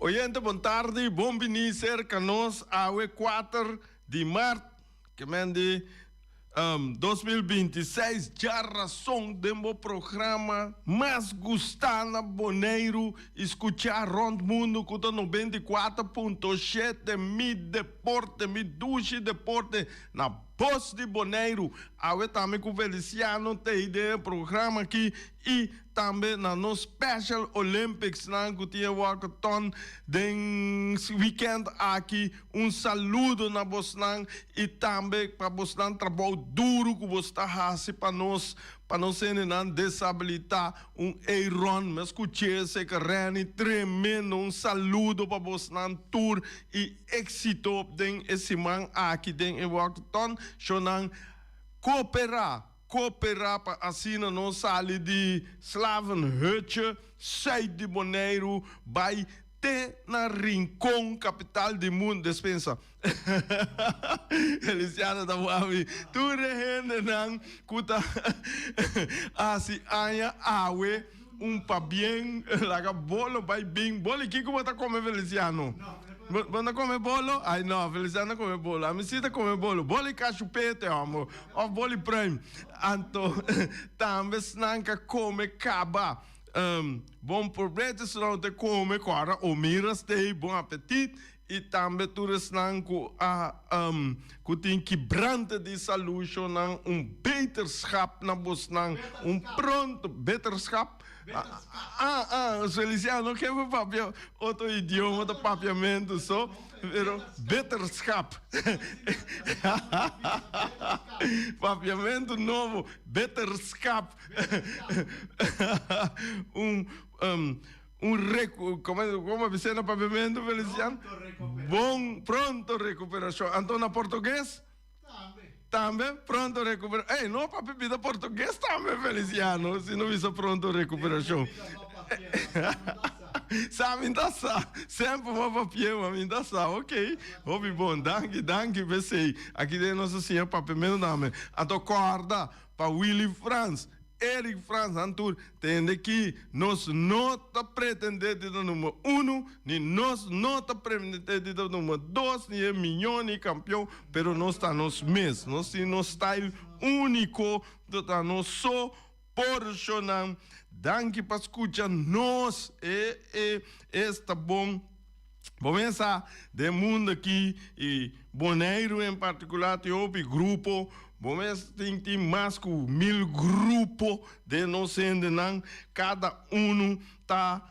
Oyente bon tardi, bon bini serka nos awe kuater di mart ke men di 2026 djarason den bo programa mas gustá na Boneiru i skuchá rònt mundu ku ta 94.7 Mi Deporte, mi dushi deporte na Bos di Boneiru. Awe tambe ku Feliciano t'ei den e programa aki i Tambe na nos Special Olympics nan cu tin e walkathon den weekend aki. Un saludo na bosnan y tambe pa bosnan trabou duro cu bos ta haci pa nos, pa nos hendenan desabilita. Un Aaron, mi a scuche esey Renny, tremendo. Un saludo pa bosnan tur y exito den e siman aki den e walkathon. Shownan coopera. Kooperá pa asina nos sali di slavenhutje sùit di Boneiru bai te na Rincon, kapital di mundu. Despensa. Feliciano ta wou tur e hendenan ku ta hasi aña awe un pabien laga bolo bai bin. Bolo kiko bo ta kome Feliciano? Bo ta kome bolo? Ai no, Feliciano ta kome bolo. Ami si ta kome bolo. Bolo i kashupete homber. Of boli pruim. Anto tambe esnan ka kome kaba. Bon probecho esnan ku ta kome kora o mira stay bon apetit. I tambe tur esnan ku a ku tin kibrante di salu shonan un beterschap na bosnan un pronto beterschap. Ah ah Feliciano no ke por papia otro idioma ta papiamentu so pero beterschap papiamentu nobo beterschap un un recu como como bisa na papiamentu Feliciano bon pronto recuperacion anto na portugues. Tambe pronto recupera. Ey, no papi bida portugues tambe Feliciano, si no bisa pronto recuperacion. Sa mi ta sa, semper bo papia, ma mi ta sa, ok. Hopi bon, danki, danki p'esey. Aki den nos a siña papiamento tambe. Anto corda pa Willy Frans. Eric Frans nan tur tende ki nos no ta pretende di ta number uno, ni nos no ta pretende di ta number dos, ni e miño ni campeon, pero nos ta nos mes, nos tin nos style unico, ta nos so porcionan. Danki pa scucha nos, e e esta bon. Bo mesa den mundo aki y Boneiru en particular tin hopi grupo, bo mes tin tin mas cu mil grupo den nos hendenan, cada uno ta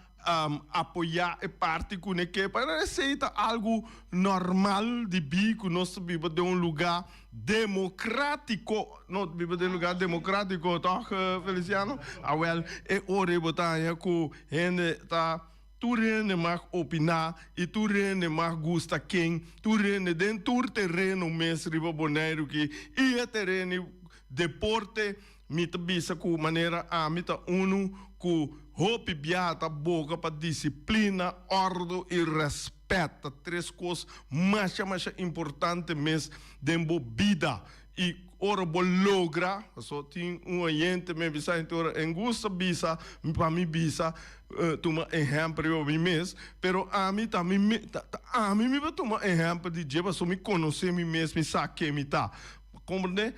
apoya e parti cu ne ke, pero esey ta algo normal di bi cu nos ta biba den un lugar democratico, no ta biba den un lugar democratico toch Feliciano? Awel e ora ey bo ta haña cu hende ta. Tur hende mag opiná i tur hende mag gusta ken, tur hende den tur tereno mes riba Boneiru ki i e tereno deporte mi ta bisa ku manera ami ta unu ku hopi biaha ta boga pa disiplina, òrdu i rèspèt ta tres kos masha masha importante mes den bo bida I ora bo logra, paso tin un oyente me bisa henter ora en gusta bisa pa mi bisa tuma ehempel riba mi mes, pero ami ta mi me ta ami mi por tuma ehempel di dje paso mi conoce mi mes mi sa ken mi ta. Comprende?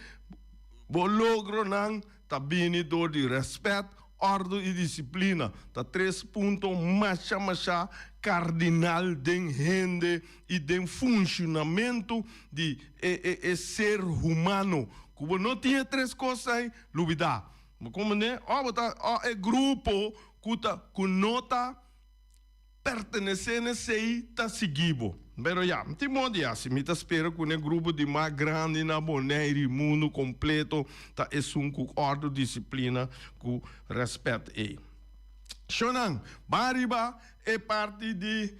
Bo logronan ta bini door di respet, Ordo i disiplina ta tres punto masha masha kardinal den hende i den funshonamentu di e e e ser humano. Ku bo no tin e tres kosnan ei, lubidá. Bo komprendé? Òf bo ta òf e grupo ku ta ku no ta Pertenesé n'esei ta sigui bo. Pero ya, mi tin bon di hasi. Mi ta spera ku n'e grupo di mas grandi na Boneiru i mundu kompleto ta esun ku òrdu, disiplina ku rèspèt ei. Shonnan, ban riba e parti di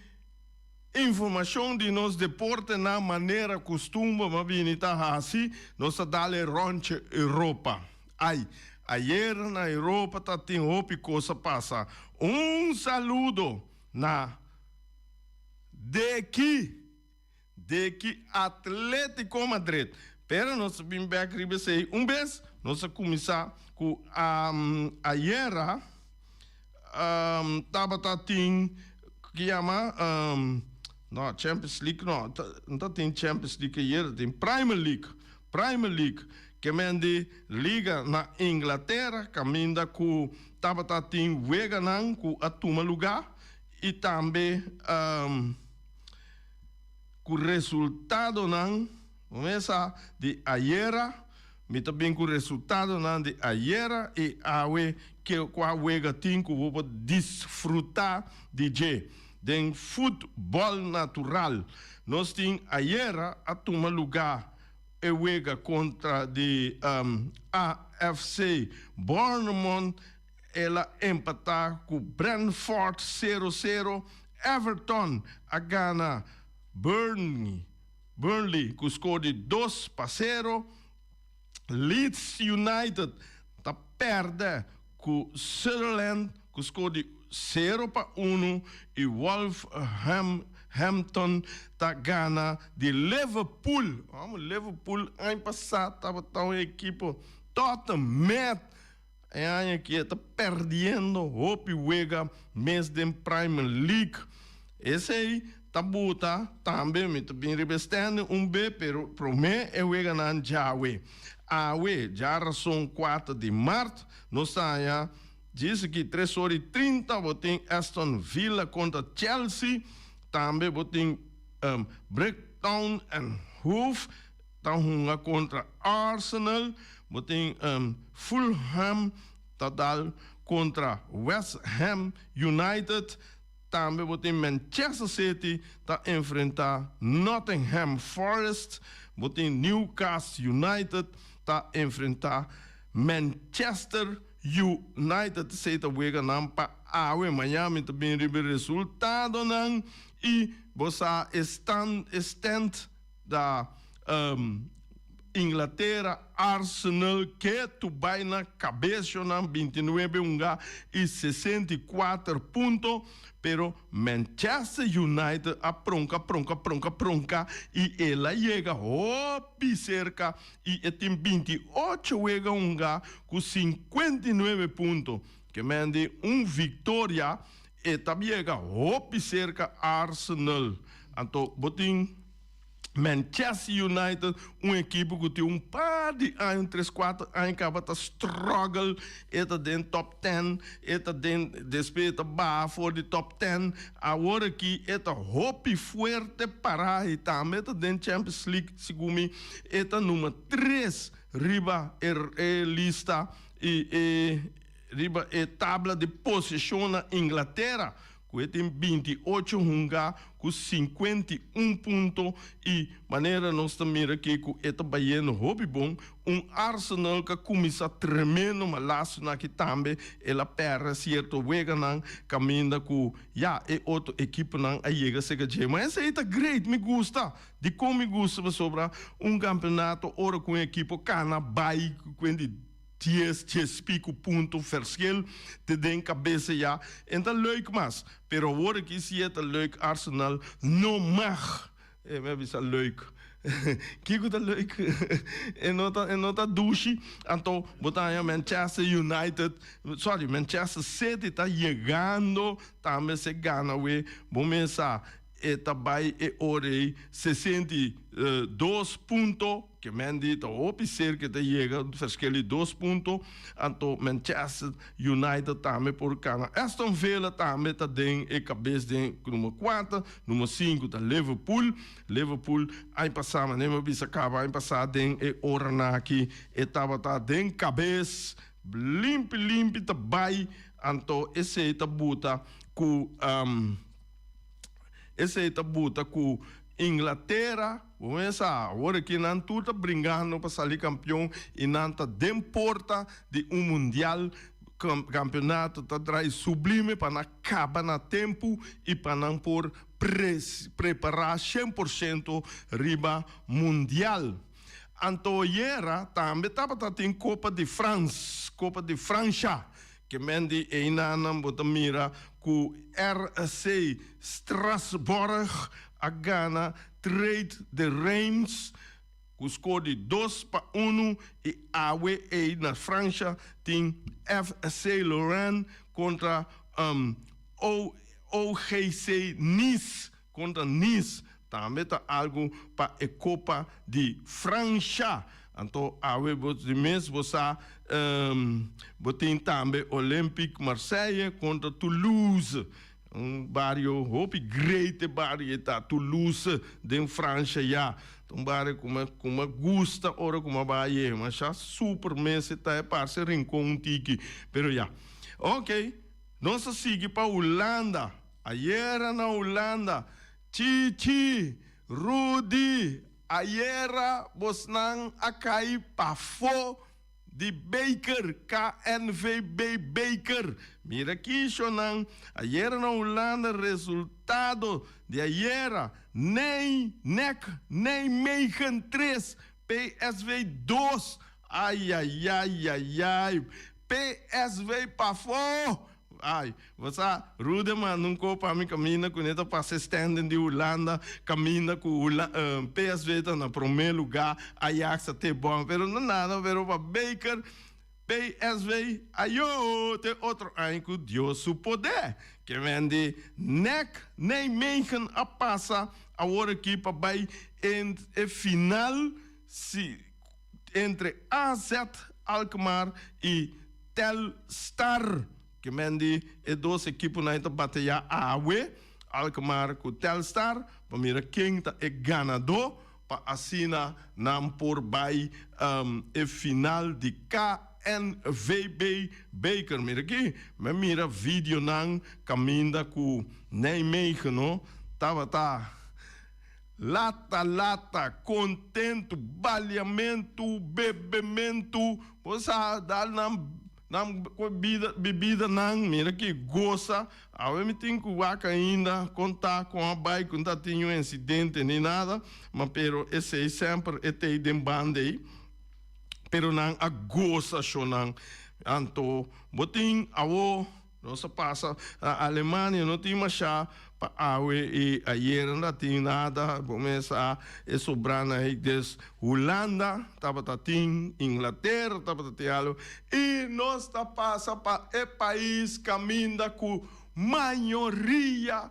informashon di nos deportenan manera kustumber m'a bini ta hasi. Nos ta dal e ròntje Europa. Ai, ayer na Europa ta tin hopi cos a pasa. Un saludo na Deki, Deki Atletico Madrid. Pero nos ta bin bek riba esey un bes. Nos a cuminsa cu ayera tabata tin. Ki yama no Champions League no no ta tin Champions League ayer tin Primer League Primer League ke men di liga na Inglatera kaminda ku tabata tin weganan ku a tuma luga i tambe ku resultadonan mesa di ayera. Mi ta bin ku resultadonan di ayera i awe ke kua wega tin ku bo por disfrutá di dje. Den futbòl natural nos tin ayera a tuma lugá e wega kontra di AFC Bournemouth, el a empatá ku Brentford sero sero, Everton a gana Burnley. Burnley ku skor di 2-0. Leeds United ta pèrdè ku Sunderland ku skor di 0-1 i Wolverhampton ta gana di Liverpool. Amo Liverpool aña pasá tabata un ekipo tòt-en-mèt. E aña aki e ta pèrdiendo hopi wega mes den Primer League. Esei ta buta tambe mi ta bin riba e standing un be pero promé e weganan djawe. Awe djarason kuater di mart nos ta haña djis aki tres ora i trinta bo tin Aston Villa kontra Chelsea, tambe bo tin Brighton and Hove ta hunga kontra Arsenal, bo tin Fulham ta dal kontra West Ham United, tambe bo tin Manchester City ta enfrenta Nottingham Forest, bo tin Newcastle United ta enfrenta Manchester United. Esei ta weganan pa awe, maña mi ta bin riba e resultadonan i bo sa e stand e stand. Da Inglatera, Arsenal ke tu bai na kabesionan 29 hunga i 64 punto, pero Manchester United a pronka pronka pronka pronka i el a yega hopi serka i e tin 28 wega hunga ku 59 punto, ke men di un viktoria e ta yega hopi serka Arsenal. Anto bo tin Manchester United, un ekipo ku tin un par di aña, un tres kuater aña kaba ta struggle, e ta den top ten, e ta den despues e ta baha for di top ten, awor aki e ta hopi fuerte pará i tambe e ta den Champions League segun mi e ta number tres riba e lista i e riba e tabla di posishon na Inglatera. Ku e tin 28 hunga ku 51 punto i manera nos ta mira aki ku e ta bayendo hopi bon. Un Arsenal ku a kuminsá tremendo ma lastunan aki tambe el a pèrdè sierto weganan kaminda ku ya e otro ekiponan a yega serka dje. Ma esei ta great, mi gusta. Dikon mi gusta? Pasobra un kampeonato ora ku un ekipo kana bai ku di. Dies, dies pico punto verschil te den cabeza ya. En ta leuk mas, pero awor aki si e ta leuk Arsenal no mag. E mi a bisa leuk. Kico ta leuk? E no ta, e no ta dushi. Anto bo ta haña Manchester United, sorry, Manchester City ta yegando tambe se gana we. Bo mesa e ta bay e ora ey 62 punto. Ke Mendy ta hopi serka e ta yega verschil di dos punto, anto Manchester United tambe por kana. Aston Villa tambe ta den e kabes den number kuater, number sinku ta Liverpool. Liverpool aña pasá manera mi a bisa kaba aña pasá den e oranan aki e tabata den kabes limpi limpi ta bai, anto esei ta buta ku esei ta buta ku Inglatera. Bo mester sa, awor aki nan tur ta bringando pa sali kampion i nan ta den porta di un mundial. Kampeonato ta drai sublime pa nan kaba na tempu i pa nan por prepará 100% riba mundial. Anto ayera tambe tabata tin Kopa di Frans, Kopa di Fransha, ke men di einanan bo ta mira ku RC Strasbourg a gana Trade de Reims ku skor di 2-1 i awe ei na Fransha tin FC Lorraine kontra OGC Nice kontra Nice tambe ta algu pa e Kopa di Fransha. Anto awe bo di mes bo sa bo tin tambe Olympique Marseille kontra Toulouse. Un bario hopi great e bario ei ta, Toulouse den Fransha ya. Ta un bario ku mi ku mi gusta ora ku mi a bai ei. Masha super mes e ta, e parse Rincon un tiki, pero ya. Ok, nos a sigui pa Hulanda. Ayera na Hulanda, Chichi, Rudy, ayera bosnan a kai pafó di beker, KNVB beker. Mira kishonan, ayera na Hulanda resultado di ayera, Nij, Nek, Nijmegen tres, PSV dos. Ayayayayay, PSV pafó! Ay, bo sa, Rude manda un ko pa mi kaminda ku ne ta pasa e standing di Hulanda, kaminda ku PSV ta na promé lugá, Ajax ta te bon, pero no nada, pero pa beker PSV ayó te otro aña ku Dios su poder. Ke men di nek Nijmegen a pasa awor aki pa bai en e final si entre AZ Alkmaar i Telstar. Ke men di e dos ekiponan ta batayá awe, Alkmaar ku Telstar, pa mira ken ta e ganadó pa asina nan por bai e final di KNVB Beker. Mira aki, mi a mira videonan kaminda ku Nijmegen no tabata lata lata, kontentu, baliamentu, bebementu, bo sa dal nan Nan ku bida bibida nan mira ki gosa awe mi tin ku wak ainda kon ta kon a bai ku no ta tin un insidente ni nada ma pero esei semper e tei den banda ei pero nan a gosa shonan anto bo tin awo Nos a pasa na Alemania, no tin masha pa awe i ayera no ta tin nada, bo mes sa e sobrana ei des Hulanda tabata tin, Inglatera tabata tin algo i nos ta pasa pa e pais kaminda ku mayoria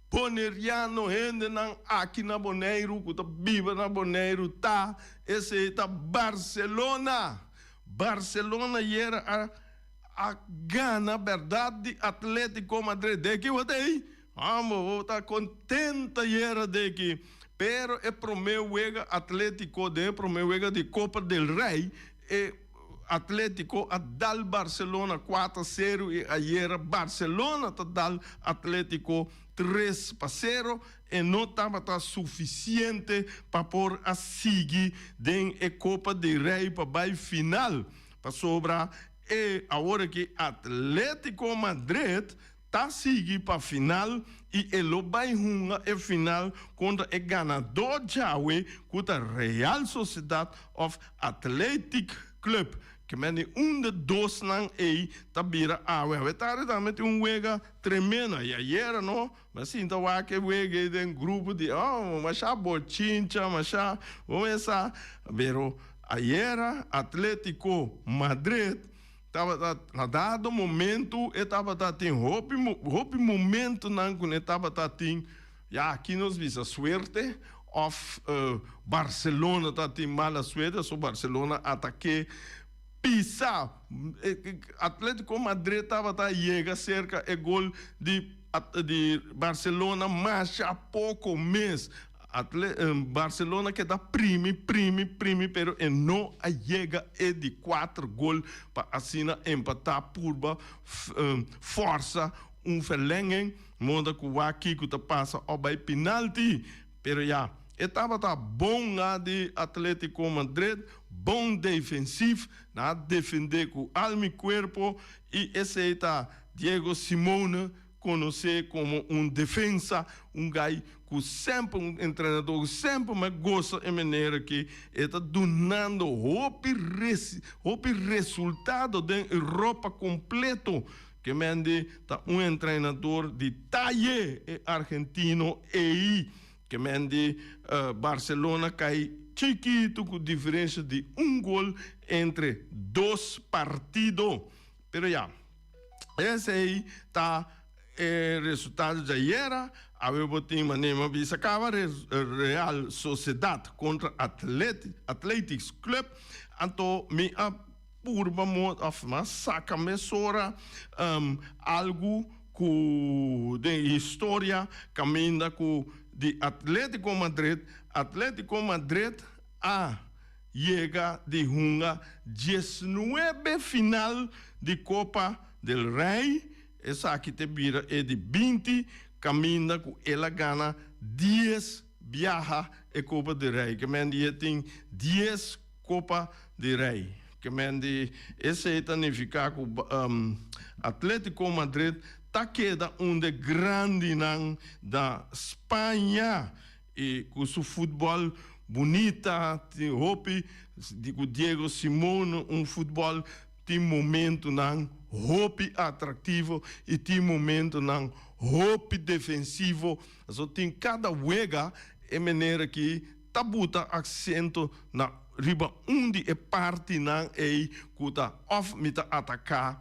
Boneriano hendenan aki na Boneiru ku ta biba na Boneiru ta, esei ta Barcelona. Barcelona ayera a A gana berdad di Atletico Madrid. Deki bo ta ey? Amo, bo ta contento ayera deki. Pero e prome wega Atletico den e prome wega di Copa del Rey, e Atletico a dal Barcelona 4-0 y ayera Barcelona ta dal Atletico 3-0. E no tabata suficiente pa por a sigui den e Copa del Rey pa bay final. Pasobra e awor aki Atletico Madrid ta sigui pa final y e lo bay hunga e final contra e ganador djawe cu ta Real Sociedad of Athletic Club. Ke men di un de dosnan ey ta bira awe. Awe tardi tambe tin un wega tremendo. Y ayera no, mi a sinta wak e wega ey den grupo di oh masha bochincha, masha bo mesa pero. Ayera Atletico Madrid tabata na dado momento e tabata tin hopi hopi momentonan ku e tabata tin ya aki nos bisa suerte of Barcelona ta tin mala suerte so Barcelona atake pisa Atletico Madrid tabata yega serka e gol di di Barcelona masha poko mes. Barcelona keda primi, primi, primi pero e no a yega e di kuater gol pa asina empatá purba forsa un verlenging moda ku wak kiko ta pasa òf bai pinalti. Pero ya, e tabata bon na di Atletico Madrid, bon defensief, nan a defendé ku alma i kuerpo i esei ta Diego Simeone Konosé komo un defensa, un gai ku semper, un entrenador ku semper mi a gosa e manera ki e ta dunando hopi hopi resultado den Europa kompleto. Ke mende ta un entrenador di taye e argentino ei. Ke mende Barcelona kai chikitu ku diferensha di un gol entre dos partido. Pero ya. Esei ta E resultado djayera, awe bo tin manera mi a bisa caba, Real Sociedad contra Athletic Club, anto mi a purba mo of mi a saca mesora algo cu den historia caminda cu di Atletico Madrid, Atletico Madrid a yega di hunga diesnuebe final di Copa del Rey. Esaki te bira e di 20 kaminda ku el a gana 10 biaha e Kopa di Rei. Ke men di e tin 10 Kopa di Rei. Ke men di esei ta nifiká ku Atletico Madrid ta keda un de grandinan na Spaña i ku su futbòl bunita tin hopi di ku Diego Simeone un futbòl tin momentunan hopi atraktivo i tin momentunan hopi defensivo. Pasobra tin kada wega e manera ki ta buta aksento na riba un di e partinan ei ku ta òf mi ta ataká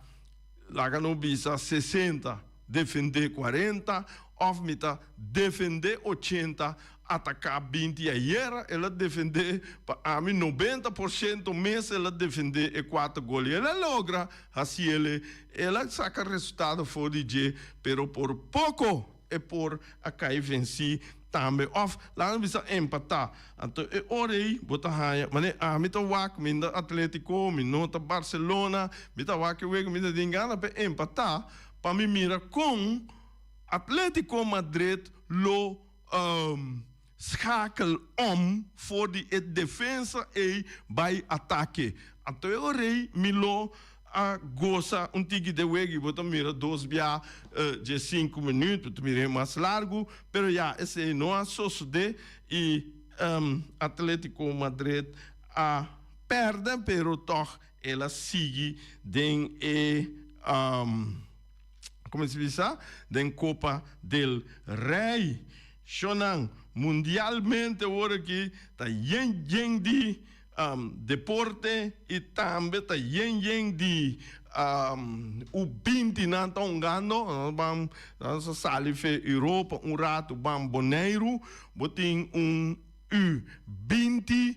laga no bisa 60 defendé 40 òf mi ta defendé 80 ataká 20. Ayera el a defendé pa ami 90% mes el a defendé e kuater gol i el a logra hasiel. El a saka resultado for di dje, pero por poko e por a kai vensí tambe òf laga nos bisa empatá. Anto e ora ei bo ta haña manera ami ta wak mi ta Atletico, mi no ta Barcelona, mi ta wak e wega mi ta tin gana pa e empatá pa mi mira kon Atletico Madrid lo schakel om for di e defensa ei bai atake. Anto e ora ei mi lo a gosa un tiki de wega i bo ta mira dos bia dje sinku minuut, bo ta mira e mas largu, pero ya esei no a sosode i Atletico Madrid a perde, pero tog el a sigui den e como se bisa den Copa del Rey. Shownan mundialmente awor aki ta yen yen di deporte y tambe ta yen yen di U 20 nan ta hungando. Nos ban nos a sali fe Europa un rato ban Boneiru, bo tin un U 20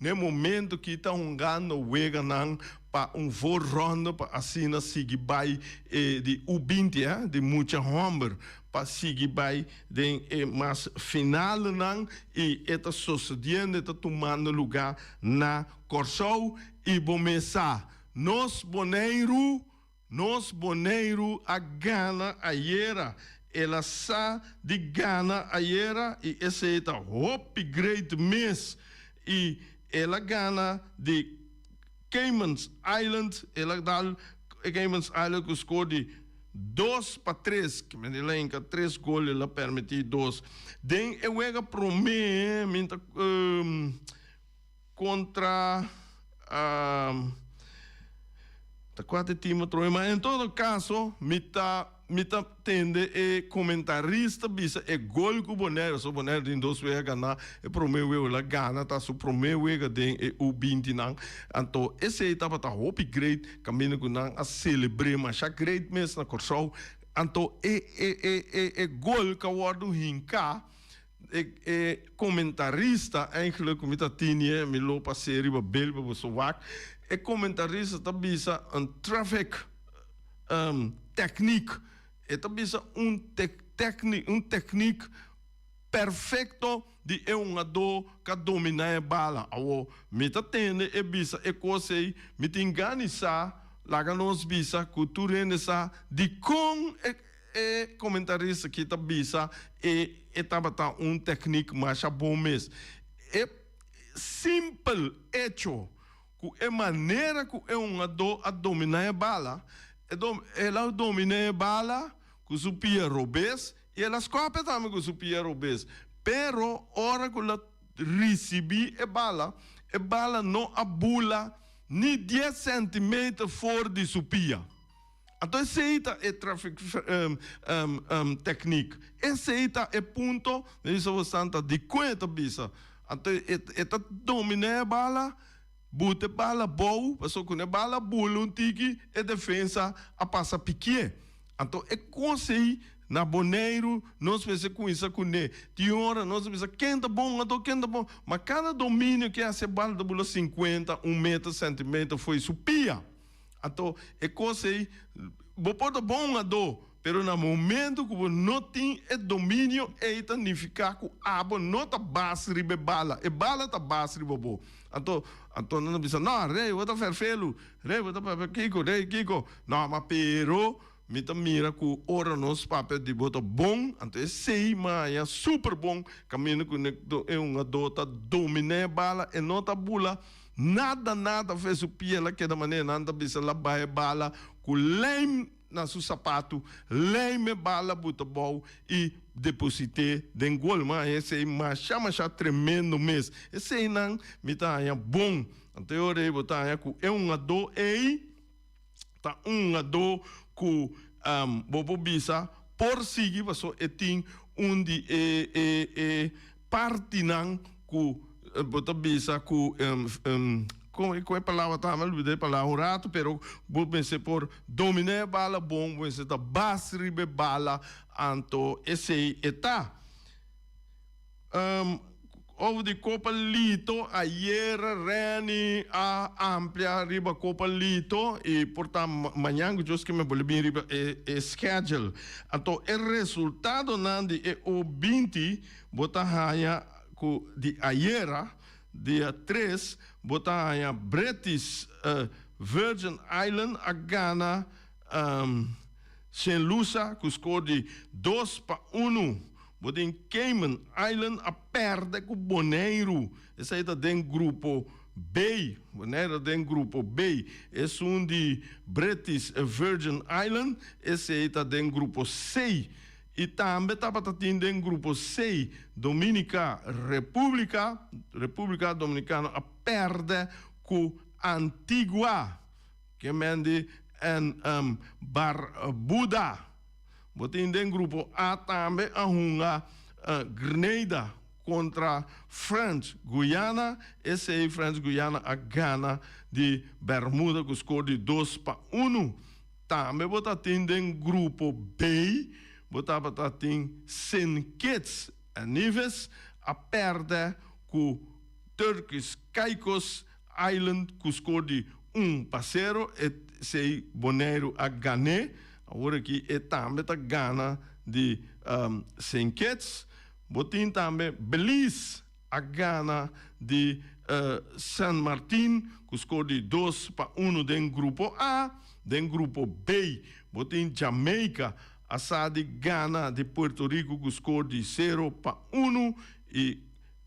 n'e momento ki ta hungando weganan pa un voorronde pa asina sigui bai e di U 20 di mucha homber pa sigui bai den e mas finalenan i e ta sucediendo, e ta tumando lugar na Kòrsou. I bo mes sa, nos Boneiru, nos Boneiru a gana ayera. El a sa di gana ayera i esei ta hopi great mes. I el a gana di Caymans Island, el a dal Caymans Island ku score di 2-3. Ke men el a hinka tres gol, el a permití dos. Den e wega promé mi ta kontra ta kuater team atrobe, ma en todo kaso mi ta tende e komentarista bisa e gol ku Boneiru, so Boneiru tin dos wega ganá, e promé wega el a gana ta su promé wega den e U 20 nan, anto esei tabata hopi great kaminda ku nan a selebr'é masha great mes na Kòrsou. Anto e gol ku a wòrdu hinká, e komentarista eigenlijk ku mi ta tini mi lo pas'é riba bel pa boso wak, e komentarista ta bisa un traffic techniek, e ta bisa un techniek perfecto di e hungadó ku a dominá e bala. Awor mi ta tende e bisa e kos ei, mi tin gana sa, laga nos bisa ku tur hende sa dikon e komentarista aki ta bisa e tabata un techniek masha bon mes. E simpel hecho ku e manera ku e hungadó a dominá e bala, el a dominá e bala ku su pia robes i el a skòp tambe ku su pia robes. Pero ora ku el a risibí e bala, e bala no a bula ni 10 centimeter for di su pia. Anto esei ta e traffic techniek. Esei ta e punto, mi bisa santa di kon e ta bisa. Anto e ta dominá e bala, buta e bala bou, pasobra ku e bala bula un tiki, e defensa a pasa pikié. Anto e kos ei na Boneiru nos mester kuminsá kuné. Tin ora nos ta bisa ken ta bon anto ken ta bon, ma kada dominio ke hasi e bal ta bula sinkuenta, un meter, sentimeter fo'i su pia. Anto e kos ei bo por ta bon hungadó, pero na momento ku bo no tin e dominio ei ta nifiká ku abo no ta bas riba e bala, e bala ta bas riba bo. Anto anto nan ta bisa, no, rei bo ta fèrfelu, rei bo ta papia kiko, rei kiko. No, ma pero mi ta mira ku ora nos papia di bo ta bon, anto esei maya super bon kaminda ku e hungadó ta dominá e bala, e no ta bula nada nada fe su piel a keda manera nan ta bisa la bai e bala ku lijm na su sapatu, lijm e bala buta bou i deposit'é den gol. Mi a haña esei masha masha tremendo mes. Eseinan mi ta haña bon. Anto e ora ei bo ta haña ku e hungadó ei ta un hungadó ku bo por bisa por sigui pasobra e tin un di e e e partinan ku bo ta bisa ku kon e palabra ta mi a lubida e palabra un ratu pero bo mester por domina e bala bon bo mester ta bas riba e bala anto esei e ta. Over di Copa Lito ayera Renny a amplia riba Copa Lito y por ta mañan cu Dios kier me bolbe bin riba e schedule. Anto e resultadonan di e U 20 bo ta haya cu di ayera dia 3 bo ta haya British Virgin Island a gana Sint Lucia cu score di 2-1. Bo tin Cayman Island a perde ku Boneiru. Esei ta den grupo B. Boneiru ta den grupo B. Esun di British Virgin Island, esei ta den grupo C. I tambe tabata tin den grupo C Dominica Republica. Republica Dominicano a perde ku Antigua, Kemendi en Barbuda. Bo tin den grupo A tambe a hunga Grenada kontra French Guyana. Esei French Guyana a gana di Bermuda ku skor di 2-1. Tambe bo ta tin den grupo B bo tabata tin Saint Kitts and Nevis a pèrdè ku Turkish Caicos Island ku skor di 1-0. Esei Boneiru a gan'é. Awor aki e tambe ta gana di Saint Kitts. Bo tin tambe Belize a gana di San Martin ku skor di 2-1 den grupo A. Den grupo B bo tin Jamaica a sa di gana di Puerto Rico ku skor di 0-1 i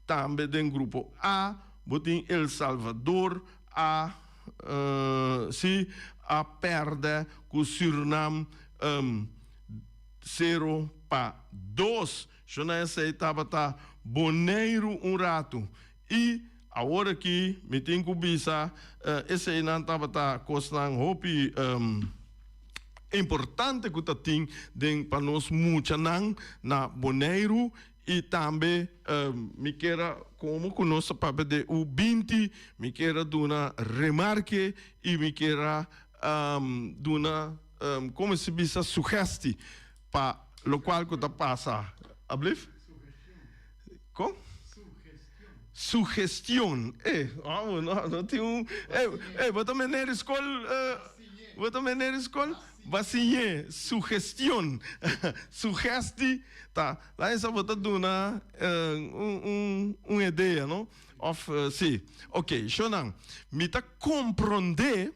tambe den grupo A bo tin El Salvador a Si a pèrdè ku Surinam 0-2. Shona esei tabata Boneiru un ratu. I awor aki mi tin ku bisa eseinan tabata kosnan hopi importante ku ta tin den pa nos muchanan na Boneiru. I tambe mi kier a, komo ku nos ta papia di U 20, mi kier a duna remarke i mi kier a duna, komo si bisa, sugesti pa lokual ku ta pasa. Ablief? Kon? Sugestion. E, amo, no, no tin un, e, e, bo ta meneer di skol, bo ta meneer di skol? Ba siñ'é sugestion. Sugesti ta, laat esa bo ta duna un, un, un idea, no? Of, si. Ok, shownan, mi ta komprondé,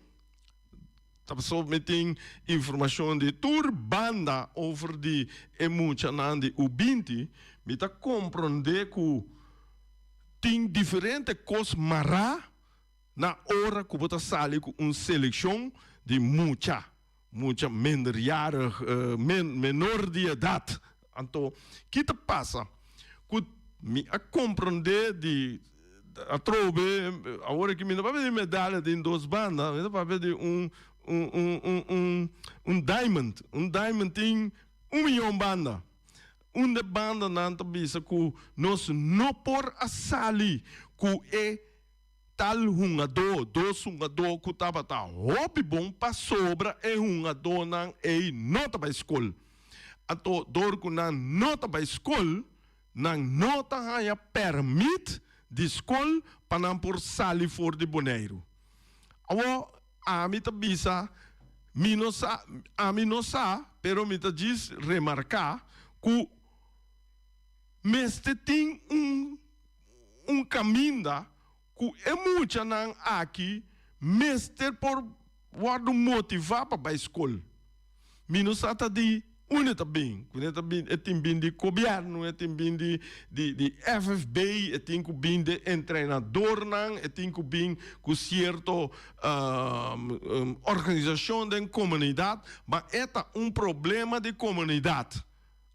ta pasobra mi tin informashon di tur banda over di e muchanan di U 20, mi ta komprondé ku tin diferente kos mará na ora ku bo ta sali ku un selekshon di mucha, mucha minderjarig, menor di edat. Anto, ki ta pasa? Ku mi a komprondé di atrobe, awor aki mi no papia di medaya den dos banda, mi ta papia di un un un un un diamond. Un diamond tin un miyon banda. Un de bandanan ta bisa ku nos no por a sali ku e. Tal hungadó, dos hungadó ku tabata hopi bon pasobra e hungadónan ei no ta bai skol. Anto dor ku nan no ta bai skol, nan no ta haña pèrmit di skol pa nan por sali for di Boneiru. Awor ami ta bisa, mi no sa, ami no sa, pero mi ta djis remarká ku mester tin un un kaminda ku e muchanan aki mester por wòrdu motivá pa bai skol. Mi no sa ta di unda ta bin, ku e ta bin, e tin bin di gobièrnu, e tin bin di di di FFB, e tin ku bin di entrenadornan, e tin ku bin ku sierto organisashon den komunidat, ma e ta un problema di komunidat.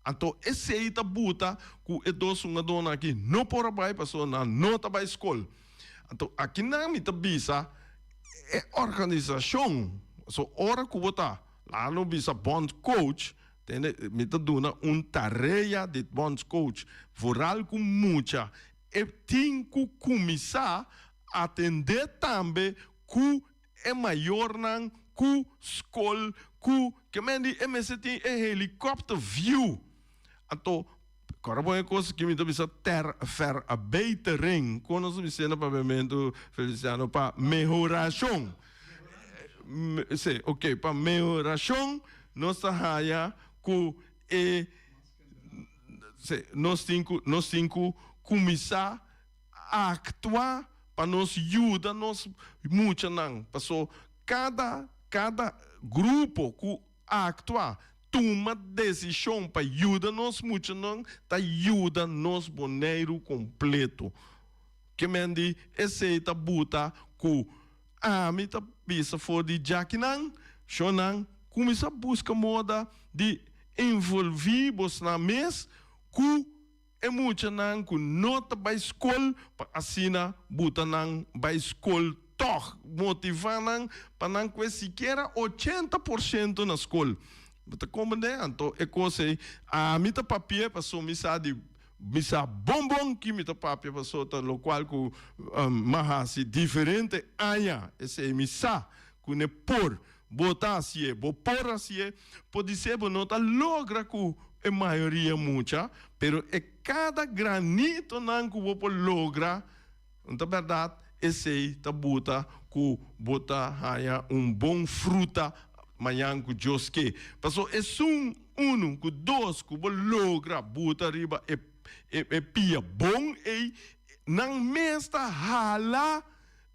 Anto esei ta buta ku e dos hungadónan aki no por a bai pasobra nan no ta bai skol. Anto akinan mi ta bisa e organisashon, pasobra ora ku bo ta, laga no bisa bondcoach, tende, mi ta duna un tarea di bondcoach, vooral ku mucha, e tin ku kuminsá atendé tambe ku E mayornan ku skol ku ke men di e mester tin e helicopter view. Anto kòrda bon e kos ki mi ta bisa ter verbetering. Kon nos ta bis'é na papiamentu Feliciano pa mehorashon. Si ok pa mehorashon nos ta haya ku e si nos tin ku nos tin ku kuminsá Aktua pa nos yuda nos muchanan, paso kada kada grupo ku aktua tuma desishon pa yuda nos muchanan ta yuda nos Boneiru kompleto. Ke men di esei ta buta ku ami ta bisa for di djakinan, shonnan kuminsá buska moda di envolví bosnan mes ku E muchanan ku no ta bai skol pa asina buta nan bai skol tòg, motivá nan pa nan kue sikiera 80% na skol. Bo ta komprendé? Anto e kos ei ami ta papia paso mi sa di mi sa bon bon ki mi ta papia paso ta lokual ku m'a hasi diferente aña esei mi sa ku ne por. Bo ta hasié, bo por hasié, podisé bo no ta logra ku e mayoria mucha, pero e kada granitonan ku bo por logra, no ta bèrdat? Esei ta buta ku bo ta haña un bon fruta mañan ku Dios ke. Pasobra esun unu ku dos ku bo logra buta riba e e pia bon ei, nan mes ta hala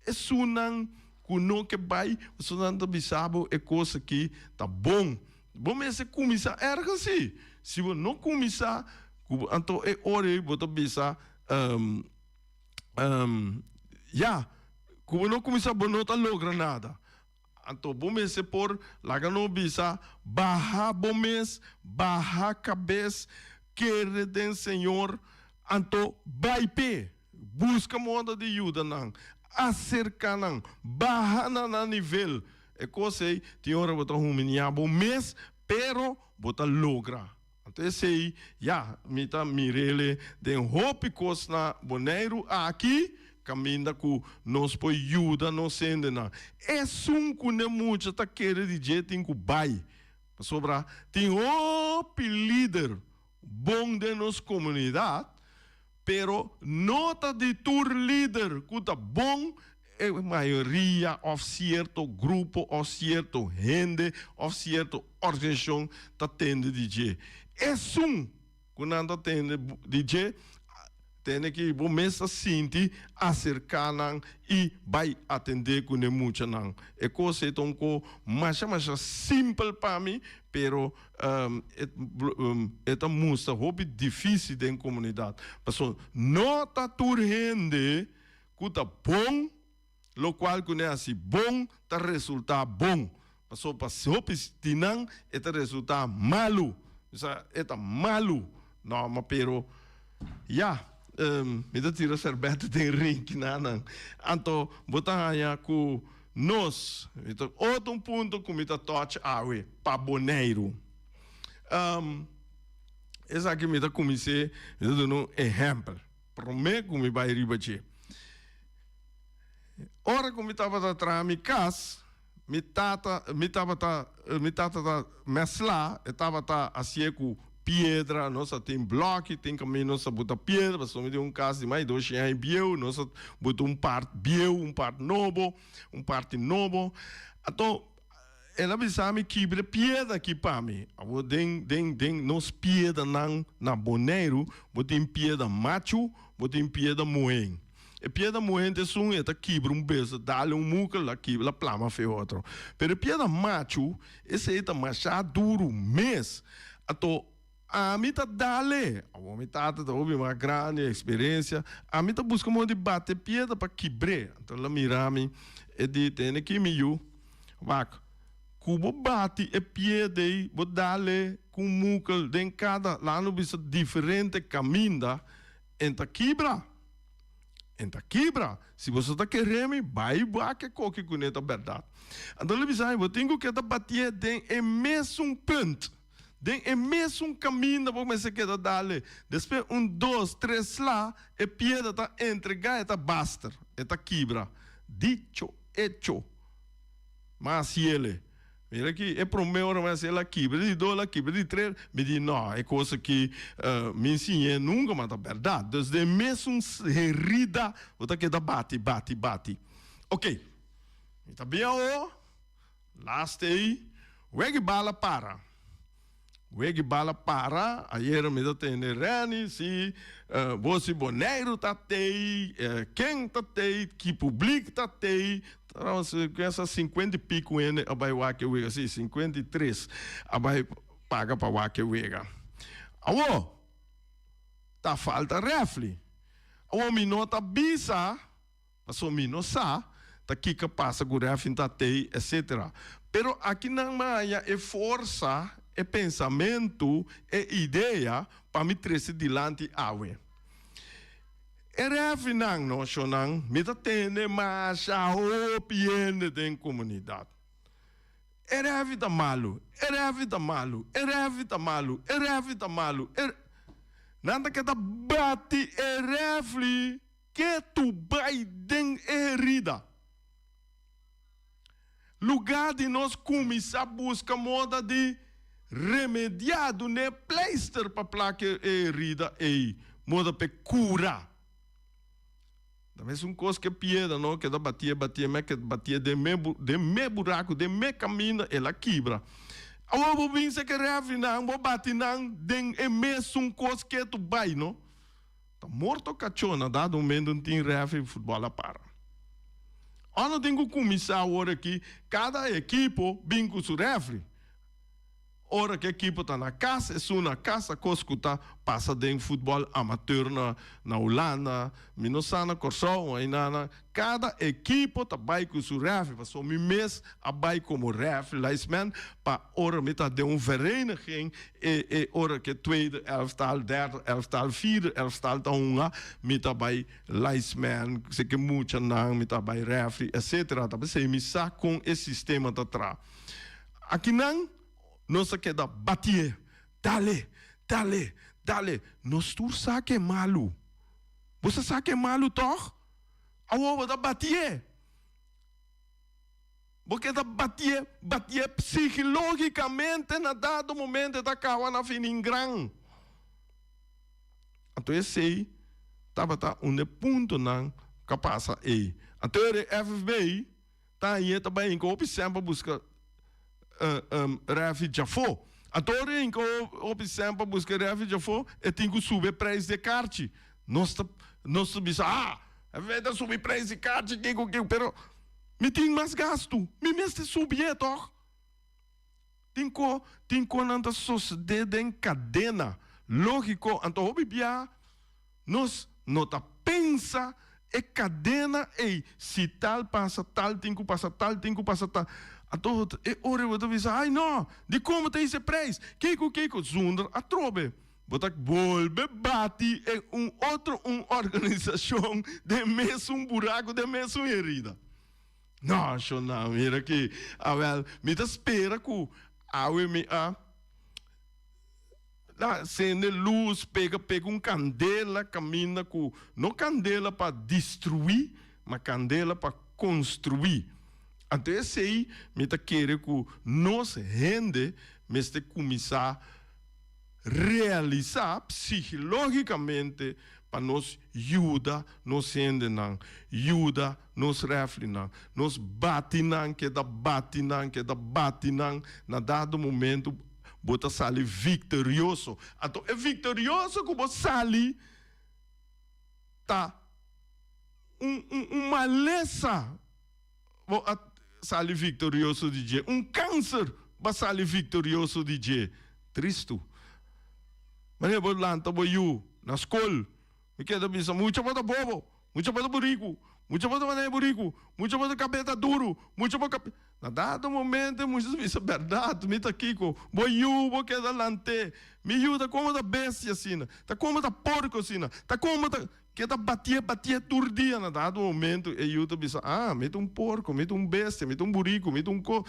Esunnan ku no ke bai, pasobra nan ta bisa bo e kos aki ta bon. Bo mester kuminsá ergens si. Si bo no kuminsá, ku bo anto e ora ei bo ta bisa, ya, ku bo no kuminsá bo no ta logra nada. Anto bo mester por laga no bisa, baha bo mes, baha kabes, kere den Señor, anto bai p'e. Buska moda di yuda nan, aserka nan, baha na nan nivel. E kos ei tin ora bo ta huminia bo mes, pero bo ta logra. Anto esei ya mi ta mir'ele den hopi kos na Boneiru aki, kaminda ku nos por yuda nos hendenan. Esun ku n'e mucha ta kere di dje tin ku bai, pasobra tin hopi lider bon den nos komunidat, Pero no ta di tur lider ku ta bon, e mayoria òf sierto grupo òf sierto hende òf sierto organisashon ta tende di dje. Esun ku nan ta tende di dje, tende ki bo mes ta sinti aserká nan i bai atendé ku ne muchanan. E kos ei ta un ko masha masha simpel pa mi, pero E ta mustra hopi difícil den comunidad. Pasobra no ta tur hende cu ta bon, locual cu ne haci bon ta resulta bon. Pasobra pa hopi di nan e ta resulta malu. Osea e ta malu. No, ma pero ya, mi ta tira serbete den rinki nan. Anto bo ta haña cu Nos, mi ta otro un punto ku mi ta touch awe pa Boneiru. Esaki mi ta kumins'é, mi ta duna un ehèmpel promé ku mi bai riba dje. Ora ku mi tabata traha mi kas, mi tata, mi tabata, mi tata ta mèslá, e tabata hasié ku piedra, nos a tin blòki, tin kaminda nos a buta piedra, pasobra mi tin un kas di mas di dos aña bieu, nos a buta un part bieu, un part nobo, un parti nobo. Anto el a bisa mi kibra e piedra aki pa mi. Awor den, den, den nos piedranan na Boneiru, bo tin piedra machu, bo tin piedra muhé. E piedra muhé ta esun e ta kibra un bes, dale un muka, la kibra, la plama fe otro. Pero e piedra machu, esei ta masha duru mes. Anto, ami ta dale. Awor mi tata ta hopi mas grandi, experiencia. Ami ta buska modo di bati e piedra pa kibr'é. Anto el a mira mi, e di, Tene aki mi yu, wak, ku bo bati e piedra ei, bo dale ku un mukel den kada, laga no bisa diferente kaminda, en ta kibra. En ta kibra. Si boso ta kere mi, bai wak e koki kuné ta bèrdat. Anto el a bisa mi, Bo tin ku keda batié den e mesun punt, den e mesun kaminda bo mester keda dale. Despues un, dos, tres sla, e piedra ta entregá, e ta baster, e ta kibra. Dicho, hecho. Mas yele. Mira aki, e prome ora mi a hasi el a kibra, di dos el a kibra, di tres, mi di no, e kos aki mi nsiñ'é nunka, ma ta bèrdat. Dus den mesun herida bo ta keda bati, bati, bati. Oke, mi ta bin awo, laatste ei, wegi bala para. Wegi bala para, ayera mi ta tende Renny, si bo si Boneiru ta tei, ken ta tei, ki publiek ta tei, trouwens esa 50 y pico hende a bai wak e wega, si 53 a bai paga pa wak e wega. Awo, ta falta refli. Awo mi no ta bisa. Pasobra mi no sa ta kiko a pasa ku Rèfin ta tei, etcetera. Pero aki nan mi a haña e forsa, e pensamentu, e idea pa mi trese dilanti awe. E rèfinnan, no, shonnan, mi ta tende masha hopi hende den komunidat. E rèfi ta malu, e rèfi ta malu, e rèfi ta malu, e rèfi ta malu, e. Nan ta keda bati e rèfli. Ke tu bai den e herida. Lugá di nos kuminsá buska moda di remediá, dun'é pleister pa plaka e herida ei, moda p'e kura. Ta mesun kos ku e piedra, no? Keda batié, batié, mé ke batié den me den me buraku, den me kaminda, el a kibra. Awor bo bin seke rèfrinan, bo bati nan den e mesun kos ke tu bai, no? Ta morto kachó na dado momento no tin referee futbol a para. Ora no tin ku kuminsá awor aki kada ekipo bin ku su referee. Ora ku ekipo ta na kas esun na kas a kos ku ta pasa den futbol amateur na na Hulanda mi no sa na Kòrsou ainda kada ekipo ta bai ku su referee pasobra mi mes a bai komo referee linesman pa ora mi ta den un vereniging e e ora ke tweede elftal, derde elftal, vierde elftal ta hunga mi ta bai linesman si ke muchanan mi ta bai referee etcetera ta p'esei mi sa kon e sistema ta traha. Akinan nos a keda batié dale dale dale nos tur sa ke malu bo sa sa ke malu tòg awor bo ta batié. Bo keda batié, batié psichilogicamente na dado momento e ta caba na finin gran. Anto esey tabata un de puntonan cu a pasa ey. Anto e FFB ta hañ'é ta bay hinca hopi sèn pa busca refi djafó. Anto ora e hinca hopi sèn pa busca refi djafó e tin cu subi e prijs di e karchi. Nos ta nos ta bisa, ah, FFB ta subi prijs di karchi kiko kiko, pero. Mi tin mas gastu, mi mester subié tòg? Tin ko, tin konan ta sosodé den kadena lógiko, anto hopi bia nos no ta pensa e kadena ei, si tal pasa, tal tin ku pasa, tal tin ku pasa, tal. Anto e ora bo ta bisa, ai no, dikon bo ta hisa e preis? Kiko, kiko? Zonder atrobe bo ta bolbe bati e un otro un organisashon den mesun buraku, den mesun herida. No, shonnan, mira aki. Awel, mi ta spera ku awe mi a na sende lus, pega pega un kandela kaminda ku, no kandela pa destruí, ma kandela pa. konstruí. Anto esei mi ta kere ku nos hende mester kuminsá realisá psiglógikamente pa nos yuda nos hendenan, yuda nos rèfrinan, nos bati nan, keda bati nan, keda bati nan, na dado momento bo ta sali viktorioso. Anto e viktorioso ku bo sali ta un un un malesa bo a sali viktorioso di dje, un kanser bo a sali viktorioso di dje. Tristu. Manera bo lanta bo yu na skol, mi keda bisa mucha bo ta bobo, mucha bo ta buriku, mucha bo ta manera buriku, mucha bo ta kabeta duru, mucha bo kabe. Na dado momento e mucha ta bisa bèrdat, mi ta kiko, bo yu bo keda lant'é, mi yu ta komo ta bestia asina, ta komo ta porko asina, ta komo ta. Keda batié batié tur dia. Na dado momento e yu ta bisa, ah, mi ta un porko, mi ta un bestia, mi ta un buriku, mi ta un ko.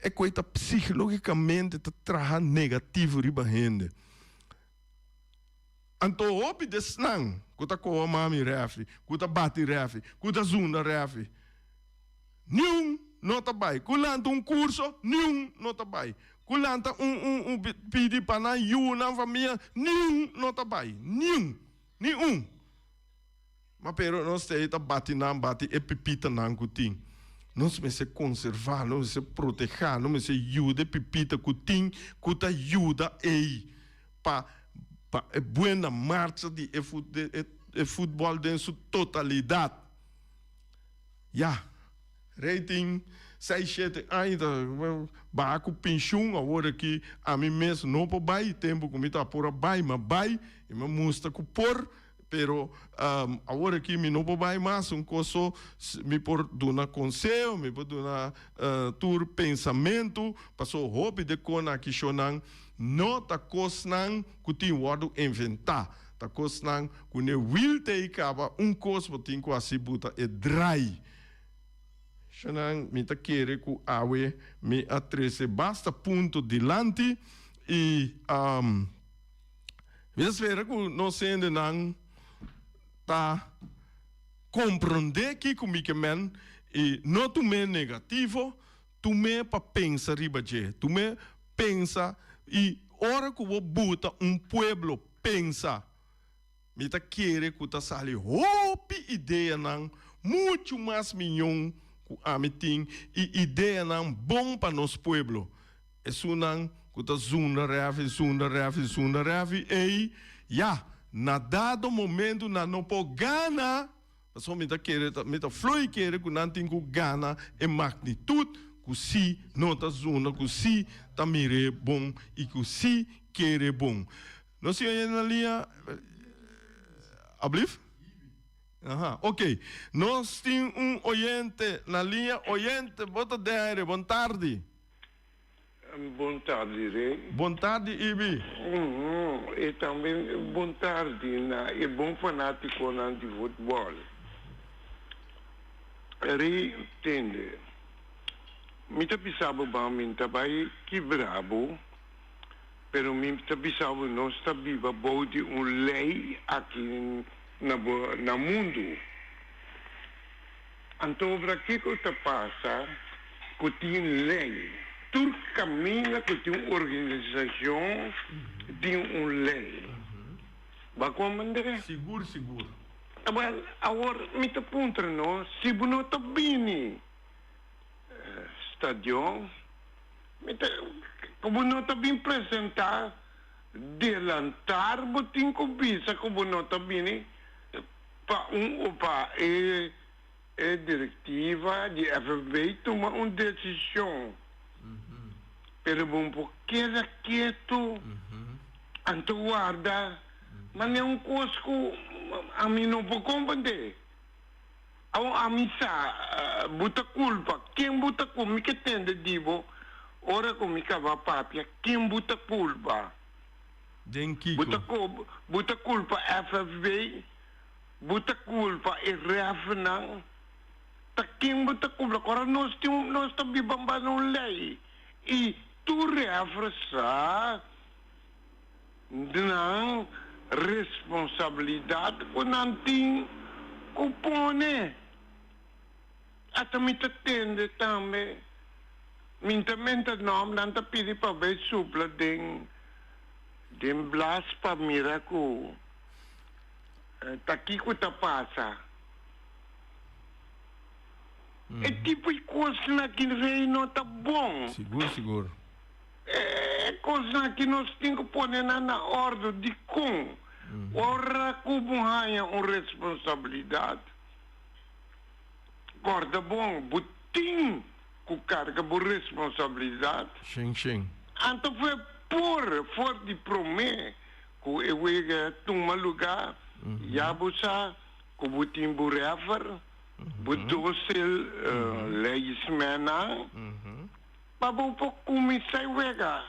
E koe ta psiglogikamente ta traha negativo riba hende. Anto hopi di esnan ku ta koha mami rèfi, ku ta bati rèfi, ku ta zunda rèfi, niun no ta bai. Ku lanta un kurso, niun no ta bai. Ku lanta un un un pidi pa nan yu, nan famia, niun no ta bai. Niun. Ni un. Ma pero nos ta ei ta bati nan, bati e pipitanan ku tin. Nos mester konservá, nos mester protehá, nos mester yuda e pipita ku tin, ku ta yuda ei pa pa e buena marcha di e e futbòl den su totalidat. Ya. Rey tin seis shete aña ta baha ku penshun awor aki ami mes no por bai tempu ku mi ta por a bai mi a bai i mi a mustra ku por pero awor aki mi no por bai mas un kos so mi por duna konseho mi por duna tur pensamentu paso hopi de kon aki shownan no ta kosnan ku tin wòrdu inventá ta kosnan ku ne wil tei kaba un kos bo tin ku hasi buta e drai. Shanan, mi ta kere ku awe mi a trese basta punto dilanti i mi ta spera ku nos hendenan ta komprondé kiko mi ke men i no tum'é negativo, tum'é pa pensa riba dje, tum'é pensa i ora ku bo buta un pueblo pensa. Mi ta kere ku ta sali hopi ideanan muchu mas miñon ku ami tin i ideanan bon pa nos pueblo. Esunnan ku ta zunda rèfi, zunda rèfi, zunda rèfi ei, ya, na dado momentu nan no por gana, pasobra mi ta kere, mi ta flui kere ku nan tin ku gana e magnitut ku si no ta zunda, ku si ta mir'é bon i ku si kere bon. Nos tin oye na liña ablief? Aha, ok. Nos tin un oyente na liña. Oyente, bo ta den aire. Bon tardi. Bon tardi, Rey. Bon tardi, Ibi. E tambe bon tardi na e bon fanaticonan di futbol. Rey, tende, mi ta bisa bo ban mi ta bay kibra bo. Pero mi ta bisa bo nos ta biba bou di un lei aki na bo na mundu. Anto obra kiko ta pasa ku tin lei? Tur kaminda ku tin un organisashon tin un lei. Bo a komprendé? Sigur sigur. Awel, awor mi ta puntra nos si bo no ta bini stadion. Mi ta ku bo no ta bin presentá delantar bo tin ku bisa ku bo no ta bini pa un o pa e e direktiva di FFB tuma un desishon. Pero bo no por keda ketu anto warda manera un kos ku ami no por komprendé. Awor ami sa bo ta culpa. Ken bo ta culpa? Mi ke tende di bo ora cu mi caba papia. Ken bo ta culpa? Den kiko? Bo ta bo ta culpa FFB? Bo ta culpa e refnan? Ta ken bo ta culpa? Ora nos tin nos ta biba banda un ley y tur refre sa Nan responsabilidad cu nan tin cu pone. Ata mi ta tende tambe, mi ta menta nòm, nan ta pidi pa bai supla den den blas pa mira ku ta kiko ta pasa. E tipo di kosnan aki rei no ta bon. Sigur sigur. E kosnan aki nos tin ku pone nan na òrdu. Dikon? Ora ku bo haña un responsabilidat, kòrda bon, bo tin ku karga bo responsabilidat. Shen shen. Anto fue por for di promé ku e wega a tuma lugá, ya bo sa ku bo tin bo rèfer, bo dosel leismennan pa bo por kuminsá e wega.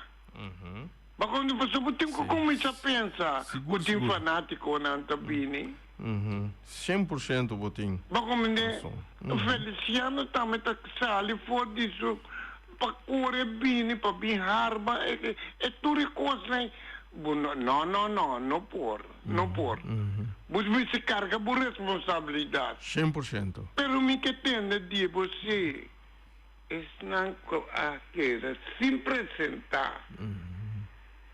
Pasobra bo tin ku kuminsá pensa ku tin fanátikonan ta bini. 100% bo tin Bo komende Feliciano tambe ta sali for di su pa kore bini pa bin harba e tur e kosnan bo no no no no no por no por bo mester karga bo responsabilidat 100%. Pero mi ke tende di bo si esnan ku a keda sin presenta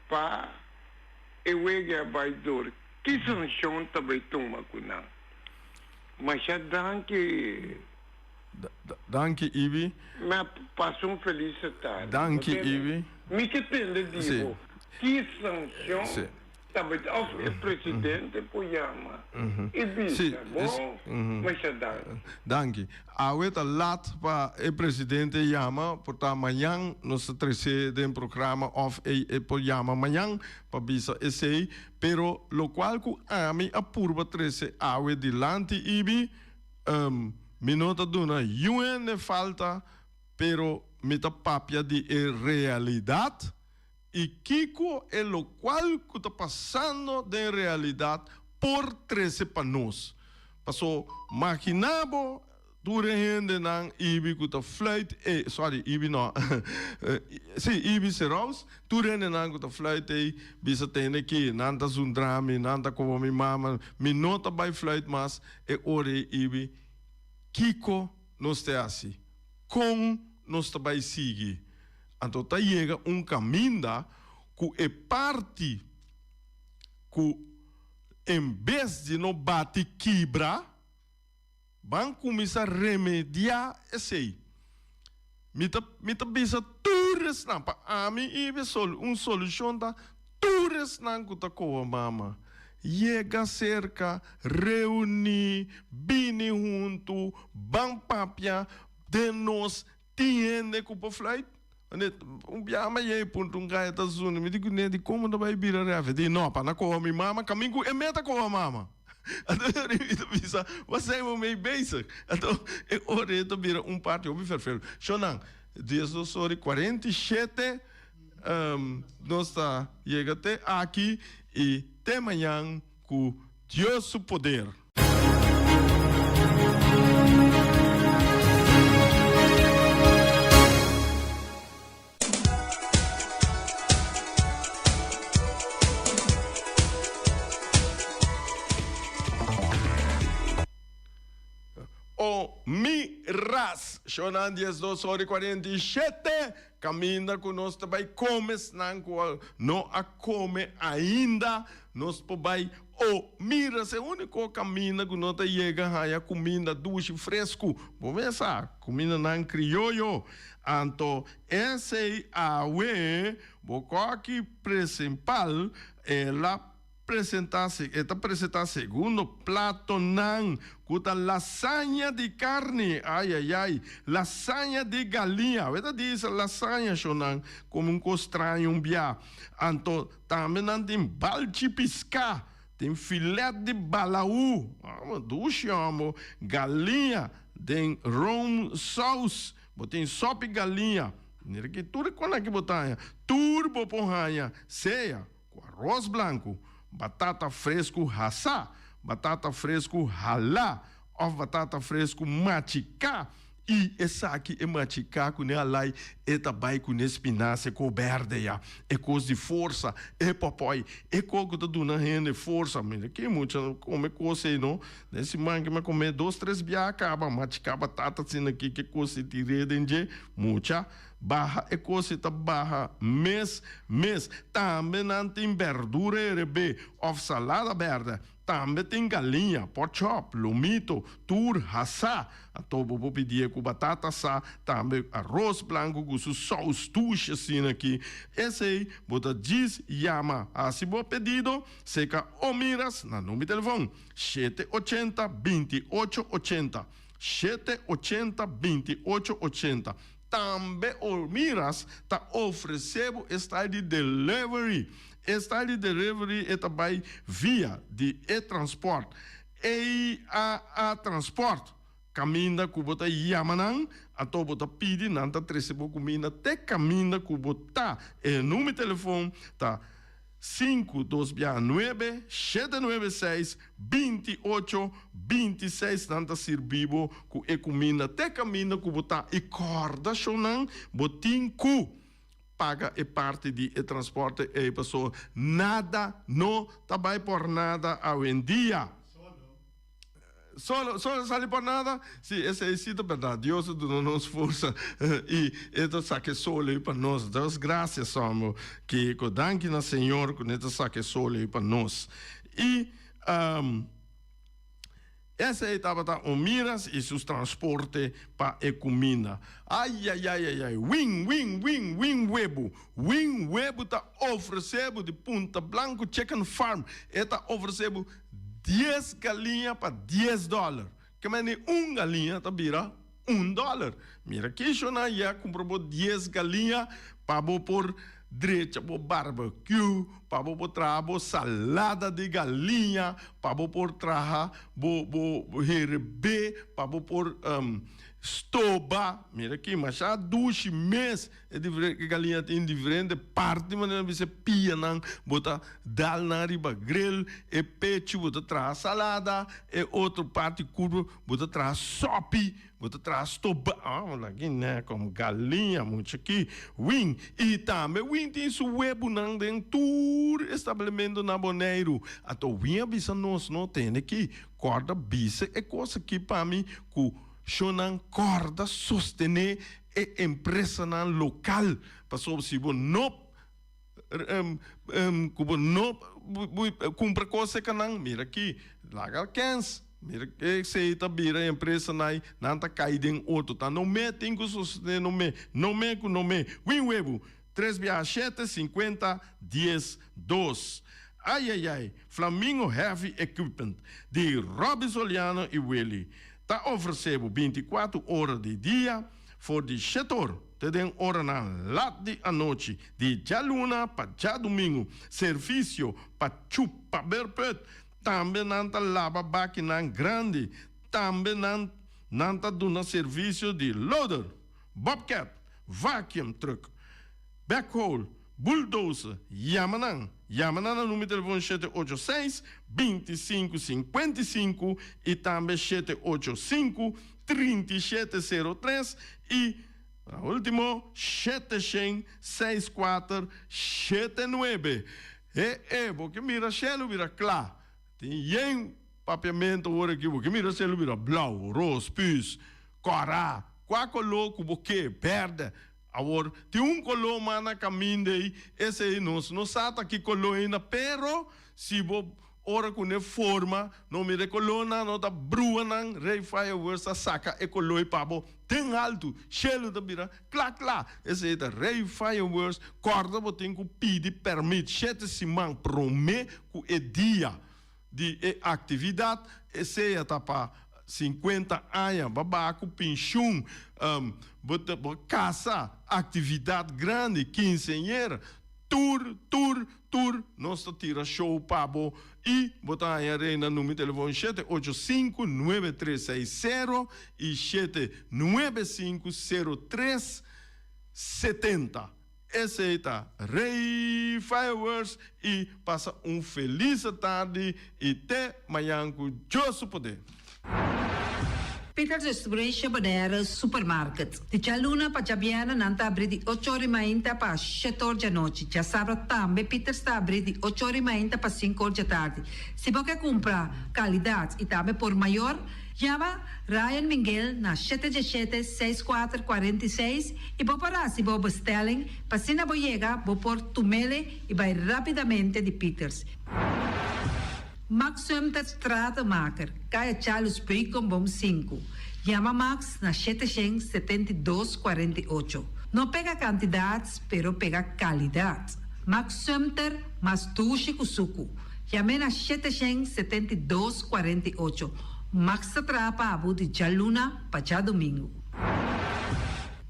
pa e wega a bai dor. Ki sanshon ta bai tuma ku nan? Masha danki. Danki Ibi. Mi a pasa un felis tardi. Danki Ibi. Mi ke tende di bo ki sanshon ta bai of e presidente por yama i bisa bo. Masha danki. Danki. Awe ta lat pa e presidente yama, por ta mañan nos ta trece den programa of e por yama mañan pa bisa esey. Pero locual cu ami a purba trece awe dilanti Ibi, um, mi no ta duna yun hende falta, pero mi ta papia di e realidad y kico e locual cu ta pasando den realidad por trece pa nos. Paso magina bo Tur e hendenan Ibi ku ta fluit ei, sorry, Ibi no, sí, Ibi Serous, tur hendenan ku ta fluit ei bisa tende ki nan ta zundra mi, nan ta koba mi mama, mi no ta bai fluit mas, e ora ei Ibi, kiko nos ta hasi? Kon nos ta bai sigui? Anto ta yega un kaminda ku e parti ku en bes di no bati kibra, Ban kuminsá remediá esei. Mi ta mi ta bisa tur esnan, pa ami i sol un solushon ta tur esnan ku ta koba mama, yega serka, reuní, bini huntu, ban papia den nos tin hende ku por fluit. Un biaha mi a yega e punto un gaya ta zuni mi di kuné di komo ta bai bira ref? E di no, pa na koba mi mama kamin ku e meta koba mama. Anto e ora mi ta bisa, wat zijn we mee bezig? Anto e ora e ta bira un parti hopi ferfelu. Shonnan, diesdos ora i 47, nos ta yega te aki i te mañan ku Dios su poder. O mi ras! Shonan 12 ora i 47, kaminda ku nos ta bai kome esnan ku no a kome ainda, nos por bai O mira, si e úniko kaminda ku no ta yega haña kuminda dushi fresku, bo mes sa, kumindanan krioyo. Anto esei awe bo kòki presimpal el a presentá, e ta presentá segundo platonan ku ta lasaña di karni, ai ai ai, lasaña di galiña. Awe ta disa lasaña shonnan komo un kos straño un bia. Anto Tambe nan tin balchi piská, tin filet di balaú, amo dushi amo, galiña den room saus, bo tin sopi galiña, mira ki tur e konan ki bo ta haña, tur bo por haña, sea ku aros blanku, batata fresku hasá, batata fresku halá òf batata fresku machiká. I esaki e machiká kuné alai e ta bai kuné spinase ko bèrdè ya. E kos di forsa, e pòpòi, e ko ku ta duna hende forsa. Mira ki mucha kome kos ei no. Den siman ki mi a kome dos tres bia a kaba machiká batata asina ki ke kos ei tir'é den dje. Mucha baha e kos ei ta baha mes mes. Tambe nan tin bèrdura herebé òf salada bèrdè. Tambe tin galiña, pork chop, lomito, tur hasá. Anto bo por pidié ku batata asá, tambe aros blanku ku su sous dushi asina aki. Esei bo ta djis yama hasi bo pedido seka Omiras na number di telefon, shete ochenta, binti ocho ochenta, shete ochenta, binti ocho ochenta. Tambe Omiras ta ofresé bo e style di delivery. E style di delivery e ta bai via di e transport EAA Transport. Kaminda ku bo ta yama nan, anto bo ta pidi nan ta trese bo kuminda te kaminda ku bo ta. E number di telefon ta sinku dos bia nuebe, shete nuebe seis, binti ocho, binti seis. Nan ta sirbi bo ku e kuminda te kaminda ku bo ta i kòrda shownan bo tin ku paga e parti di e transporte ei paso nada no ta bai por nada awendia. Solo, solo sali por nada? Si, esei si ta berdad. Dios a duna nos forsa i e ta saka e solo ei pa nos. Dios gracias homber ki ku danki na Señor ku ne ta saka e solo ei pa nos. I esei tabata Omiras i su transporte pa e kuminda. Ayayayayay, win, win, win, win webu. Win webu ta ofresé bo di Punta Blanco Chicken Farm. E ta ofresé bo dies galiña pa dies dòler. Ke mende un galiña ta bira un dòler. Mira kisho nan ya kumpra bo dies galiña pa bo por drecha bo barbecue, pa bo por traha bo salada di galiña, pa bo por traha bo bo herebé, pa bo por stoba. Mira aki masha dushi mes. E diferente galiña tin diferente parti manera nan bisa pianan bo ta dal nan riba grill, e pechu bo ta traha salada, e otro parti kurpo bo ta traha sopi, bo ta traha stoba, ah laki ne kom galiña mucha aki win i tambe win tin su webunan den tur establemento na Boneiru anto win a bisa nos no tene ki kòrda bisa e kos aki pa mi ku shownan kòrda sostené e empresanan lokal pasobra si bo no ku bo no kumpra kos serka nan mira aki laga kens mira esei ta bira e empresanan nan ta kai den otro ta no me tin ku sostene no me no me ku no me win webu tres biaha shete sinkuenta dies dos ayayay Flamingo Heavy Equipment di Robby Soliano i Willy ta ofresé bo bintikuatro ora di dia for di shetor te den oranan lat di anochi di djaluna pa djadumingu. Servisio pa chupa berput. Tambe nan ta laba bakinan grandi. Tambe nan nan ta duna servisio di loader, bobcat, vacuum truck, backhoe, bulldozer. Yama nan. Yama nan na numero di telefon shete ocho seis, binti sinku sinkuenta i sinku i tambe shete ocho sinku, 3703 i na ultimo 700 64 79. He e, bo ke mira shelu bira kla. Tin yen papiamento awor aki, bo ke mira shelu bira blauw, roos, pus, kòrá, kua koló ku bo ke, bèrdè. Awor, tin un koló mas na kaminda ei, esei nos no sa ta ki koló ainda, pero si bo ora ku ne forma, no mira e kolónan, no ta brua nan, Rey Fireworks ta saka e koló ei pa bo den haltu, shelu ta bira kla kla. Esei ta Rey Fireworks, kòrda bo tin ku pidi pèrmit shete siman promé ku e dia di e aktividat, esei ta pa 50 aña, bo a baha ku penshun, bo ta bo kasa, aktividat grandi, kinseñera, tur tur tur nos ta tira show pa bo i bo ta haña rei na numero di telefon shete ocho sinku nuebe tres seis sero i shete nuebe sinku sero tres setenta. Esei ta Rey Fireworks i pasa un felis tardi i te mañan ku Dios su poder. Peters Distribution Bonaire Supermarket. Di djaluna pa djabièrnè nan ta abrí di ocho ora i mainta pa shete or djanochi. Djasabra tambe Peters ta abrí di ocho ora i mainta pa sinku or djatardi. Si bo ke kumpra kalidat i tambe por mayor, yama Ryan Minguel na shete djeshete, seis kuater, 46 i bo por hasi bo bestelling pa asina bo yega bo por tumele i bai rápidamente di Peters. Max Sumter Stratenmaker, Kaya Charles Beukenboom sinku. Yama Max na 772 48. No pega kantidat, pero pega kalidat. Max Sumter, mas dushi ku suku. Yam'é na 772 48. Max ta traha pa bo di djaluna pa djadumingu.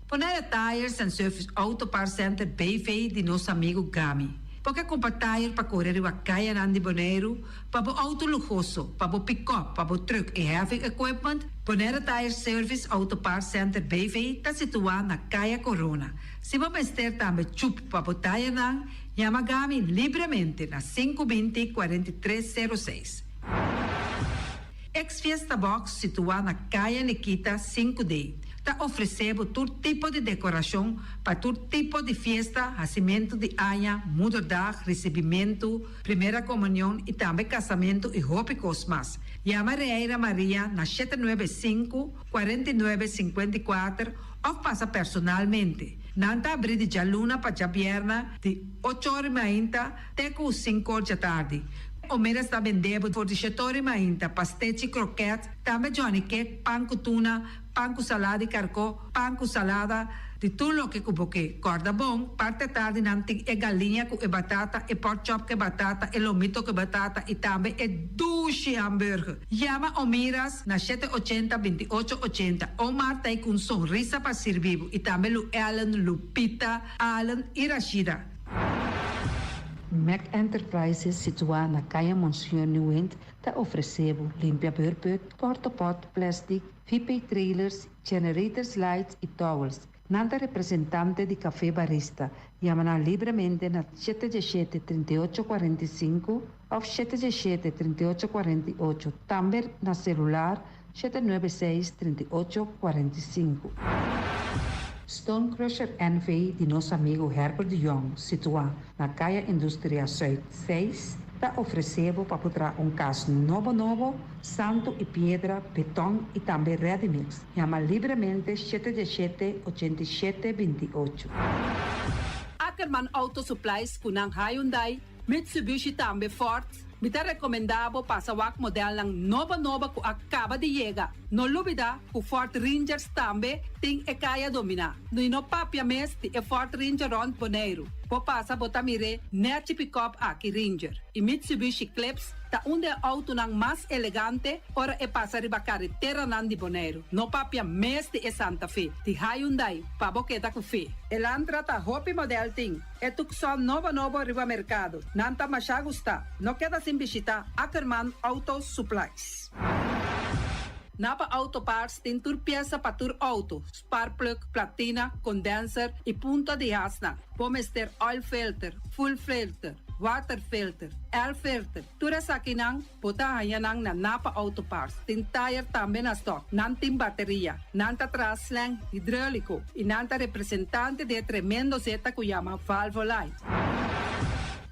Bonaire Tires and Service Auto Parts Center BV di nos amigu Gami. Bo ke kumpra tire pa kore riba kayanan di Boneiru, pa bo outo luhoso, pa bo pikòp, pa bo trùk i heavy equipment? Bonaire Tire Service Auto Parts Center BV ta situá na Kaya Corona. Si bo mester tambe chup pa bo tayernan, yama Gami libremente na 5 20 43 06. Ex Fiesta Box situá na Kaya Nikita sinku D ta ofresé bo tur tipo di dekorashon pa tur tipo di fiesta, hasimentu di aña, moederdag, risibimentu, primera komunion i tambe kasamentu i hopi kos mas. Yama Reira Maria na 795, 49, 54 òf pasa personalmente. Nan ta abrí di djaluna pa djabièrnè di ocho or i mainta te ku sinku or djatardi. Omeras ta bende bo for di shetori mainta, pastechi, kroket, tambe johnny cake, pan ku tuna, pan ku salada di karkó, pan ku salada, di tur loke ku bo ke. Kòrda bon, parti atardi nan tin e galiña ku e batata, e pork chop ku e batata, e lomito ku e batata i tambe e dushi hamburger. Yama Omiras na 780 28 80. Omar ta ei ku un sonrisa pa sirbi bo i tambe Lu Ellen, Lupita, Allen i Rashida. Mac Enterprises situá na Kaya Monseñor Nieuwind ta ofresé bo limpia beurput, portapot, plastic, VP trailers, generators lights i towels. Nan ta representante di Café Barista. Yama nan libremente na 717 38 45 òf 717 38 48. Tambe na selular 796 38 45. Stone Crusher NV di nos amigu Herbert de Jong, situá na Kaya Industria Zuid 6, ta ofresé bo pa traha un kas nobo nobo, santu i piedra, beton i tambe ready mix. Yama libremente 717 87 28. Ackerman Auto Supplies ku nan Hyundai, Mitsubishi tambe Ford. Mi ta rekomendá bo pasa wak modelnan nobo nobo ku a kaba di yega. No lubidá ku Ford Rangers tambe tin e kaya dominá. No no papia mes di e Ford Ranger rònt Boneiru. Bo pasa bo ta mir'é nèchi pick-up aki Ranger. I Mitsubishi Eclipse ta un di e outonan mas elegante ora e pasa riba kareteranan di Boneiru. No papia mes di e Santa Fe, di Hyundai, pa bo keda ku fe. Elantra ta hopi model tin. E Tucson nobo nobo riba merkado. Nan ta masha gusta. No keda sin bishitá Ackerman Auto Supplies. Napa Auto Parts tin tur piesa pa tur outo, spark plug, platina, condenser i punta di hasnan. Bo mester oil filter, fuel filter, water filter, air filter. Tur esakinan bo ta haña nan na Napa Auto Parts. Tin tire tambe na stock. Nan tin bateria. Nan ta traha slang hidráuliko i nan ta representante di e tremendo zeta ku yama Valvoline.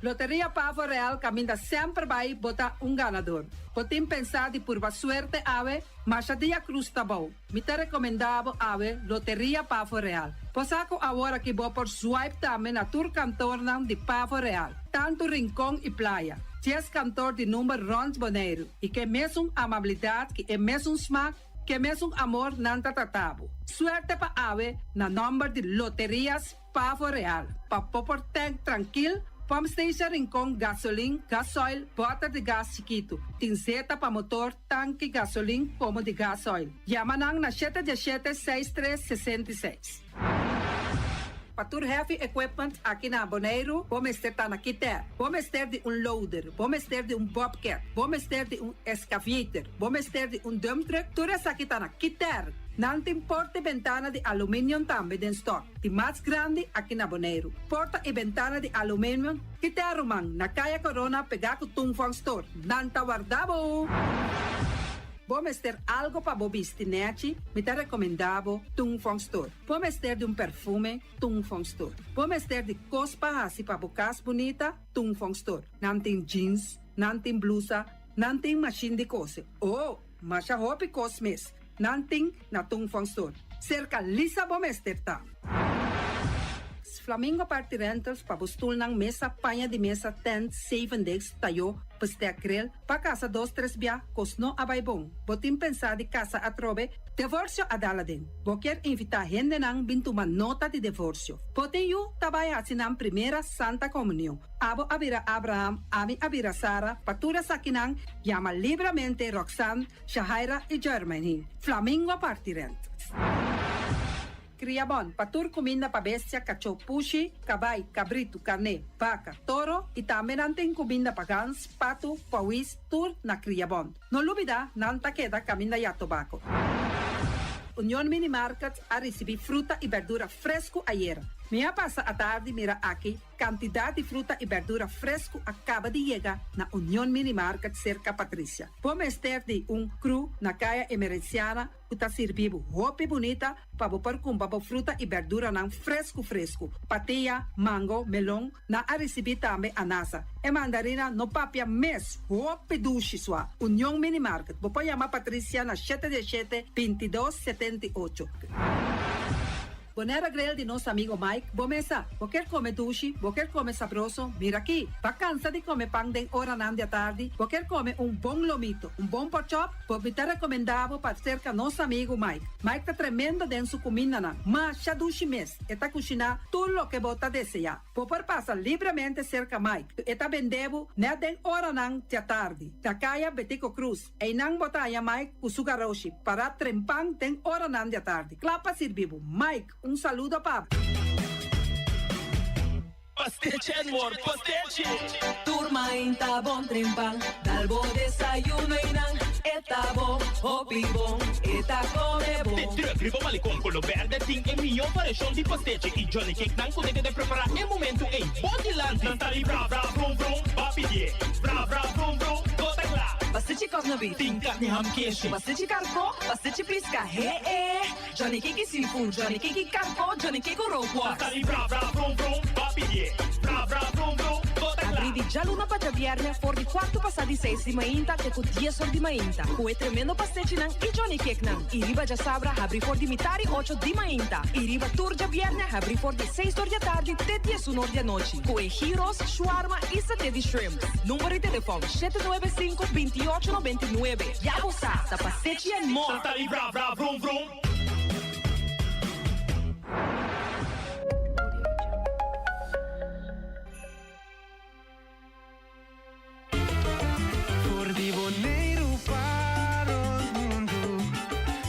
Loteria Pavo Real kaminda semper bai bo ta un ganador. Bo tin pensá di purba suerte awe, masha dia krus ta bou. Mi ta rekomendá bo awe Loteria Pavo Real. Bo sa ku awor aki bo por swipe tambe na tur kantornan di Pavo Real, tantu Rincon i Playa. 10 kantor di number rònt Boneiru i ku e mesun amabilidat, ku e mesun smak, ku e mesun amor nan ta trata bo. Suerte pa awe na nòmber di Loterias Pavo Real. Pa bo por tank trankil, pump station Rincon, gasolin, gasoil, bòter di gas chikitu. Tin zeta pa motor, tanki, gasolin, komo di gasoil. Yama nan na 717 63 66. Pa tur heavy equipment aki na Boneiru, bo mester ta na Kiter. Bo mester di un loader, bo mester di un bobcat, bo mester di un excavator, bo mester di un dump truck, tur esaki ta na Kiter. Nan tin porta i bentana di aluminium tambe den stock, di mas grandi aki na Boneiru. Porta i bentana di aluminium, Kiter ruman, na Kaya Corona pegá ku Tung Fong Store. Nan ta warda bo! Bo mester algo pa bo bisti nechi? Mi ta recomenda bo Tung Fong Store. Bo mester di un perfume? Tung Fong Store. Bo mester di cos pa haci pa bo cas bunita? Tung Fong Store. Nan tin jeans, nan tin blusa, nan tin machine di cose. Oh, masha hopi cos mes nan tin na Tung Fong Store. Cerca Lisa bo mester ta. Flamingo Party Rentals pa bo stulnan, mesa, paña di mesa, tent, zevendegs, tayo, bestek, grill. Pa casa dos tres bia, cos no a bay bon. Bo tin pensa di casa atrobe? Devorcio a dal aden. Bo kier invita hendenan bin tuma nota di devorcio. Bo tin yu ta bay haci nan primera Santa Comunion. Abo a bira Abraham, ami a bira Sara, pa tur esakinan yama libramente Roxanne, Shahaira y Jermaine. Flamingo parti rent. Kria bon pa tur kuminda pa bestia, kachó, pushi, kabai, kabritu, karné, baka, toro i tambe nan tin kuminda pa gans, patu, pawis, tur na Kria Bon. No lubida nan ta keda kaminda ya tobako. Union Mini Market a risibí fruta i berdura fresku ayera. Mi a pasa atardi mira aki Kantidat di fruta i bèrdura fresku a kaba di yega na Union Mini Market serka Patricia. Bo mester di un kru na Kaya Emerenciana ku ta sirbi bo hopi bunita pa bo por kumpra bo fruta i bèrduranan fresku fresku. Patia, mango, melon, nan a risibí tambe anasa. E mandarina no papia mes, hopi dushi sua. Union Mini Market, bo por yama Patricia na shete diesshete, bintidos, setenti'ocho. Bonera Grill di nos amigo Mike, bo mesa. Bo kier come dushi, bo kier come sabroso, mira aki. Ba cansa di come pan den oranan di atardi, bo kier come un bon lomito, un bon porkchop, bo mi ta recomenda bo pa cerca nos amigo Mike. Mike ta tremendo den su cumindanan, masha dushi mes, e ta cushina tur loke bo ta desea. Bo por pasa libremente cerca Mike, e ta bende bo net den oranan di atardi, na caya Betico Cruz. Einan bo ta haña Mike ku su garoshi pará trempan den oranan di atardi, kla pa sirbi bo. Mike, un saludo pa bo. Pastechi and more pastechi! Tur mainta bon trempan, dal bo desayuno einan e ta bo hopi bon, e ta come bon. De truck riba Malecon Colo Berde tin e mihó variashon di pastechi y Johnny Cake nan ku ta keda prepará e momentu ei bo dilanti. Nan ta di bra bra vrum vrum, ba pidié bra bra vrum vrum, bo ta kla. Pastechi kòkna beef. Tin karni ham keshi. Pastechi karkó, pastechi piska, he e. Johnny Cake i seafood, Johnny Cake i karkó, Johnny Cake ku rookworst. Nan ta di bra bra vrum vrum, ba pidié bra bra vrum vrum, bo ta kla. Abrí di djaluna pa djabièrnè for di kuartu pasá di seis di mainta te ku dies or di mainta ku e tremendo pastechinan i Johnny Cakenan. I riba djasabra habrí for di mitari ocho di mainta i riba tur djabièrnè habrí for di seis or di atardi te diesun or di anochi ku e gyros, shawarma i saté di shrimp. Number di telefòn, 795 28 99. Ya bo sa, ta pastechi and more! Nan ta di bra bra vrum vrum. For di Boneiru pa rond mundu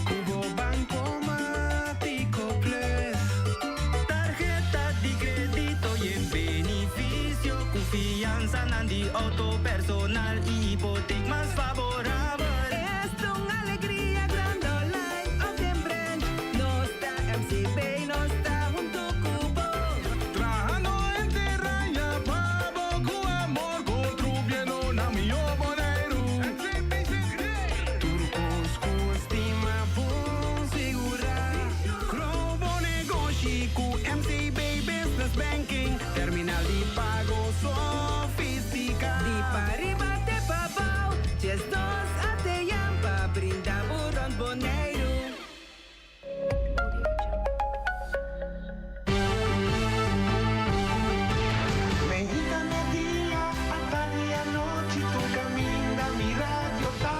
ku bo Bankomatiko Plus. Tarheta di kredito yen benifisio ku fiansanan di outo personal i hipotek mas faborabel. Esta un alegria grandi online of den branch. Nos ta MCB, nos ta huntu ku bo. Trahando henter aña pa bo ku amor contribuyendo na mihó Boneiru. Tur kos ku estima bon sigurá. Grow bo negoshi ku MCB Business Banking, terminal di pago sofisticá. Di pariba te pabou, 12 ATM pa brinda bo rond Boneiru. Meinta media, atardi anochi tur caminda mi radio ta.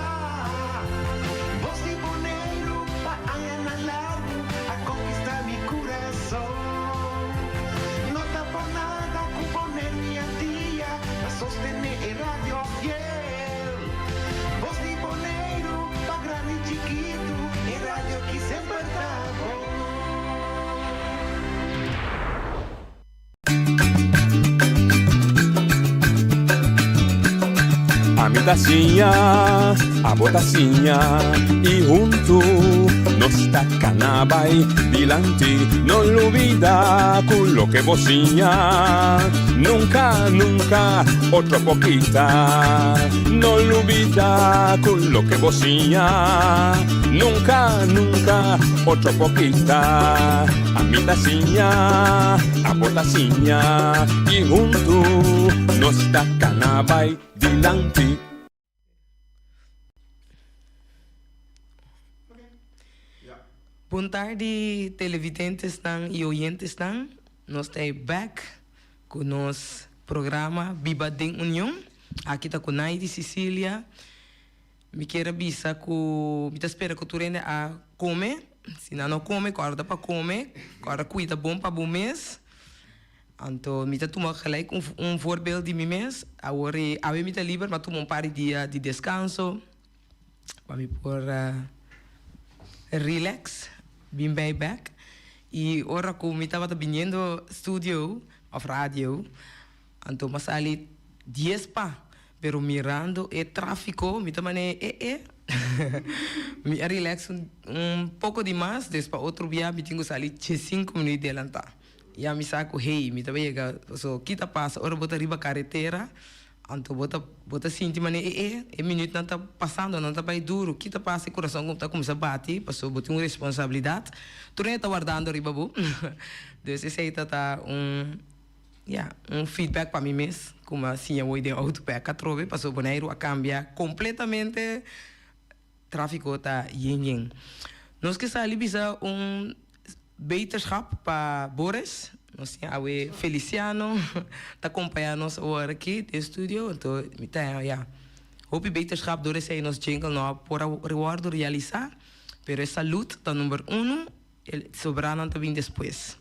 Bos di Boneiru pa añanan largu a conquista mi curason. No ta por nada cu Boneiru y Antia ta sostene e radio fiel. Bos di Boneiru pa grandi chikitu e radio ki semper ta bon. Ami ta siña, abo ta siña y huntu nos ta cana bay dilanti. No lubida cu loke bo siña. Nunka, nunka, otro por kita. No lubidá ku loke bo siña. Nunka, nunka, otro por kita. Ami ta siña, abo ta siña. I huntu nos ta kana bai dilanti. Bon tardi televidentesnan y oyentesnan. Nos ta e back cu nos programa Biba den Union. Aki ta cu Naidy Cicilia. Mi kier a bisa cu mi ta spera cu tur hende a come. Si nan no come, corda pa come. Corda cuida bon pa bo mes. Anto mi ta tuma gelijk un voorbeeld di mi mes. Awor e awe mi ta liber, mi a tuma un par di dia di descanso pa mi por relax, bin bij bek. Y ora cu mi tabata biniendo studio of radio, anto mi a sali dies pa, pero mirando e trafico mi ta mane e e mi a relax un poco di mas, des pa otro bia mi tin cu sali diescinco minuut delanta. Ya mi sa ku hey, mi ta bai yega, paso ki ta pasa ora bo ta riba karetera, anto bo ta bo ta sinti manera e e e minütnan ta pasando, nan ta bai duru, ki ta pasa e kurason ta kuminsá bati, paso bo tin un responsabilidat, tur hende ta wardando riba bo, dus esei ta ta un ya un feedback pa mi mes ku mi a siña woi den outo bek atrobe, paso Boneiru a kambia kompletamente, tráfiko ta yen yen. Nos ke sali bisa un. Beterschap pa Boris. Nos tin awe Feliciano ta compaña nos awor aki den studio. Anto mi ta ya hopi beterschap door esey nos jingle no a por a wordo realisa. Pero e salud ta number uno, e sobranan ta bin despues.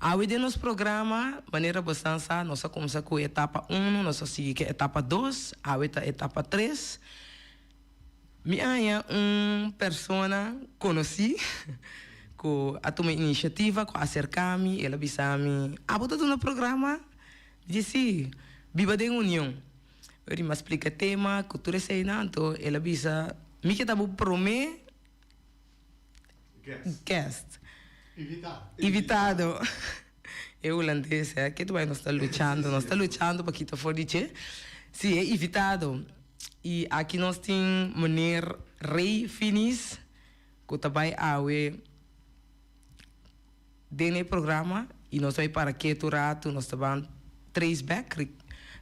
Awe den nos programa, manera bosan sa, nos a cuminsa cu etapa uno, nos a sigui cu etapa dos, awe ta etapa tres. Mi a haña un persona konosí ku a tuma inisiativa, ku a aserká mi, el a bisa mi, Abo ta duna programa? Mi di, Sí, Biba den Union. Ora mi a splika e tema ku tur eseinan, anto el a bisa, Mi ke ta bo promé guest. Invitado. E hulandes, eh, ke ta bai nos ta luchando, nos ta luchando pa kita for di dje. Sí, e invitado. I aki nos tin meneer Ray Finis ku ta bai awe den e programa i nos bai para ketu ratu, nos ta ban trace back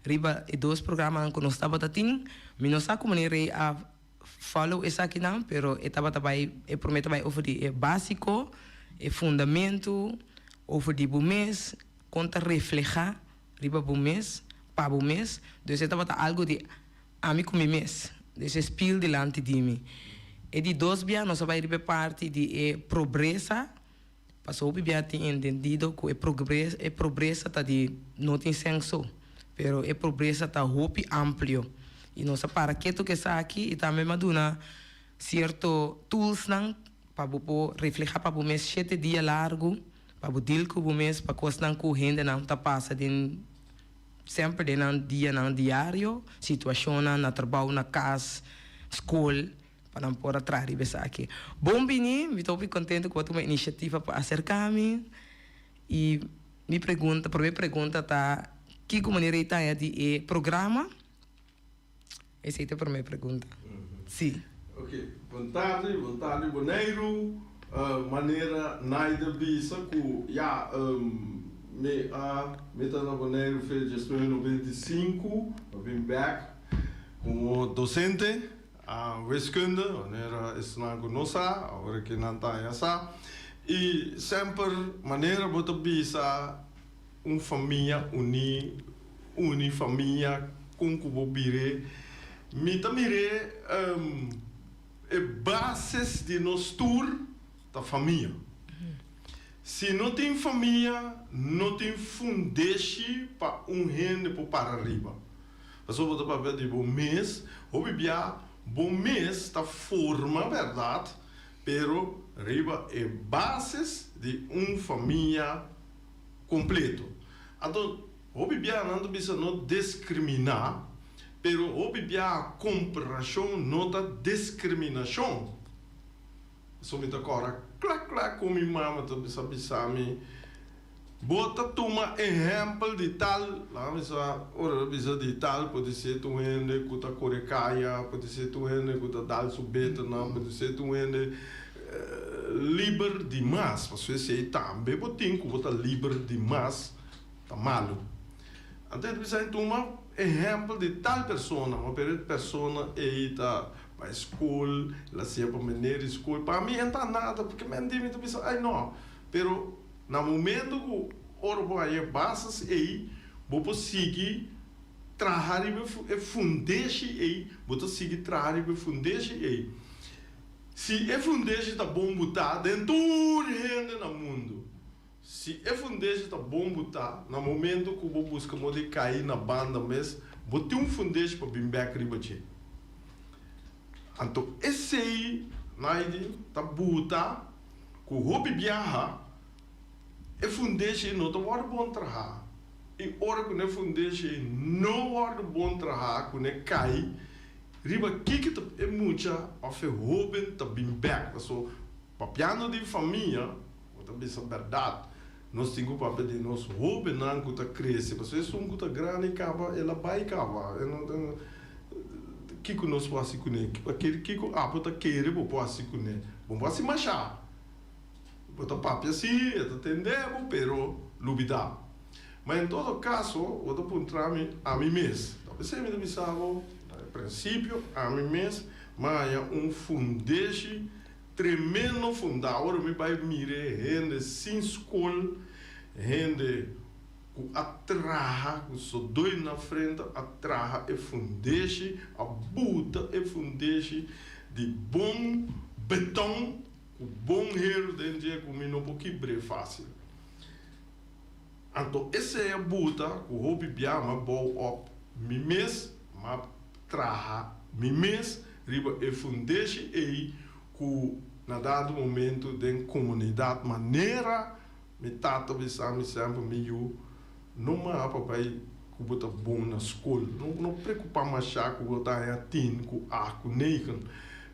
riba e dos programanan ku nos tabata tin. Mi no sa ku meneer Ray a follow esakinan, pero e tabata bai, e prome ta bai over di e básiko, e fundamentu, over di bo mes, kon ta reflehá riba bo mes, pa bo mes. Dus e tabata algu di ami ku mi mes, dus e spiel dilanti di mi. E di dos bia nos a bai riba e parti di e probresa, pasobra hopi bia tin entendido ku e e probresa ta di no tin senso, pero e probresa ta hopi amplio. I nos a para ketu ku esaki i tambe mi a duna sierto toolsnan pa bo por reflehá pa bo mes shete dia largu. Pa bo deal ku bo mes pa kosnan ku hendenan ta pasa den semper den nan dianan diario, situashonnan na trabou, na kas, skol, pa nan por a traha riba esaki. Bon bini, mi ta hopi kontento ku bo a tuma inisiativa pa aserka mi i mi pregunta, prome pregunta ta kiko manera e taña di e programa? Esei ta e prome pregunta. Si. Ok, bon tardi, bon tardi Boneiru. Manera Naida bisa ku ya mi a mi ta na Boneiru fe 1995, a bin bek komo dosente a wiskunde, manera esnan ku no sa, awor ke nan ta haña sa. I semper manera bo ta bisa Un famia uní, uni famia kon ku bo bir'é. Mi ta mir'é e bases di nos tur ta famia. Si no tin famia, no tin fundeshi pa un hende por para riba. Pasobra bo ta papia di bo mes, hopi bia bo mes ta forma bèrdat, pero riba e bases di un famia. Completo. Anto hopi biaha nan ta bisa no discriminá, pero hopi biaha comparacion no ta discriminacion. Pasobra mi ta cora cla cla con mi mama ta bisa bisa mi, Bo ta tuma ehèmpel di tal, laga mi sa, ora ta bisa di tal, podisé ta un hende ku ta kore kaya, podisé ta un hende ku ta dal su beternan, podisé ta un hende liber di mas, pasobra esei tambe bo tin ku bo ta liber di mas ta malu. Anto e ta bisa tuma ehèmpel di tal persona, ma pero e persona ei ta bai skol, el a siña pa meneer di skol, pa mi e no ta nada, porque mi mi ta bisa ai no, pero na momento ku ora bo haña e basis ei, bo por sigui traha riba e fundeshi ei, bo ta sigui traha riba e fundeshi ei. Si e fundeshi ta bon butá den tur hende na mundu, si e fundeshi ta bon butá, na momento ku bo buska moda di kai na banda mes, bo tin un fundeshi pa bin bèk riba dje. Anto esei, Naidi, ta buta ku hopi biaha e fundeshi no ta wòrdu bon trahá. I ora ku e fundeshi no wòrdu bon trahá, ku e kai, Riba kiko ta e mucha of e hoben ta bin bek? Paso papiando di famia, bo ta bisa berdad, nos tin ku papia di nos hobennan ku ta krese, paso esun ku ta grandi kaba el a bai kaba, e no ta kiko nos por hasi kuné? Kiko abo ta kere bo por hasi kuné? Bo por hasi masha, bo ta papia si, e ta tende bo, pero lubida. Ma en todo kaso, bo ta puntra mi ami mes. Ta p'esei mi ta bisa bo, na e prinsipio, ami mes mi a haña un fundeshi tremendo fundá. Ora mi bai mira e hende sin skol, hende ku a traha ku sodoi na frente, a traha e fundeshi, a buta e fundeshi di bon beton ku bon heru den dje ku mi no por kibr'é fásil. Anto esei a buta ku hopi bia m'a bou op mi mes, m'a traha mi mes riba e fundeshi ei ku na dado momento den komunidat manera mi tata bisa mi semper mi yu no maha pa bai ku bo ta bon na skol, no no preokupa masha ku bo ta haña tin ku a ku negen,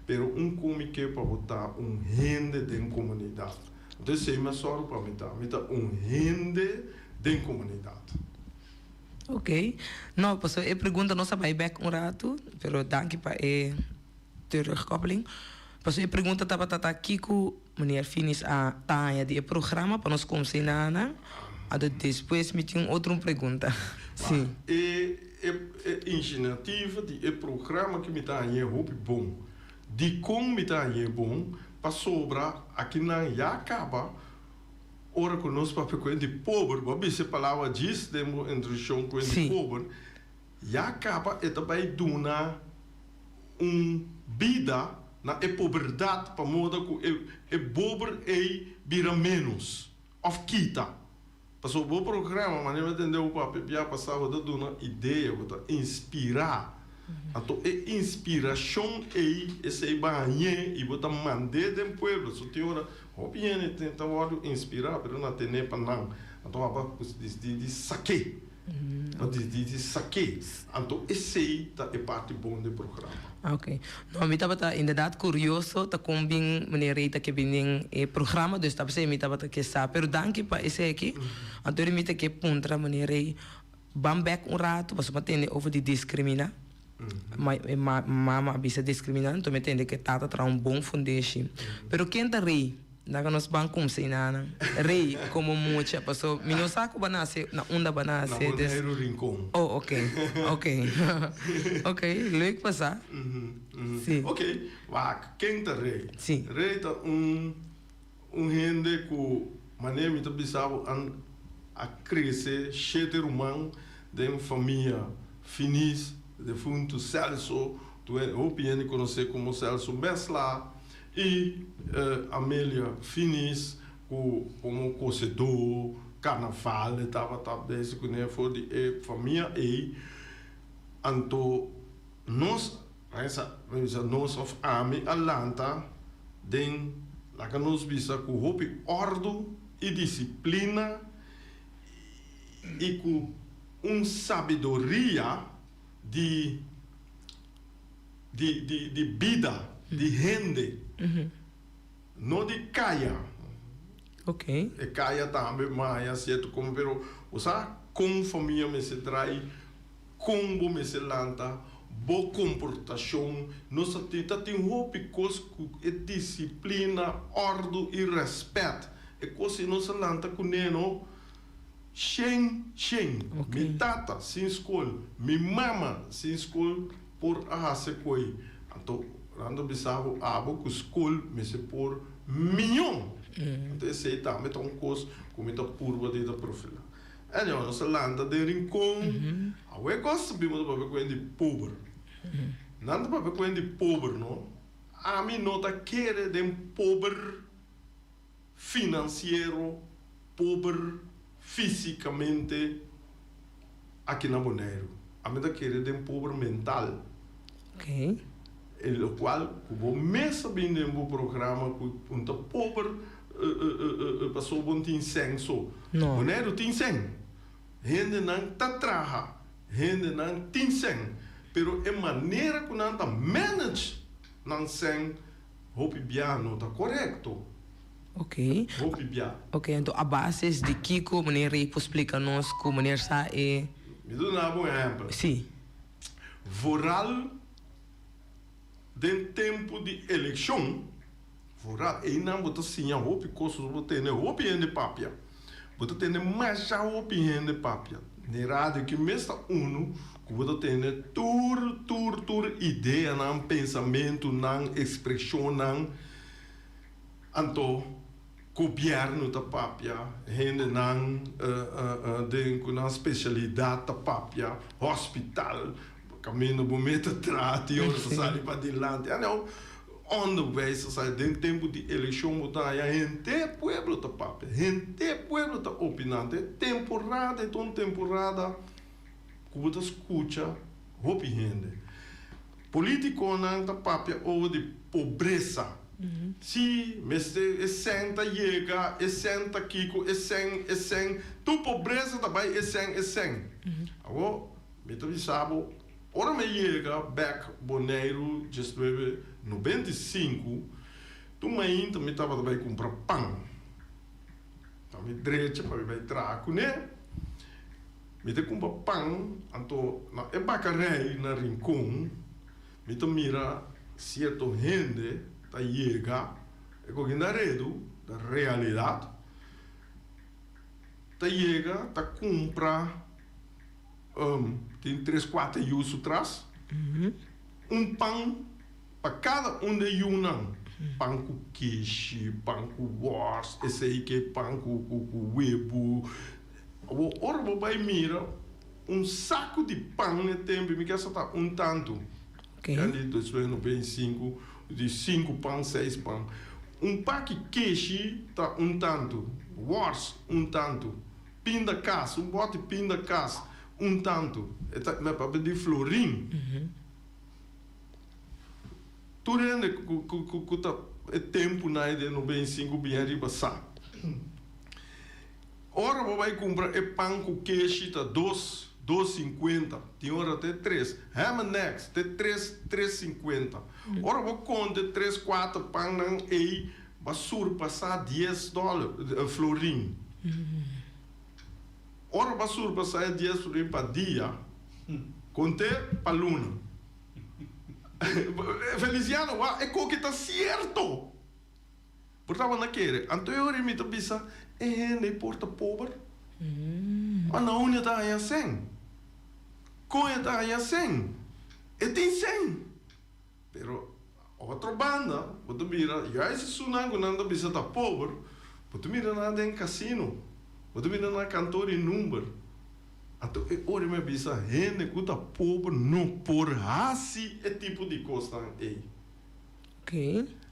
pero un ku mi ke pa bo ta un hende den komunidat. Anto esei mi a sòru pa mi ta. Mi ta un hende den komunidat. Ok. No, pasobra e pregunta nos a bai bèk un ratu, pero danki pa e terugkoppeling. Pasobra e pregunta tabata ta kiko meneer Finis a ta haña di e programa pa nos kumsa na nan. Anto despues mi tin un otro un pregunta. Si. E e inisiativa di e programa ki mi ta hañ'é hopi bon. Dikon mi ta hañ'é bon? Pasobra akinan ya kaba ora ku nos papia ku hende pober, bo a bisa e palabra djis den bo introduccion ku hende pober, ya kaba e ta bai duna un bida na e poberdat pa moda ku e bober ei bira menos òf kita. Pasobra bo programa, manera mi a tende bo papia bia pasá, bo ta duna idea, bo ta inspirá. Anto e inspirashon ei, esei bañ'é i bo ta mand'é den pueblo. So tin ora hopi hende ta wòrdu inspirá, pero nan ten'é pa nan. Anto aba disidí di sak'é. Bo disidí di sak'é. Anto esei ta e parti bon di e programa. Ok. No, mi tabata inderdaad curioso ta con bin meneer Rey ta ke bin den e programa, dus ta p'esei mi tabata ke sa. Pero danki pa eseki. Anto mi ta ke puntra meneer Rey, ban bek un rato, pasobra mi a tende over di discrimina. Ma e mama a bisa discrimina, anto mi a tende ke tata traha un bon fundeshi. Pero ken ta Rey? Laga nos ban kumsa i nana. Rey komo mucha paso mi no sa ku bo nase na unda bo nase. Na Boneiru Rincon. Oh ok ok ok leuk pa sa. Si. Ok wak ken ta Rey? Si. Rey ta un un hende ku manera mi ta bisa bo an a krese shete ruman den famia Finis defuntu Celso tur hopi hende konosé komo Celso Mesla. I Amelia Finis ku komo kosedó karnaval e tabata bezig kuné for di e famia ei. Anto nos, mi bisa nos òf ami a lanta den laga nos bisa ku hopi òrdu i disiplina i ku un sabiduria di. di di di bida di hende no di kaya. E kaya tambe maya sierto komo pero bo sa kon famia mester drai, kon bo mester lanta, bo komportashon, nos ta tin ta tin hopi kos ku e disiplina, òrdu i rèspèt. E kos ei nos a lanta kuné no shen shen. Mi tata sin skol, mi mama sin skol por a hasi koi. Anto nan ta bisa bo abo ku skol mester por mion. Anto esei tambe ta un kos ku mi ta purba di ta profilá. Anyhow, nos a lanta den Rincon. Awe kos ta bin bo ta papia ku hende pober. Nan ta papia ku hende pober no. Ami no ta kere den pober finansiero, pober físikamente aki na Boneiru. Ami ta kere den pober mental. E lokual ku bo mes a bin den bo programa ku un ta pober pasobra bo no tin sèn so. Boneiru tin sèn. Hendenan ta traha, hendenan tin sèn, pero e manera ku nan ta manage nan sèn hopi bia no ta korekto. Hopi bia. Ok, anto a bases di kiko meneer Rey por splika nos ku meneer sa e. Mi ta duna bo un ehèmpel. Si. Vooral den tempu di elekshon, vooral einan bo ta siña hopi kos, bo tende hopi hende papia, bo ta tende masha hopi hende papia. Den radio ki mes ta unu ku bo ta tende tur tur tur ideanan, pensamentunan, ekspreshonnan. Anto gobièrnu ta papia, hendenan den ku nan spesialidat ta papia, hospital, kaminda bo mester traha tin ora ta sali padilanti. Anto onderwijs ta sali. Den tempu di elekshon bo ta haña henter pueblo ta papia, henter pueblo ta opiná. Anto e temporada e ta un temporada ku bo ta skucha hopi hende. Politikonan ta papia over di pobresa. Si, mester e sèn ta yega, e sèn ta kiko, e sèn, e sèn, tur pobresa ta bai e sèn, e sèn. Awor, mi ta bisa bo, ora mi a yega bèk Boneiru diesnuebe 95, tur mainta mi tabata bai kumpra pan. Pa mi drecha, pa mi bai traha kuné. Mi ta kumpra pan, anto na e bakarei na Rincon mi ta mira sierto hende ta yega, e koki na redu, ta realidat, ta yega ta kumpra, tin tres kuater yu su tras, un pan pa kada un de yunan, pan ku keshi, pan ku wòrs, esei ke pan ku webu. Awor ora bo bai mira un saku di pan e tempu mi kesa ta un tantu. Yan di 2095 di sinku pan seis pan. Un paki keshi ta un tantu, wòrs un tantu, pinda kas un bòti pinda kas un tantu. E ta mi a papia di florin. Tur hende ku ta e tempunan ei den 95 bin ariba sa. Ora bo bai kumpra e pan ku keshi ta dos, dos sinkuenta, tin ora te tres. Ham and eggs te tres, tres sinkuenta. Ora bo konta e tres kuater pannan ei ba surpasá dies dòler, florin. Ora ba surpasá e dies florin pa dia, kont'é pa luna. Feliciano, wak, e koki ta sierto! Por tabata na kere. Anto e ora mi ta bisa, e hende ei por ta pober? Ma na unda e ta haña sèn? Kon e ta haña sèn? E tin sèn! Pero otro banda bo ta mira juist esunnan ku nan ta bisa ta pober, bo ta mira nan den kasino, bo ta mira nan kantor di number. Anto e ora mi a bisa, hende ku ta pober no por hasi e tipo di kosnan ei.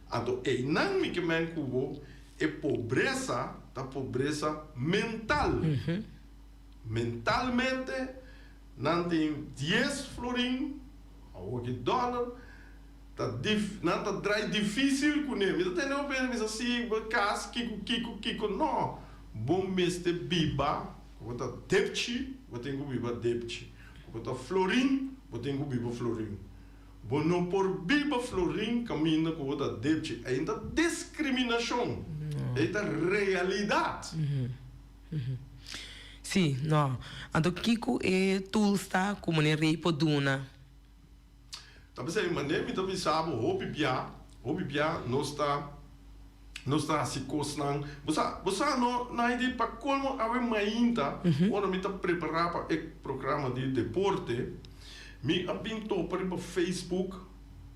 Anto einan mi ke men ku bo e pobresa ta pobresa mental. Mentalmente nan tin dies florin, awor ki dòler, ta dif nan ta drai difisil kuné. Mi ta tende hopi hende bisa si bo kas kiko kiko kiko. No, bo mester biba ku bo ta depchi, bo tin ku biba depchi. Ku bo ta florin, bo tin ku biba florin. Bo no por biba florin kaminda ku bo ta depchi. Ainda diskriminashon. Ei ta realidat. Sí, no. Anto kiko e tools ta ku meneer Rey por duna? Ta p'esei manera mi ta bisa bo hopi bia, hopi bia nos ta nos ta hasi kosnan. Bo sa, bo sa no, Naidy, pa kolmo awe mainta ora mi ta prepará pa e programa di deporte, mi a bin topa riba Facebook,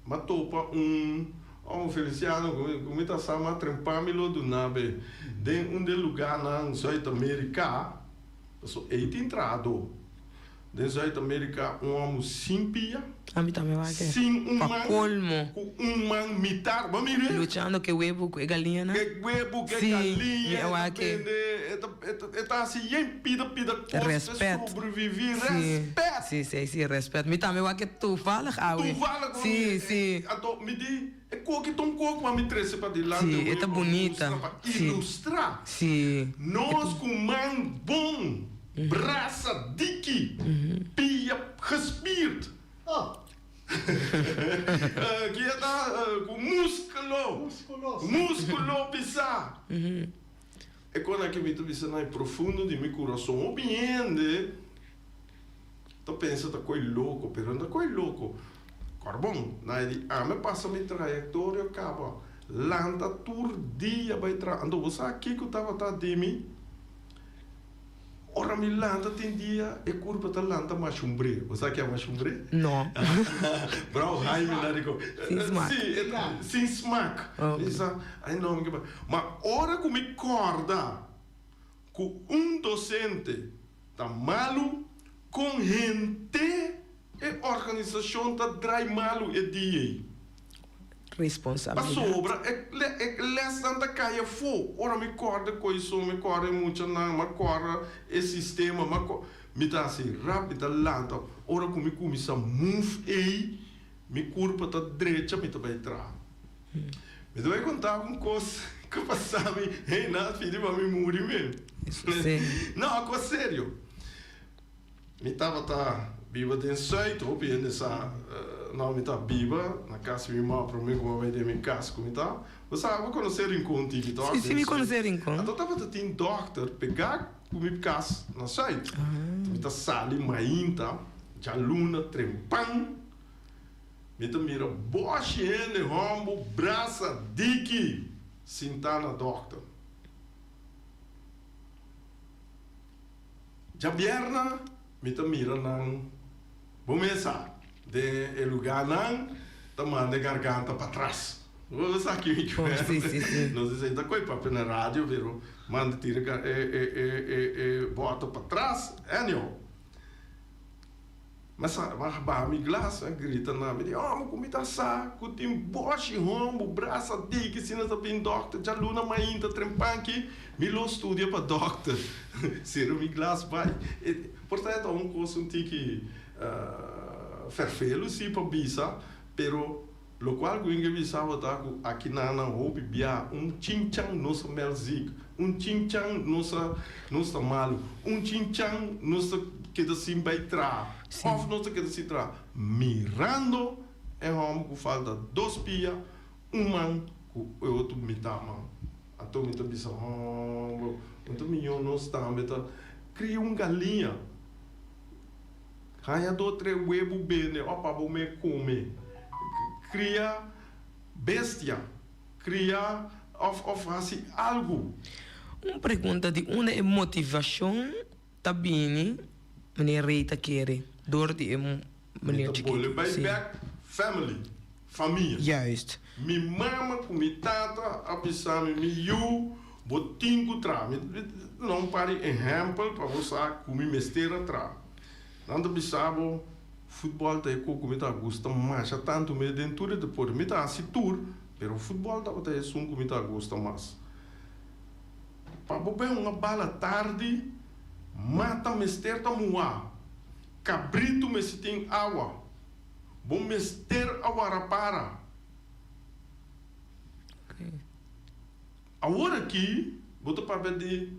m'a topa un un Feliciano ku mi ta sa m'a trempa mi lo duna be den un di e lugánan Zuid-Amerika, pasobra ei tin trahadó. Den Zuid Amerika un homu sin pia, Ami tambe wak e. sin un Pa man, colmo. ku un man mitar. Bo mira e? Luchando ke webu ku e galiñanan. Ke webu, ke Sí, mi galiña, a e ta wak e. bende, e ta, e ta, e ta hasi yen pida pida kos pa Respet. sobrevivi. Sí, Respet! sí, sí, sí, respet. Mi tambe wak e toevallig awe. Toevallig, bo Sí, mira e. sí. Anto mi di, e koki ta un koki, ma mi trese padilanti Sí, e awe ta pa bunita. mustra, pa Sí. ilustra. Sí. Nos ku man bon. Brasa diki, pia gespierd. Ki e ta ku muskulo, muskulo pisá. E kos aki mi ta bisa na e profundo di mi kurason. Hopi hende ta pensa ta koi loko, pero no ta koi loko. Kòrbon, na e di ami pasa mi trayektoria kaba, lanta tur dia bai traha. Anto bo sa kiko tabata di mi? Ora mi lanta tin dia e kurpa ta lanta mashumbré. Bo sa ke a mashumbré? No. Bravo Jaime na rico. Sin smak. Si, e ta sin smak. Mi sa, ai no mi ke bai. Ma ora ku mi kòrda ku un dosente ta malu kon henter e organisashon ta drai malu e dia ei. Responsabilidat. Pasobra e e lesnan ta kai afó. Ora mi kòrda e koison, mi kòrda e muchanan, mi a kòrda e sistema, mi a kò, mi ta hasi rap, mi ta lanta. Ora ku mi kuminsá move ei, mi kurpa ta drecha, mi ta bai traha. Mi ta bai konta bo un kos ku pasa mi, hey, nan a pidi pa mi muri men. No, kos serio. Mi tabata biba den Zuid, hopi hende sa nou mi ta biba na kas di mi mama prome ku mi a bai den mi kas ku mi ta. Bo sa, bo konosé Rincon tiki tok? Si, si mi konosé Rincon. Anto tabata tin dòkter pegá ku mi kas na Zuid. Mi ta sali mainta, djaluna trempan, mi ta mira bòshi hende hòmbu brasa diki sintá na dòkter. Djabièrna mi ta mira nan bo mesa den e lugánan ta manda e garganta patras. Bo sa ki mi kier. Sí, sí, sí. No sé si ta koe papia na radio pero manda tira e e e e e bòter patras. Anyhow. Mas a baha mi glas, a grita na mi, di, Omo ku mi ta sa ku tin boshi hombu, brasa diki, si no ta bin dòkter djaluna mainta trempanki, mi lo studia pa dòkter. Sera mi glas bai. Por ta e ta un kos un tiki fèrfelu si pa bisa, pero lokual ku mi ke bisa bo ta ku aki nan nan hopi bia un chinchan nos a mèlzik, un chinchan nos a nos ta malu, un chinchan nos ta keda sin bai traha òf nos ta keda sin traha mirando e hòmber ku falta dos pia, un man ku e otro mitá man. Anto mi ta bisa, hòmber, un ta miñó nos tambe ta kria un galiña. Haña do tre webu bende òf pa bo me kome. Kria bestia, kria òf òf hasi algu. Un pregunta di unda e motivashon ta bini meneer Rey ta kere dor di e Mi meneer ta chikitu bole bai si. bek family, famia. Juist. Mi mama ku mi tata a bisa mi, mi yu bo tin ku traha. Mi duna un par di ehèmpel pa bo sa ku mi mester a traha. Nan ta bisa bo, futbòl ta e kos ku mi ta gusta masha tantu mi den tur e deporte. Mi ta hasi tur, pero futbòl tabata esun ku mi ta gusta mas. Pa bo bai hunga bala tardi, mata mester ta muhá, kabritu mester tin awa, bo mester a wara para. Awor aki bo ta papia di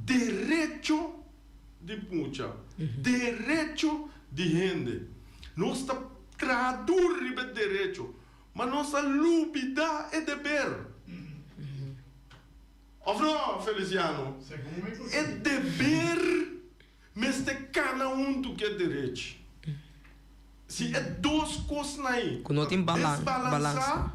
derecho di mucha, derecho di hende. Nos ta traha duru riba e derecho, ma nos a lubida e deber. Of no, Feliciano? E deber mester kana huntu ku e derechi. Si e dos kosnan ei Ku no tin ta balan, desbalansá, balansa.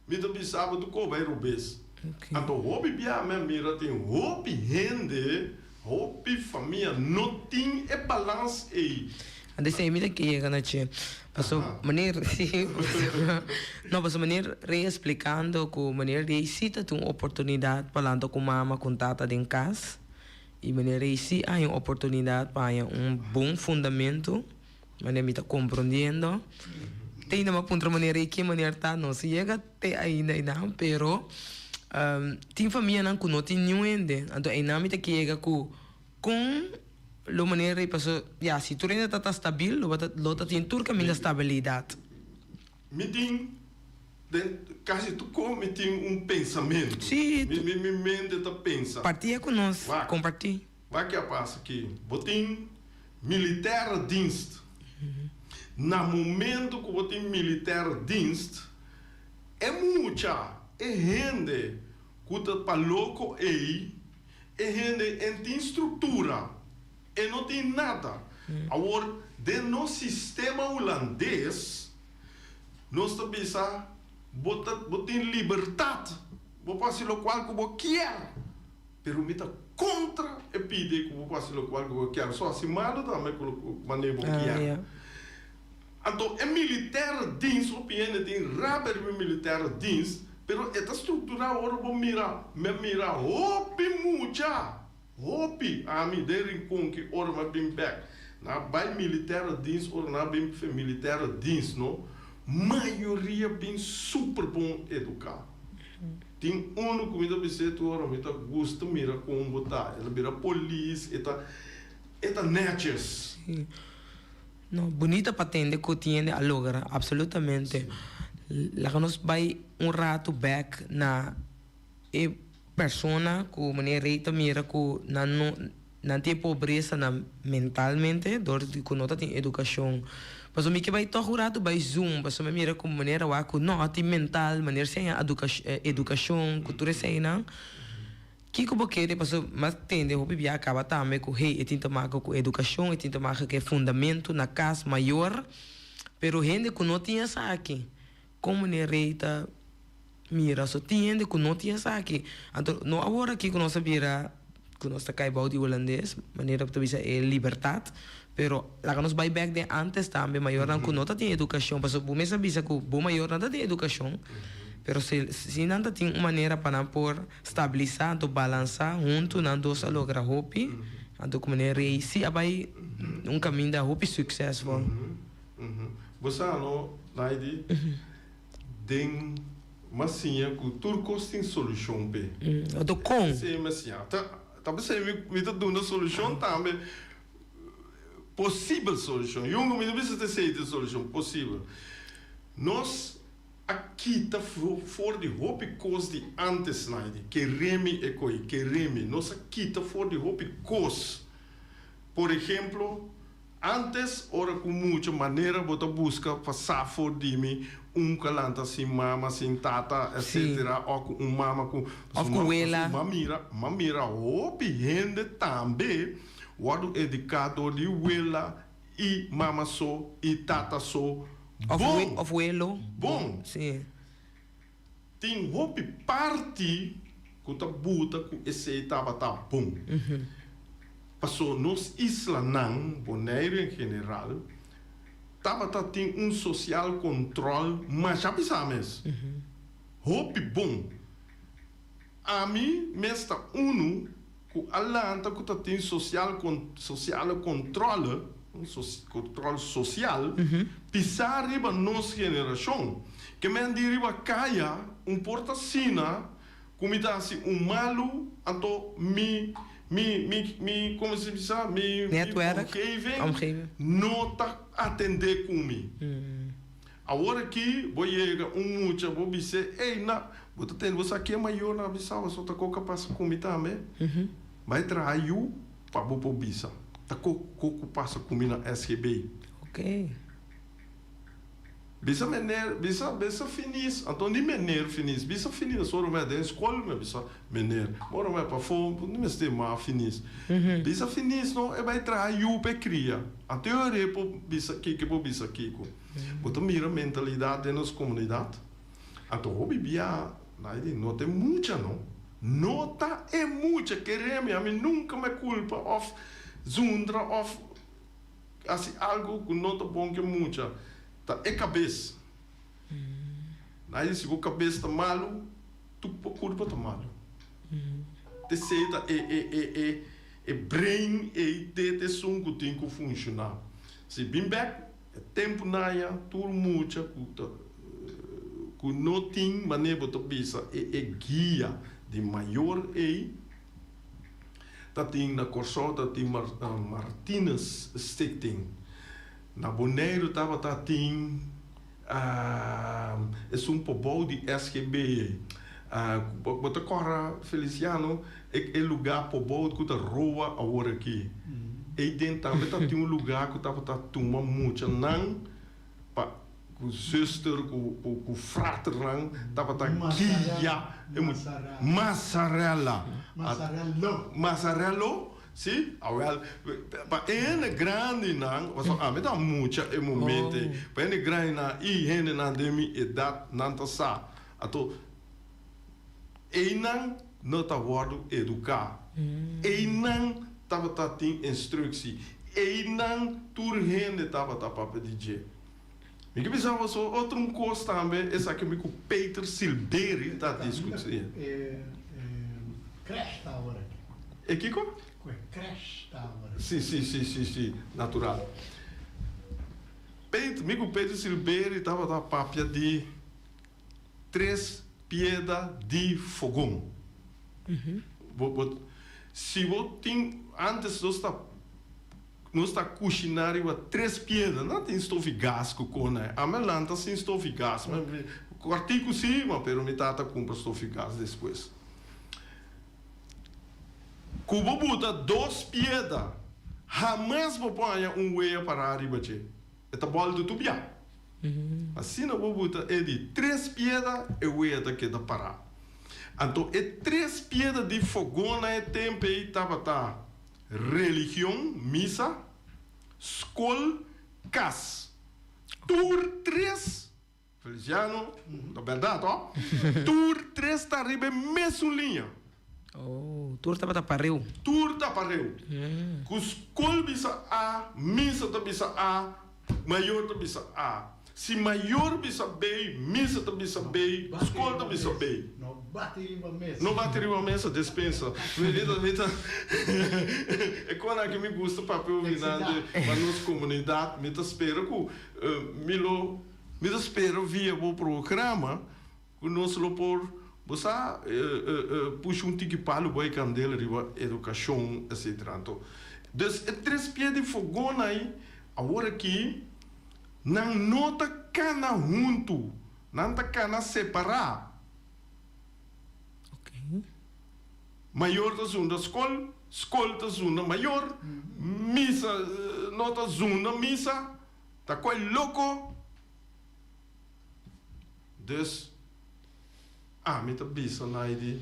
mi ta bisa bo tur kos bai robes. Ok. Anto hopi bia mi a mira tin hopi hende, hopi famia no tin e balans ei. Anto esei mi ta ke yega na dje. Paso meneer si no paso meneer Rey a splikando ku meneer Rey si ta tin un oportunidat pa lanta ku mama ku tata den kas i meneer Rey si a haña un oportunidat pa haña un bon fundamento manera mi ta komprondiendo. Te ainda mi a puntra meneer Rey ke meneer ta no si yega te ainda einan pero tin famianan ku no tin niun hende anto einan mi ta ke yega ku Kon lo manera ei paso ya si tur hende ta ta stabil lo ta lo ta tin tur kaminda stabilidat. Mi tin den kasi tur kon mi tin un pensamentu. Sí. Mi mi mi mente ta pensa. Partia ku nos, Wak. kompartí. Wak ke a pasa aki. Bo tin militaire dienst. Na momento ku bo tin militaire dienst e mucha, e hende ku ta pa loko ei E hende en tin struktura, e no tin nada. Awor den nos sistema hulandes nos ta bisa bo ta bo tin libertat, bo por hasi lokual ku bo kier, pero mi ta kontra e pidi ku bo por hasi lokual ku bo kier, so hasi malu tambe ku loke manera bo kier. Anto e militaire dienst, hopi hende tin rabia riba e militaire dienst, pero e ta structura ora bo mira, mi a mira hopi mucha, hopi, ami den Rincon ki ora mi a bin bek, nan a bay militaire dienst, ora nan a bin fe militaire dienst no, mayoria bin super bon educa. Tin uno cu mi ta bis'e tur ora mi ta gusta mira con bo ta, el a bira polis, e ta, e ta netjes. No, bunita pa tende cu tin hende a logra, absolutamente. Laga nos bay un rato bek na e persona cu meneer Rey ta mira cu nan no, nan tin e pobresa nan mentalmente door di cu no ta tin educacion. Pasobra mi ke bay tog un rato bay zoom pasobra mi a mira cu meneer a wak cu no tin mental, meneer siña educacion cu tur eseynan. Kiko bo kere? Pasobra mas tende hopi bia a kaba tambe ku hey e tin ta maka ku edukashon, e tin ta maka ku e fundamentu na kas mayor, pero hende ku no tin esaki kon manera rei ta mira? So tin hende ku no tin esaki, anto no awor aki ku nos a bira ku nos ta kai bou di hulandes manera bo ta bisa e libertat, pero laga nos bai bek den antes tambe mayornan ku no ta tin edukashon, pasobra bo mes a bisa ku bo mayornan ta tin edukashon, pero si si nan ta tin un manera pa nan por. Stabilisá anto balansá huntu nan dos a logra hopi anto ku manera rei si a bai un kaminda hopi suksesvol. Bo sa no Laidy den m'a siña ku tur kos tin solushon p'e. Anto kon? Si m'a siña ta ta p'esei mi ta duna solushon tambe posibel solushon yungu mi no bisa ta esei ta e solushon posibel nos. A kita for di hopi kos di antes Naidi, keremi e koi, keremi, nos a kita for di hopi kos. Por ehemplo, antes ora ku mucha manera bo ta buska pa sa for di mi un ku a lanta sin mama, sin tata, etcetera, o ku un mama ku Of ku wela. M'a mira, m'a mira hopi hende tambe wòrdu eduká dor di wela i mama so i tata so. Of Bon! of welo. Bon! Sí. Tin hopi parti ku ta buta ku esei tabata bon. Paso nos islanan, Boneiru en general, tabata tin un sosial kontròl masha pisá mes. Hopi bon. Ami mes ta unu ku a lanta ku ta tin sosial sosiale kontròle, un kontròl sosial, pisá riba nos generashon. Ke men di riba kaya un por ta asina ku mi ta hasi un malu anto mi mi mi mi komo se bisa mi mi omgeving no ta atendé ku mi. Awor aki bo yega un mucha bo bis'é, ey na, bo ta tende bo sa ke mayornan a bisa bo so ta koka pasa ku mi tambe? Bai traha yu pa bo por bisa ta ko ku pasa ku mi na SGB. Ok. Bisa meneer, bisa, bisa finis. Anto ni meneer finis, bisa finis. Ora mi a den skol mi a bisa meneer. Ma ora mi a pafó, no mester mas finis. Bisa finis no, e bai traha yu pa e kria. Anto e ora e por bisa kiko, e por bisa kiko. Bo ta mira mentalidat den nos komunidat. Anto hopi bia nan di no ta e mucha no. No ta e mucha, kere mi, ami nunka mi a kulpa òf zundra òf hasi algu ku no ta bon ku e mucha. Ta e kabes. Nan di si bo kabes ta malu, tur bo kurpa ta malu. T'esei ta e e e e e brain ei te t'esun ku tin ku funshoná. Si bin bèk E tempu naya tur mucha ku ta ku no tin manera bo ta bisa e e guia di mayor ei ta tin na Kòrsou ta tin Martinus Stichting na Boneiru tabata tin esun pobou di SGB ei bo ta kòrda Feliciano E e lugá pobou ku ta roa awor aki. Ei den tambe ta tin un lugá ku tabata tuma muchanan pa ku zuster ku ku ku fraternan tabata guia e mucha. Masarella. Masarello. Masarello, si. Awel, pa e hende grandinan, pasobra ami ta mucha e momento ei, pa e hende grandinan i hendenan den mi edat nan ta sa. Anto. Einan no ta wòrdu eduká. Einan tabata tin instruksi. Einan tur hende tabata papia di dje. Mi ke bisa boso otro un kos tambe, esaki mi ku Peter Silberi ta diskutí. E crash ta awor aki. E kiko? Ku e crash ta awor aki. Si, si, si, si, si, natural. Peter, mi ku Peter Silberi tabata papia di. Tres pieda di fogon. Bo bo si bo tin antes nos ta nos ta kushiná riba tres pieda no tin stofi gas ku kona ami a lanta sin stofi gas kòrtiku si ma pero mi tata kumpra stofi gas despues ku bo buta dos pieda hamas bo por haña un wea pará riba dje e ta bòltu tur bia. Asina bo buta e di tres pieda, e wea ta keda pará. Anto e tres pieda di fogon na e tempu ei tabata religion, misa, skol, kas. Tur tres, Feliciano, ta bèrdat ho, tur tres ta riba e mesun liña. Oh, tur tabata pareu. Tur ta pareu. Ku skol bisa A, misa ta bisa A, mayor ta bisa A. Si mayor bisa B, misa ta bisa B, skol ta bisa B. No bati riba mesa. No bati riba mesa, despensa. Mi ta, mi ta, e kona aki mi gusta papia ovinante pa nos komunidat. Mi ta spera ku mi lo, mi ta spera via bo programa Ku nos lo por, bo sa, pusha un tiki palu bo e kandela riba edukashon, etsetera. Anto, dus e tres pia di fogon ai, awor aki, nan no ta kana huntu, nan ta kana separá. Mayor ta zunda skol, skol ta zunda mayor, misa no ta zunda misa, ta koi loko. Dus, ami ta bisa nai di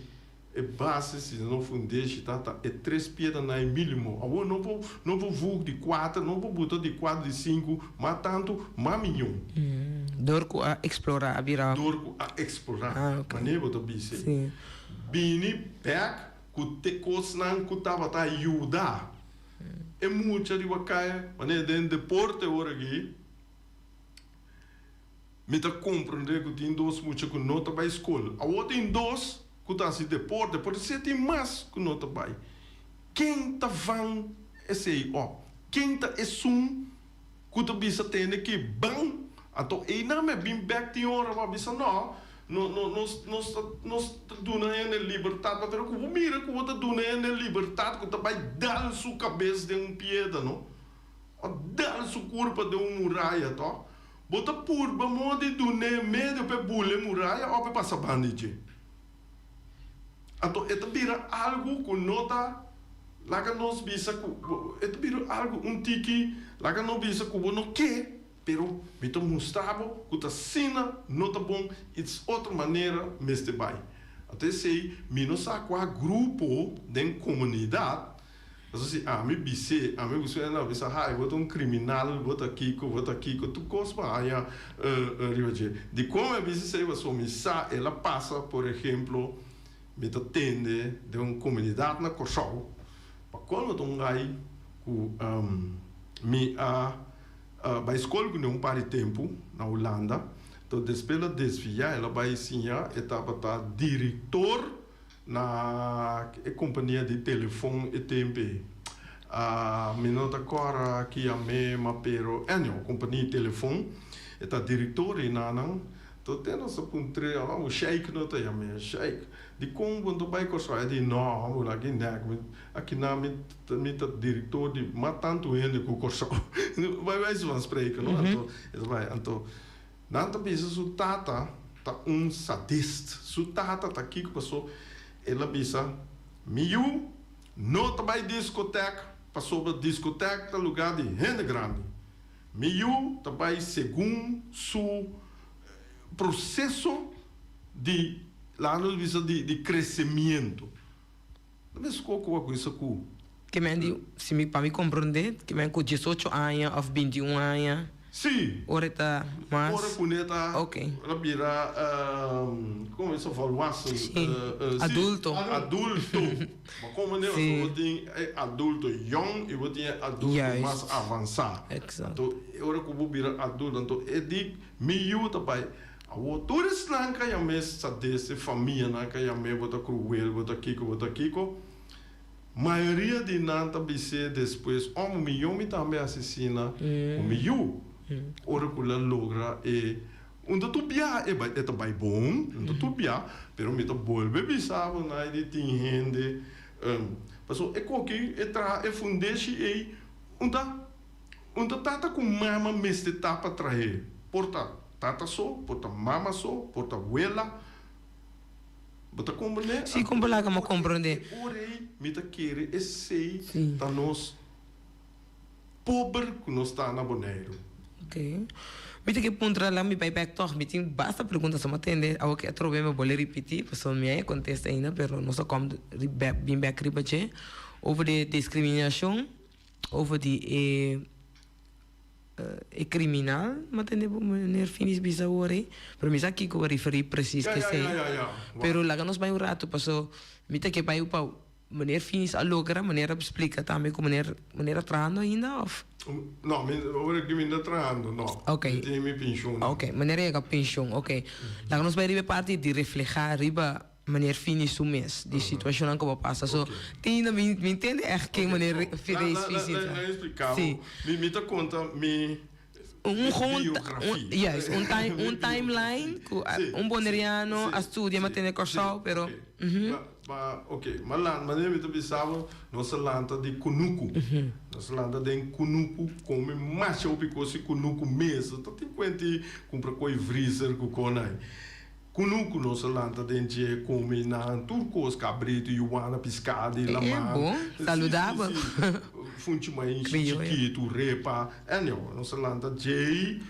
e base si no fundeshi ta ta e tres piedra nai milimo. Awor no por no por voeg di kuater, no por buta di kuater, di sinku, ma tantu, ma miñon. Dor ku a eksplorá a bira. Dor ku a eksplorá. Manera bo ta bisa ei. Bini bèk ku te kosnan ku tabata yuda e mucha riba kaya, manera den deporte ora aki. Mi ta komprendé ku tin dos mucha ku no ta bai skol. Awor tin dos ku ta hasi deporte, por esei tin mas ku no ta bai. Ken ta van esei òp? Ken ta esun ku ta bisa tende ki ban? Anto einan mi a bin bèk tin ora bo a bisa nò, no, no, nos, nos ta, nos ta duna hende libertat, pero ku bo mira ku bo ta duna hende libertat ku ta bai dal su kabes den un piedra no. A dal su kurpa den un muraya tò? Bo ta purba moda di dun'é medio p'e bula e muraya òf p'e pasa banda di dje? Anto e ta bira algu ku no ta laga nos bisa ku e ta bira algu un tiki laga nos bisa ku bo no ke. Pero mi ta mustra bo ku ta asina no ta bon i otro manera mester bai. Anto esei mi no sa kua grupo den komunidat. Pasobra si ami bis'é, ami ku su hende a bisa, Hai, bo ta un kriminal, bo ta kiko, bo ta kiko, tur kos bo a haña riba dje. Dikon mi a bisa esei? Pasobra mi sa el a pasa, por ehemplo, mi ta tende den un komunidat na Kòrsou, pa kòl bo ta un gai ku mi a bai skol kuné un par di tempu na Hulanda, enton despues el a desviá, el a bai siña, e tabata direktor Na e kompania di telefon e tempu ei. Mi no ta kòrda ki yam'é ma pero anyhow kompania di telefon e ta direktor ei nanan. To te nos a puntr'é oh sheik no ta yam'é sheik dikon bo no ta bai Kòrsou? E di no bo laga e nèk mi akinan mi mi ta direktor di mas tantu hende ku Kòrsou. Bai wijze van spreken no anto e ta bai anto Nan ta bisa su tata ta un sadist. Su tata ta kiko paso el a bisa, Mi yu no ta bai diskotek pasobra diskotek ta luga di hende grandi. Mi yu ta bai segun su proseso di, laga nos bisa di crecemiento. Ta mes koko a kuinsa ku. Ke men di, si mi, pa mi komprondé, ke men ku diesocho aña òf bintiun aña. Sí. Ora e ta mas. Ora ku ne ta. Ok. Ora bira, komo e sa volwassen? Sí. Adulto. Adulto. Ma komo ne Sí. bo tin e adulto yòn i bo tin e adulto mas avansá. Exacto. Anto ora ku bo bira adulto, anto e di mi yu ta bai. Awor tur esnan ka yam'é sadeste famianan ka yam'é bo ta cruel, bo ta kiko, bo ta kiko. Mayoria di nan ta bis'é despues, Oh, mi yo mi tambe asesina ku mi yu. Ora ku el a logra e un ta tur bia e bai e ta bai bon, un ta tur bia, pero mi ta bolbe bisa bo nan di tin hende pasobra e koki e traha e fundeshi ei un ta un ta tata ku mama mester ta pa trah'é por ta. Tata so, por ta mama so, por ta wela. Bo ta komprendé? Sí, kon bo laga mi komprendé. E ora ei mi ta kere esei ta nos pober ku nos ta na Boneiru. Ok. Mi ta ke puntra la mi bai bek tòg. Mi tin basta pregunta so mi a tende awo ke atrobe mi bole ripití pasobra mi a kontesta ainda pero nos a kòm bin bek riba dje over di diskriminashon over di e E criminal, m'a tende bo meneer Finis bisa awor ei, pero mi sa kico bo referi precies Ja, ke ja, esei. ja, ja, ja. Pero laga nos bai un rato paso mi ta ke bai pa meneer Finis a logra, meneer a splica tambe cu meneer, meneer a trahando ainda of? No, mi awor aki mi no ta trahando, no. Ok. Mi tin mi pensioen. Ok, meneer a yega pensioen, ok. Laga nos bai riba e parti di refleha riba Meneer Fini su mes di situacionnan cu bo pasa. So, tin ainda mi mi ntende echt ken meneer Reis Fini ta. La explica bo. Si. Mi mi ta conta mi Un gewoon biografia. Juist, un time un timeline cu un Boneriano a studia ma tene Corsou, pero Ma ok, ma lan manera mi ta bisa bo nos a lanta di kunuku. Nos a lanta den kunuku come masha hopi cos di kunuku mes. Ta tin cuenti cumpra coy vriezer cu con ai. Kunuku nos a lanta den dje kome nan tur kos, kabritu, yuwana, piska di laman. E bon, saludabel. Si, si, si. Funchi mainshi chikitu, repa. Anyhow, nos a lanta djei.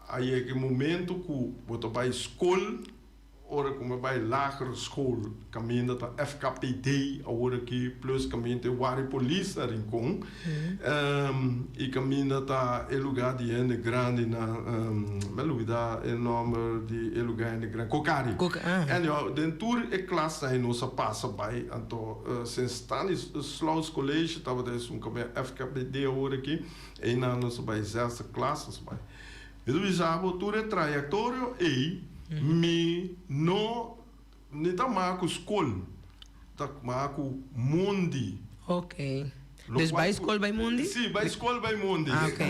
A yega e momento ku bo ta bai skol. Ora ku mi a bai lagere school, kaminda ta FKPD awor aki, plus kaminda ta e Wari Polis na Rincon. I kaminda ta e lugá di hende grandi na, mi a lubidá e nòmber di e lugá hende grandi, Kokari. Anyhow, den tur e klasnan ei nos a pasa bai, anto Sint Stanislaus College tabata esun kaminda FKPD awor aki, einan nos a bai zesde klas nos a bai. Mi ta bisa bo tur e trayektorio ei mi no ni ta maha ku skol, ta maha ku mondi. Ok. Dus bai skol bai mondi? Si, bai skol bai mondi. Ah, ok.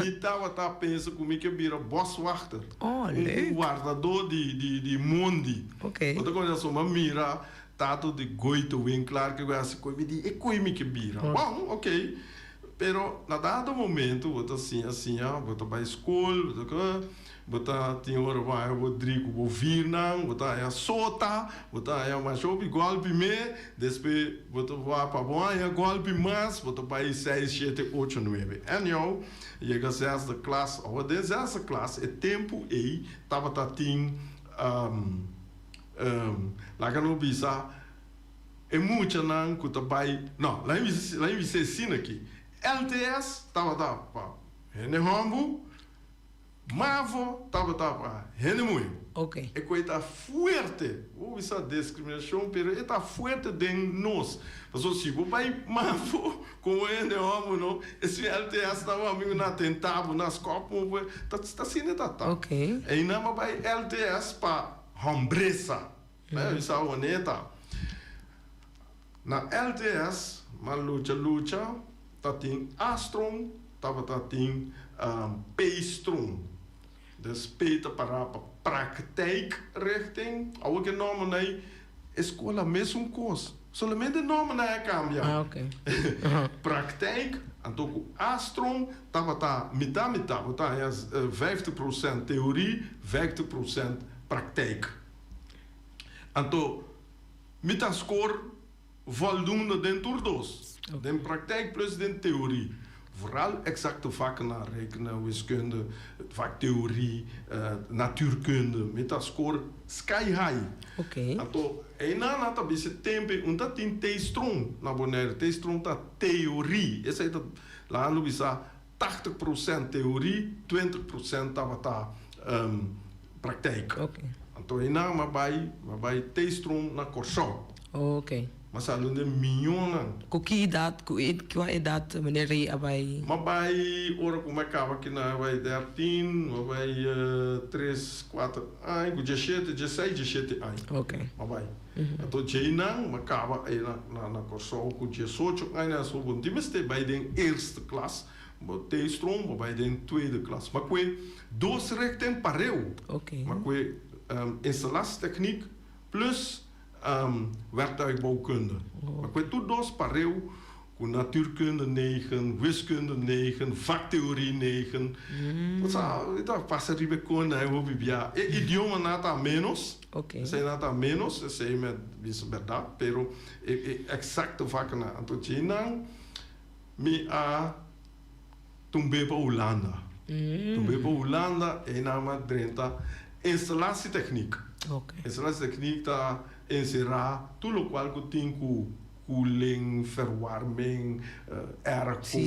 Mi tabata pensa ku mi ke bira boswachter. Oh, leuk. Un wardadó di mondi. Ok. Bo ta konta so, mi a mira tato di Goito Winklaar ke hasi koe, mi di e koe mi ke bira. Bon, ok. Pero na dado momento bo ta siña siña, bo ta bai skol, bo ta bo ta tin ora bo haña bo dri ku bo virnan, bo ta haña sota, bo ta haña masha hopi gòlpi me, despues bo ta wak pa bo haña gòlpi mas, bo ta bai seis, shete, ocho, nuebe. Anyhow, yega zesde klas, awor den zesde klas e tempu ei tabata tin laga no bisa e muchanan ku ta bai, no, laga mi bisa, laga mi bisa asina aki, LTS tabata pa hende hòmber, Mavo tabata pa hende muhé. E koe ta fuerte, bo bisa diskriminashon, pero e ta fuerte den nos. Pasobra si bo bai mavo komo hende hòmber no, esun LTS nan bo amigu nan a tenta bo, nan a skòp bo, ta asina e ta ta. Einan bo bai LTS pa hòmbresa. Nan a bisa Juaneta, Na LTS m'a lucha lucha ta tin A-stroom, tabata tin P-stroom. Dus P ta para pa praktijkrichting. Awor ke nòmbernan ei, e skola mesun kos, solamente nòmbernan a kambia. Praktijk, anto ku A-stroom tabata mitá mitá, bo ta haña vijftig prosent teorie, vijftig prosent praktijk. Anto mi ta score voldoende den tur dos, den praktijk plus den theorie. Vooral exacte vakkennan, rekenen, wiskunde, vaktheorie, natuurkunde, mi ta score sky high. Anto einan nan ta bisa tempo ei un ta tin T-stroom na Bonaire. T-stroom ta theorie, esei ta laga no bisa tachtig procent theorie, twintig procent tabata praktijk. Anto einan m'a bai, m'a bai T-stroom na Kòrsou. M'a sali un den miñonan. Ku ki edat, ku kua edat meneer Rey a bai? M'a bai ora ku m'a kaba kinan a bai dertien, m'a bai tres, kuater aña, ku diesshete, diesseis, diesshete aña. M'a bai. Anto djeinan m'a kaba ei na na Kòrsou ku diesocho aña so bo no tin mester bai den eerste klas, bo T-stroom bo bai den tweede klas. Ma kue dos richting pareu. Ma kue installatietechniek plus werktuigbouwkunde. Ma kue tur dos pareu Ku natuurkunde negen, wiskunde negen, vaktheorie negen. Bo sa, e ta pasa riba e kon nan e hopi bia. E idiomanan ta ménos, eseinan ta ménos, esei mi a bisa bèrdat, pero e e eksakto vaknan. Anto djeinan mi a tumb'é pa Hulanda. Tumb'é pa Hulanda, einan mi a drenta installatietechniek. Installatietechniek ta enserá tur lokual ku tin ku Koeling, verwarming, airco,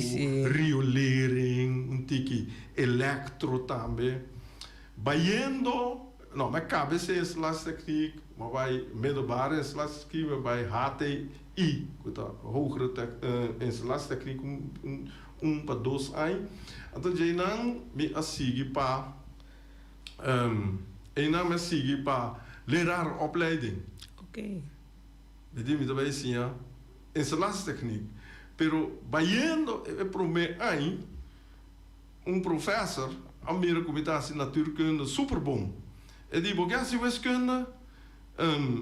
riolering, un tiki elektro tambe. Bayendo, no, mi a kaba esei installatietechniek, mi a bai middelbare installatietechniek, mi a bai HTI, ku ta hogere installatietechniek, un pa dos aña. Anto djeinan mi a sigui pa, einan mi a sigui pa leraaropleiding. Mi di mi ta bai siña installatietechniek, pero bayendo e prome añ un professor a mira ku mi ta hasi natuurkunde super bon. E di, bo ke hasi wiskunde?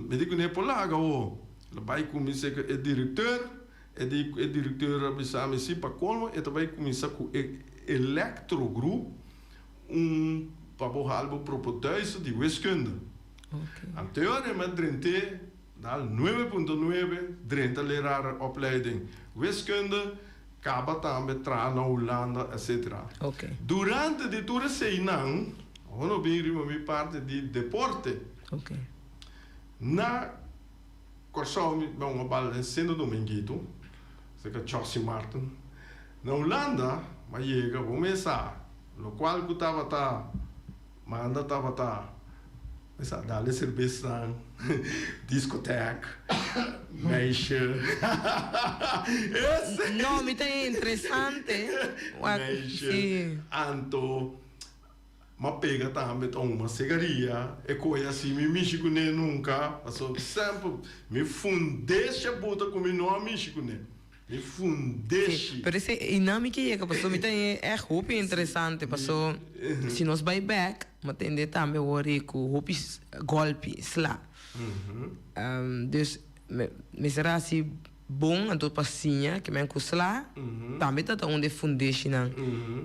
Mi di kuné por laga ho. El a bai kuminsá ku e directeur, e di e directeur a bisa mi si pa kolmo e ta bai kuminsá ku e elektrogroep un pa bo hal bo propeduise di wiskunde. Anto mi a drent'é dal nuebe punto nuebe, drenta leraaropleiding wiskunde, kaba tambe traha na Hulanda etcetera. Durante di tur eseinan, awor no bin riba mi parti di deporte. Na Kòrsou mi a hunga bal den Sendo Dominguito, serka Jossie Martin. Na Hulanda mi a yega bo mesa, lokual ku tabata Manda tabata mesa dale serbesnan, discotheek, meisje. Ese. No, mi ta interesante. Meisje. Anto m'a pega tambe ta huma sigaria, e koe asi mi mishi kuné nunka, pasobra semper mi fundesha buta ku mi no a mishi kuné. Mi fundeshi. Pero esei einan mi ke yega paso mi ta haña ègt hopi interesante paso si nos bai bèk mi a tende tambe wòrdu ku hopi gòlpi sla. Dus mester hasi. bon anto pa siña ke men ku sla tambe ta ta un di e fundeshinan.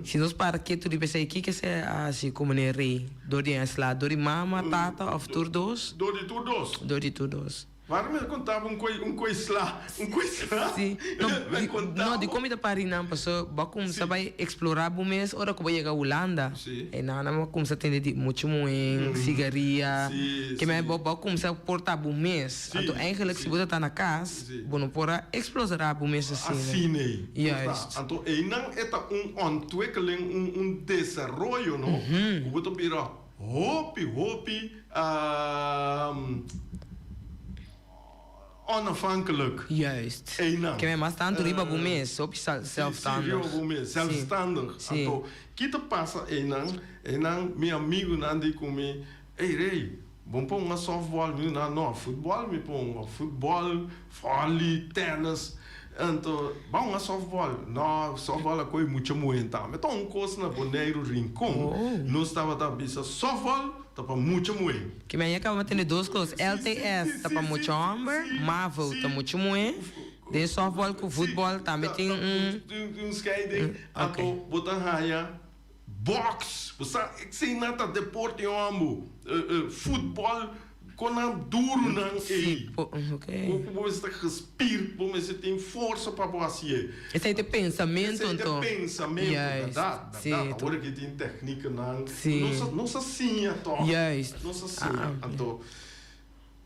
Si nos para ketu riba esei kiko esei a hasi ku meneer Rey dor di e sla? Dor di mama, tata of tur dos? Dor di tur dos. Dor di tur dos. Waarom mi a konta bo un koi un koi sla un koi sla Si. No, mi a di, konta no, bo. dikon mi ta pari nan? Paso bo a kumsa bai eksplorá bo mes ora ku bo yega Hulanda. Si. E nan a kumsa tende di muchu muhé, sigaria. Si, Ke men si. bo bo a kumsa portá bo mes. Si, Anto eigenlijk si si. bo ta ta na kas, Si. bo no por a eksplorá bo mes asina. Asina ei. Por ta. Juist. Anto einan e ta un ontwikkeling, un un desaroyo no, ku bo ta bira Hopi hopi onafhankelijk. Juist. Einan. Ke men mas tantu riba bo mes, hopi zelfstandig. Si, riba bo mes, zelfstandig. Si. Anto, ki ta pasa einan? Einan mi amigunan di ku mi, Ey Rey, bo pon un softball? Mi di nan, no, futbol mi pon, futbol, volley, tennis. Anto, ban hunga softball. No, softball a koe mucha muhé tambe. Ta un kos na Boneiru Rincon, nos tabata bisa softball ta pa mucha muhé. Ke mi a kaba tende dos kos, LTS ta pa mucha hòmber, Mavo ta mucha muhé, den softball ku futbòl tambe tin un. Tin un scheiding. Anto bo ta haña Box, bo sa eseinan ta deporte hombo, futbol con nan duro nan ei. Si, ok. Bo mester ta gespierd, bo mester tin forsa pa bo hacié. Esei ta e pensamento Esei ta anto. e pensamento, Juist, berdad, si. berdad. Awor aki tin tecnicanan. Si. Nos a, nos a siña toch. Juist. Nos a siña. Anto,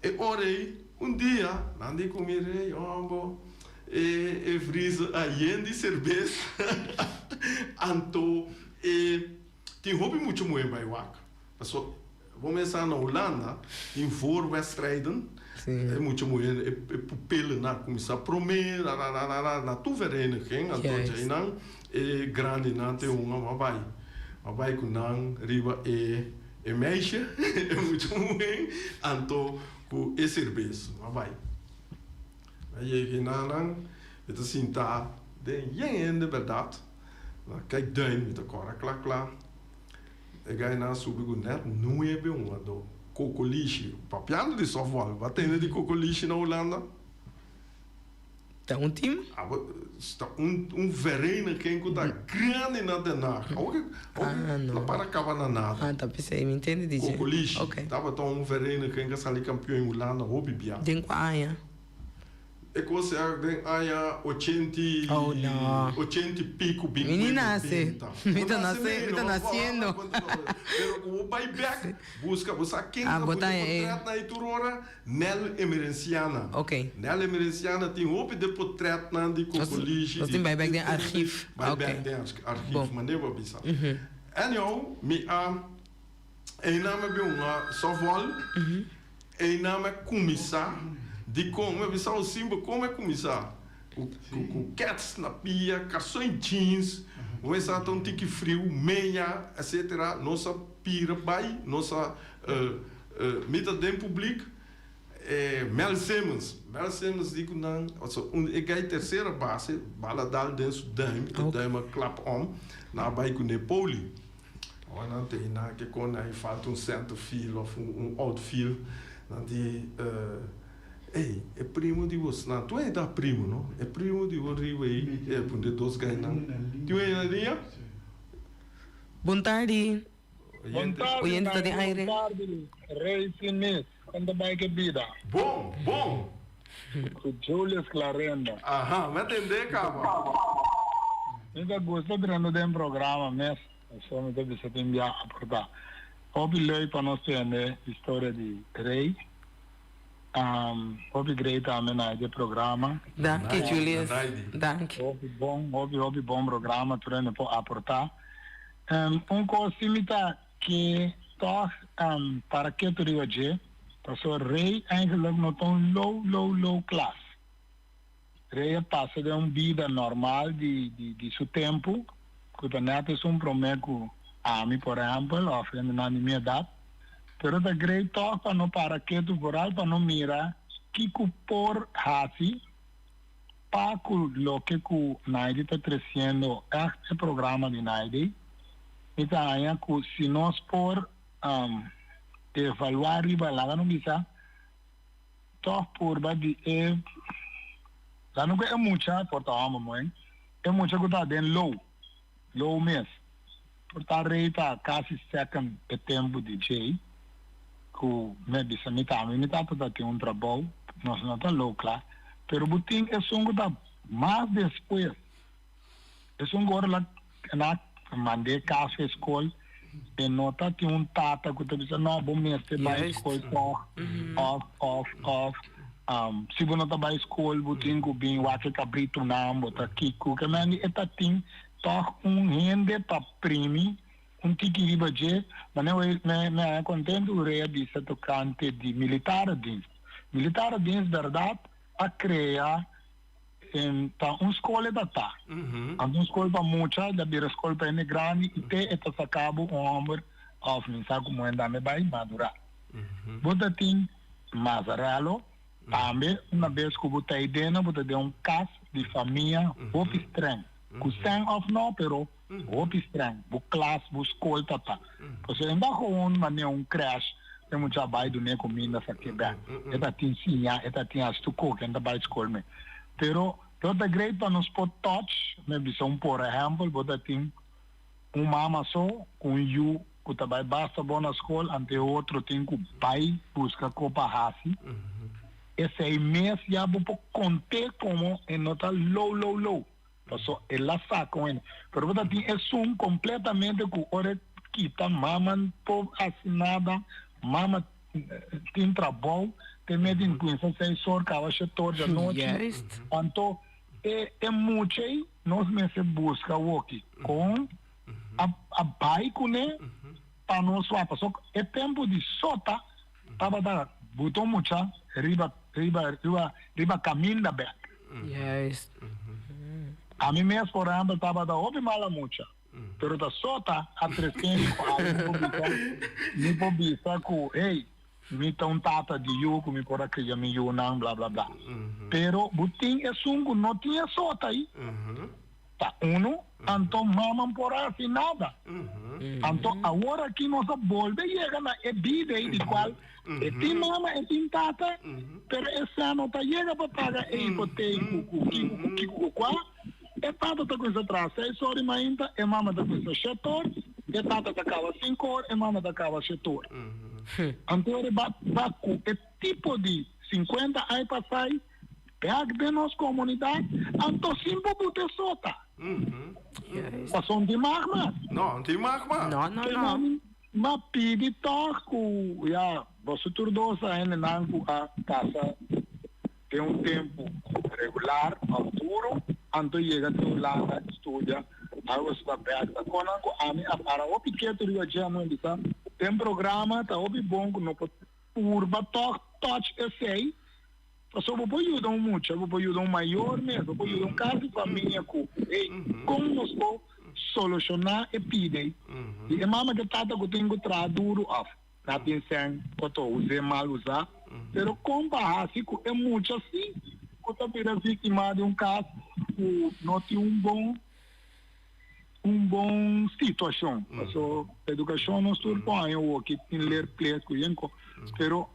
e ora ei, un dia, nan di cu mi rey, hombo, E e vriezer a yen di serbes anto e tin hopi mucha muhe bai wak paso bo mesa na Hulanda tin voorwedstrijden e mucha muhe e pupillen a cuminsa prome rararara na tur vereniging anto djainan e grandinan te hunga bo a bai bo a bai cu nan riba e e meisje e mucha muhe anto cu e serbes bo a bai. A yega e nanan, mi ta sinta den yen hende bèrdat. Na kijk duin mi ta kòrda kla kla. E gainan a subi ku nèt nuebe un ado kokolishi. Papiando di sòftbòl, bo a tende di kokolishi na Hulanda? Ta un team? Abo ta un un vereniging ku ta grandi na Den Haag. Awor ke awor ke no para kaba na nada. Ah, ta p'esei mi ntende di dje. Kokolishi Ok. tabata un vereniging ku a sali kampion in Hulanda hopi bia. Den kua aña? E kos a den aña ochenta Oh, no. ochenta i pico bin Mi ni ku nase. nobenta. Mi Bo ta nase nase, mi ta meno, nasiendo. Pero ku bo bai bek buska bo sa ken Ah, ta bo pone ta e. potret na e tur ora? Nel Emerenciana. Ok. Nel Emerenciana tin hopi de potretnan di Kokolishi. Nos tin bai bek den archief. Bai Ok. bek den archief, Bon. manera bo a bisa. Anyhow, mi a einan mi a bin hunga softball. Einan mi a kuminsá. Dikon? Mi a bisa bo simpel kon mi a kuminsá. Ku ku kets na pia, karson i jeans. Bo mester ta un tiki friu, meña, etcetera. Nos a pira bai, nos a Mi ta den publiek e Mel Simmons. Mel Simmons di ku nan, so un e gai tercera base, bala dal den su duim, e duim a klap om, nan a bai ku ne poli. Ora nan te nan ke kon nan falta un center field of un outfield, nan di ey e primo di bos, nan tur e ta primo no, e primo di bo riba ey, e pone dos gainan. Tin un na liña? Bon tardi. Bon tardi, Oyente ta den aire. Bon tardi, Rey Sinis. Kon ta bai ke bida? Bon, bon. Ku Julius Clarenda. Aha, mi a tende kaba. Mi ta gusta drenta den programa mes, pasobra mi ta bisa tin bia aporta. Hopi leuk pa nos tende historia di Rey. Hopi great tambe na e programa. Danki Julius, danki. Hopi bon, hopi hopi bon programa, tur hende por aporta. Un kos si mi ta ke tòg para ketu riba dje, pasobra Rey eigenlijk no ta un low low low klas. Rey a pasa den un bida normal di di su tempu, ku ta nèt esun promé ku ami por ehèmpel òf hendenan di mi edat. Pero ta great tòg pa no para ketu vooral pa no mira kiko por hasi Pa cu loke cu Naidi ta treciendo echt e programa di Naidi, mi ta haña cu si nos por evalua riba, laga no bisa, toch purba di e. Lano ku e mucha por ta hòmber muhé, e mucha ku ta den low, low mes, por ta Rey ta kasi second e tempu di djei ku mi a bisa mi tambe mi tata ta tin un trabou, nos no ta low kla, pero bo tin esun ku ta mas despues. Esun ku ora la na mand'é kas for skol, e no ta tin un tata ku ta bisa, no, bo mester bai skol tòg, òf, òf, òf, si bo no ta bai skol bo tin ku bin wak e kabritunan, bo ta kiko. Ke mende e ta tin tòg un hende pa primi un tiki riba dje. Manera mi mi haña kontentu ku Rey a bisa tokante di militare dienst. Militare dienst bèrdat a krea. Ta un skol e ta ta. Anto un skol pa mucha, e ta bira skol pa hende grandi i te e ta saka bo un hòmber òf mi sa ku muhé tambe bai madurá. Bo ta tin Mazarello tambe una bes ku bo ta ei dena bo ta den un kas di famia hopi strèng. Ku sèn òf nò pero hopi strèng. Bo klas, bo skol ta ta. Pasobra e no ta gewoon manera un krèsh e mucha a bai dun'é kuminda sak'é bèk. E ta tin siña, e ta tin hasi tur koke, e no ta bai skol mes. Pero lo ta great pa nos por touch, mi a bisa un por ehèmpel, bo ta tin un mama so ku un yu ku ta bai basta bon na skol, anto e otro tin ku bai buska ko pa hasi. Esei mes ya bo por kont'é komo e no ta low low low. Paso el a saca un hende. Pero bo ta tin esun completamente cu ora e kita mama no por haci nada, mama tin trabou, te mete in cuminsa seis or caba shete or djanochi. Juist. Anto e e mucha ey nos mester busca awoki con a a bay cune pa nos wak. Paso e tempo di sota tabata buta un mucha riba riba riba riba caminda bek. Juist. Ami mes por ehempel tabata hopi mala mucha, pero ta sota a trece cu algo por bisa, mi por bisa cu hey, mi ta un tata di yu cu mi por a cria mi yunan bla bla bla. Pero bo tin esun cu no tin e sota ayi. Ta uno, anto mama no por haci nada. Anto awor aki nos a bolbe yega na e bida ei di cual e tin mama, e tin tata, pero e sa no ta yega pa paga e hipoteek cu kico cu kico cu cua. E tata ta cuminsa traha seis or di mainta, e mama ta cuminsa shete or, e tata ta caba cinco or, e mama ta caba shete or. Anto ora e ba cu e tipo di cincuenta ai pasai, Bek den nos komunidat, anto sin bo buta e sota. Pasobra no tin mag mas. No, no tin mag mas. No, no, no. M'a pidi tòg ku, ya, boso tur dos a hendenan ku a pasa den un tempu regular òf duru, anto yega te Hulanda studia, algo asina bek. Ta konan ku ami a para hopi ketu riba dje, ami a bisa, den programa ta hopi bon ku no por purba tòg touch esei. Pasobra bo por yuda un mucha, bo por yuda un mayor mes, bo por yuda un kas di famia ku, hey, kon nos por solushoná e pida ei? I e mama ku e tata ku tin ku traha duru òf na tin sèn oto us'é mal usá, pero kon pa hasi ku e mucha si ku ta bira víktima di un kas ku no tin un bon un bon situacion paso educacion nos tur por haña awoki tin leerplicht cu yen co pero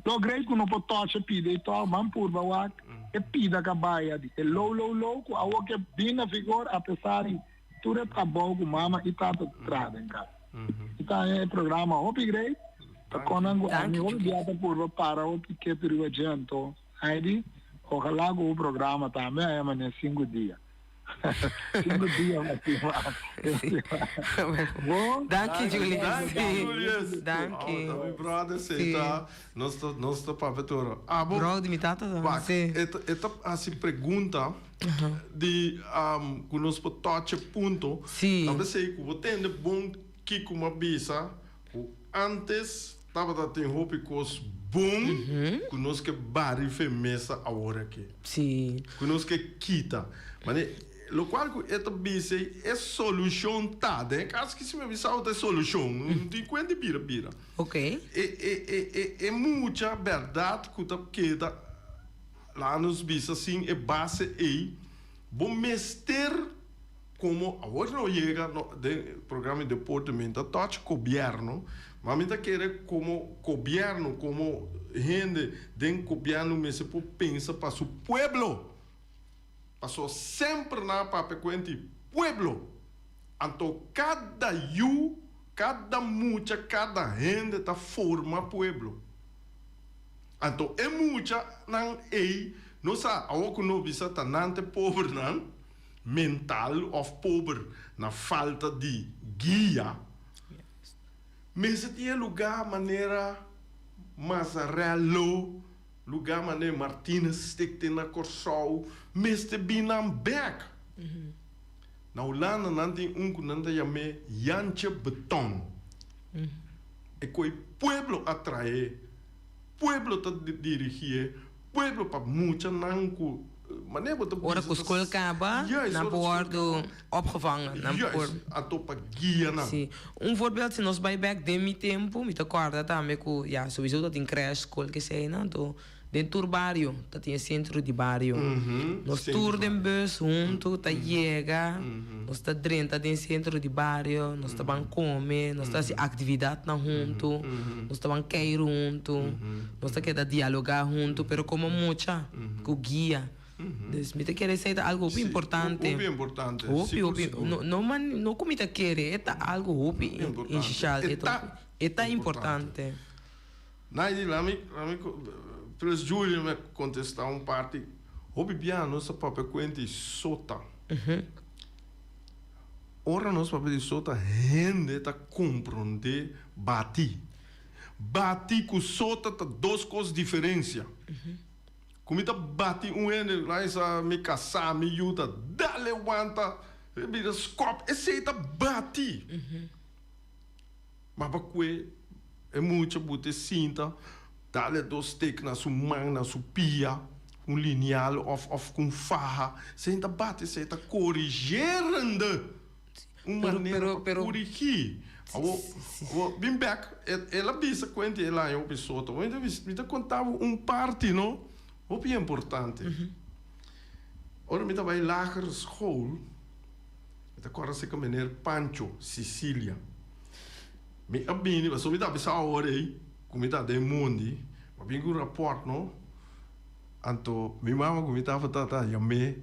lo grei cu no por touch e pida y toch ban purba wak e pida cabaya di e low low low cu awoki a bin na vigor a pesar di tur e trabou cu mama y tata ta traha den cas y ta haña e programa hopi grei ta conan cu ami hopi bia ta purba para hopi ketu riba dje anto Heidi ojalá cu bo programa tambe haña manera cinco dia. Cinco dia mas Sí. Bon. Danki Julius. Danki Julius. Danki. Oh, ta mi brother sí. Ta nos ta nos ta papia tur. Abo. Bro di mi tata ta. Wak, Sí. e ta e ta hasi pregunta di um ku nos por touch e punto. Sí. Ta p'esei ku bo tende bon kiko mi a bisa ku antes tabata tin hopi kos bon ku nos ke bari fe mesa awor aki. Sí. Ku nos ke kita. Mane, lokual ku e ta bisa ei, e solushon ta. Den e kaso ki si mi a bisa ta e solushon. No tin kuenta di bira bira. Ok. E e e e e mucha bèrdat ku ta keda, laga nos bisa sin e base ei, bo mester Como awor no yega no den programa di deporte mi ta touch gobierno, ma mi ta kere como gobierno, como hende den gobierno mester por pensa pa su pueblo. Paso semper nan a papia kuenti pueblo. Anto kada yu, kada mucha, kada hende ta forma pueblo. Anto e mucha nan ei no sa awor ku no bisa ta nan ta e pobernan mental of pober na falta di guia. Mester tin e luga manera Mazzarello, luga manera Martinus Stichting na Kòrsou, mester bin nan bek. Na Hulanda nan tin un ku nan ta yam'é Jantje Beton. E ku e pueblo a trae, pueblo ta dirigié, pueblo pa muchanan ku manera bo ta bisa. Ora ku skol kaba, nan por wòrdu opgevangen. Nan por. Juist, anto pa guia nan. Si. Un voorbeeld, si nos bai bèk den mi tempu, mi ta kòrda tambe ku, ya, souiso ta tin krèsh, skol, kesei, no? Anto den tur bario ta tin e sentro di bario. Nos tur den bus huntu ta yega, nos ta drenta den sentro di bario, nos ta ban kome, nos ta hasi aktividatnan huntu, nos ta ban keiru huntu, nos ta keda dialogá huntu, pero komo mucha ku guia. Dus mi ta kere esei ta algu hopi importante. Hopi importante. Hopi, hopi. No, no man, no ku mi ta kere, e ta algu hopi inshishal. E ta importante. Naidi, lami, lami plus Julia me contesta un parti. Hopi bia nos ta papia cuenta di sota. Ora nos papia di sota, hende ta compronde bati. Bati cu sota ta dos cos diferencia. Cu mi ta bati un hende, laisa mi casa, mi yu ta dale wanta, bira scop, esey ta bati. Ma pa kue e mucha buta e sinta, dale dos stek na su man, na su pia, un linial of of ku un faha. Esei ta bati, esei ta korigerende. Un manera pa korigí. Awor, awor, bin bek, el a bisa kuenti el haña hopi soto. Mi ta konta bo un parti, no, hopi importante. Ora mi ta bai lagere school. Mi ta kòrda seka meneer Pancho Sicilia. Mi a bini, pasobra mi ta bisa awor ei ku mi ta den mondi, mi a bini ku un rapòrt no. Anto mi mama ku mi tabata ta yam'é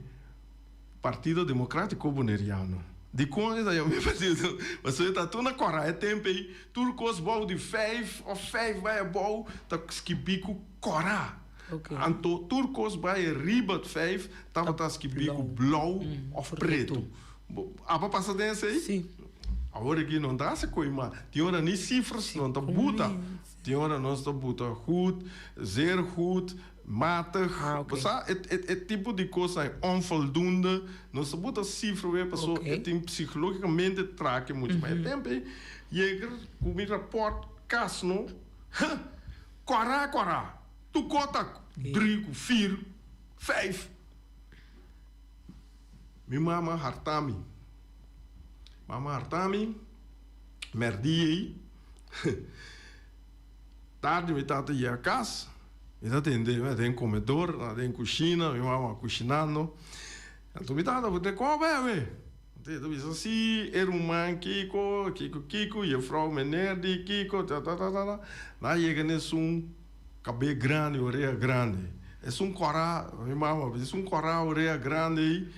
Partido Demokrátiko Boneriano. Dikon e ta yam'é Partido Pasobra e ta tur na kòrda e tempu ei, tur kos bou di vijf òf vijf bai abou ta skibí ku kòrá. Anto tur kos bai riba vijf tabata skibí ku blou òf pretu. Abo pasa den esei? Sí. Awor aki no ta hasi koi mas. Tin ora ni sifras no ta buta. Tin ora nos ta buta goed, zeer goed, matig. Bo sa e tipo di kosnan onvoldoende. Nos ta buta sifra wea paso e tin psikologikamente trake muchu. Ma e tempu ei yega ku mi rapòrt kas no. Kòrá kòrá. Tu kota drie ku vier, vijf. Mi mama harta mi. Mama harta mi, merdí ei. Tardi mi tata yega kas, mi ta tende mi den komedor, den kushina, mi mama kushinando. Anto mi tata puntra, Kon a bai awe? Anto e ta bisa, Si, e ruman kiko, kiko kiko, jefrou meneer di kiko, ta ta ta ta. Nan a yega na esun Kabé grandi, orea grandi. Esun kòrá, mi mama a bisa, esun kòrá orea grandi ei,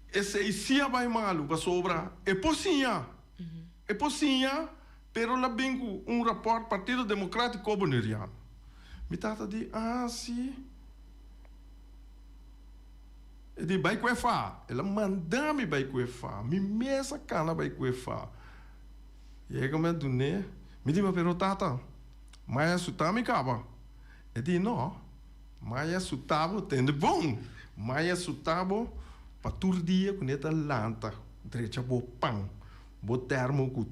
esei sí a bai malu pasobra e por siña, e por siña, pero el a bin ku un rapòrt Partido Demokrátiko Boneriano. Mi tata di, ah sí. E di, bai ku e fa. El a manda mi bai ku e fa. Mi mes a kana bai ku e fa. Yega mi a dun'é, mi di, ma pero tata. Maya suta mi kaba. E di, No, Maya suta bo, tende bon! Maya suta bo pa tur dia ku ne ta lanta drecha bo pan, bo termo ku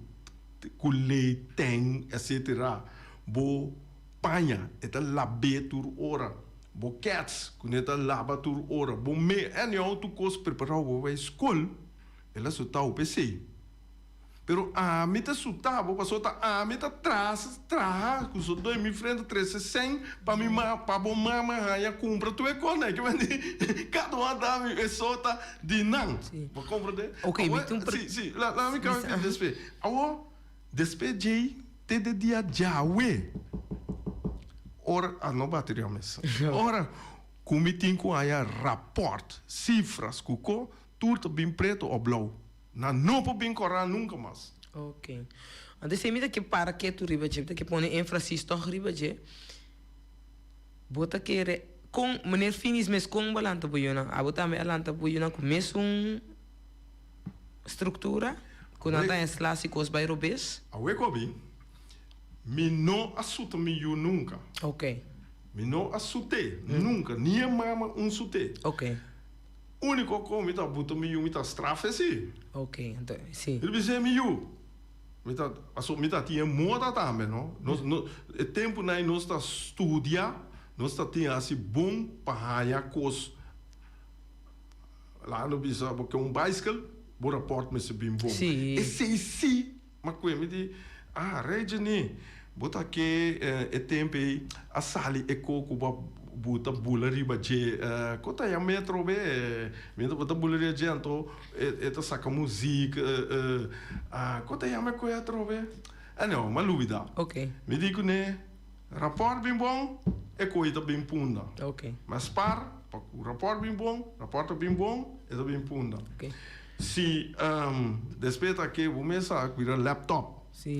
ku lei ten, etsetera, bo paña e ta lab'é tur ora, bo kèts ku ne ta laba tur ora, bo me, anyhow tur kos prepará bo bai skol, el a suta bo p'esei. Pero ami ta suta bo pasobra ta ami ta tras traha ku so doi mi frente trese sèn pa mi ma pa bo mama haña kumpra tur e kosnan ke mende kada un a da mi e sota di nan bo komprende Ok, mi tin un si si la la mi kaba mi despe awor despe djei te de dia djawe ora ah no bati riba mesa ora. Ku mi tin ku haña rapòrt, sifras ku ko, tur ta bin pretu o blou. Nan no por bin kòrá nunka mas. Ok. Anto esei mi ta ke para ketu riba dje, mi ta ke pone énfasis tòg riba dje. Bo ta kere kon, meneer Finis mes kon bo a lanta bo yunan? Abo tambe a lanta bo yunan ku mesun struktura? Ku nan ta haña sla si kos bai robes? Awe kobi, mi no a suta mi yu nunka. Ok. Mi no a sut'é nunka, ni e mama un sut'é. Ok. Úniko kon mi ta buta mi yu mi ta straf'é si. Ok, anto si. Mi ta bis'é mi yu, mi ta, pasobra mi ta tin e moda tambe no, nos no e tempunan ei nos ta studia, nos ta tin hasi bon pa haña kos, laga no bisa bo ke un baiskel, bo rapòrt mester bin bon. Si. Esei si. Ma kue mi di, Ah, Regenie, bo ta ke e tempu ei a sali e ko ku bo a buta bula riba dje. Ko ta ya metro be? Mientras bo ta bula riba dje anto e ta saka muzik. Ko ta yama e koe atrobe? Anyhow, m'a lubida. Mi di kuné, Rapòrt bin bon, e koe ta bin punda. M'a spar pa ku rapòrt bin bon, rapòrt ta bin bon, e ta bin punda. Si despues ta ke bo mes a cuida laptop. Si.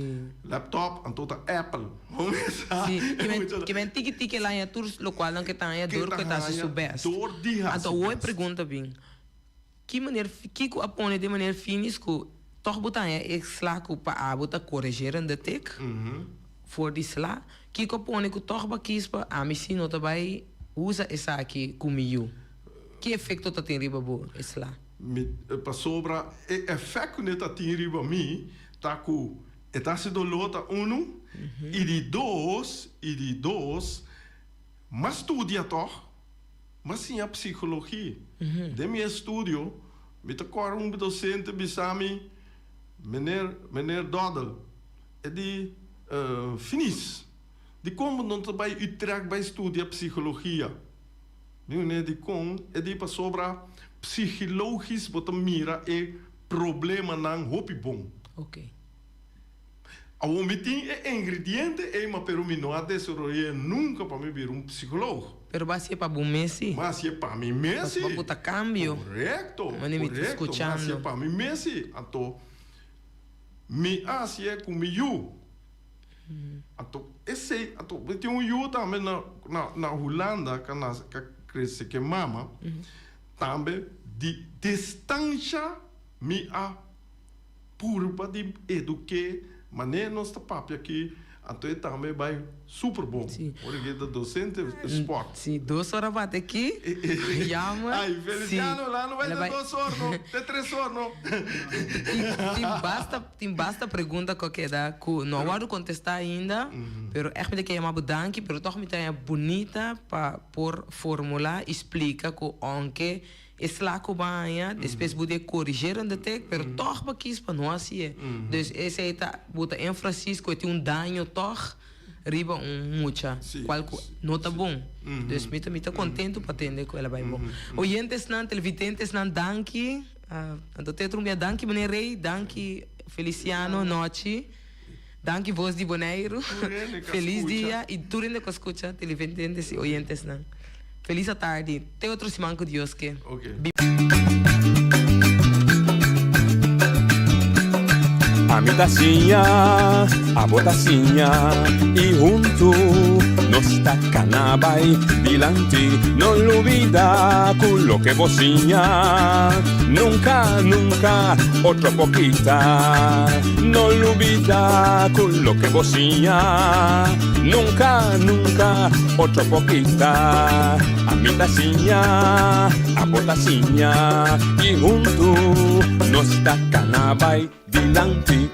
Laptop anto ta Apple. Bo mes a. Si, ke men tiki tiki el haña tur locual nan ke ta haña dor ku e ta hasi su best. Dor di hasi Anto awor e best. pregunta bin, ki maner kiko a pone den maner finis ku tòg bo ta haña e sla ku pa abo ta koregerende tik for di sla? Kiko a pone ku tòg bo a kis pa ami si no ta bai usa esaki ku mi yu? Ki efekto ta tin riba bo e sla? Mi, pasobra e efect cu ne ta tin riba mi ta cu e ta haci dolor ta uno, y di dos, y di dos, m'a studia toch, m'a siña psicologie. Den mi estudio, mi ta cora un docente bisa mi, Meneer, meneer Doddel, e di, Finis, dicon bo no ta bay Utrecht bay studia psicologia? Mi meneer dicon e di pasobra psigilogisch bo ta mira e problemanan hopi bon. Ok. Awor mi tin e ingrediente ei ma pero mi no a desaroy'é nunca pa mi bira un psicoloog. Pero bo a hacié pa bo mes si. Mi a hacié pa mi mes si. Pasobra bo ta cambio. Correcto, Mane mi ta correcto. Mi a hacié scuchando. pa mi mes si. Anto mi a hacié cu mi yu. Anto esei, anto mi tin un yu tambe na na na Hulanda ka nase ka krese ke mama, tambe di distansha mi a purba di eduke manera nos ta papia aki, anto e tambe bai super bon. Ora ke ta docente sport. Si, dos ora bate aki, jammer. Ay, Feliciano, la no bai te dos or no, te tres or no. Tin basta. Tin basta pregunta ku a keda ku no a wòrdu kontestá ainda, pero ègt mi ta ke yama bo danki, pero tòg mi ta haña bunita pa por formulá i splika ku ounke e sla ku bo a haña, despues bo de korigerende tek, pero tòg bo a kis pa no hasié. Dus esei ta bo ta énfasis ku e tin un daño tòg riba un mucha, kual ku no ta bon. Dus mi ta mi ta kontentu pa tende ku el a bai bon. Oyentesnan, televidentesnan, danki. Anto te otro un bia danki meneer Rey, danki Feliciano, Nochi, danki Voz di Boneiru, felis dia y tur hende cu a scucha, televidentes y oyentesnan. Felis atardi, te otro siman cu Dios ke. Ami ta siña, abo ta siña y huntu nos ta cana bay dilanti. No lubida cu loke bo siña nunca, nunca otro por kita. No lubida cu loke bo siña nunca, nunca otro por kita. Ami ta siña, abo ta siña y huntu nos ta cana bay dilanti.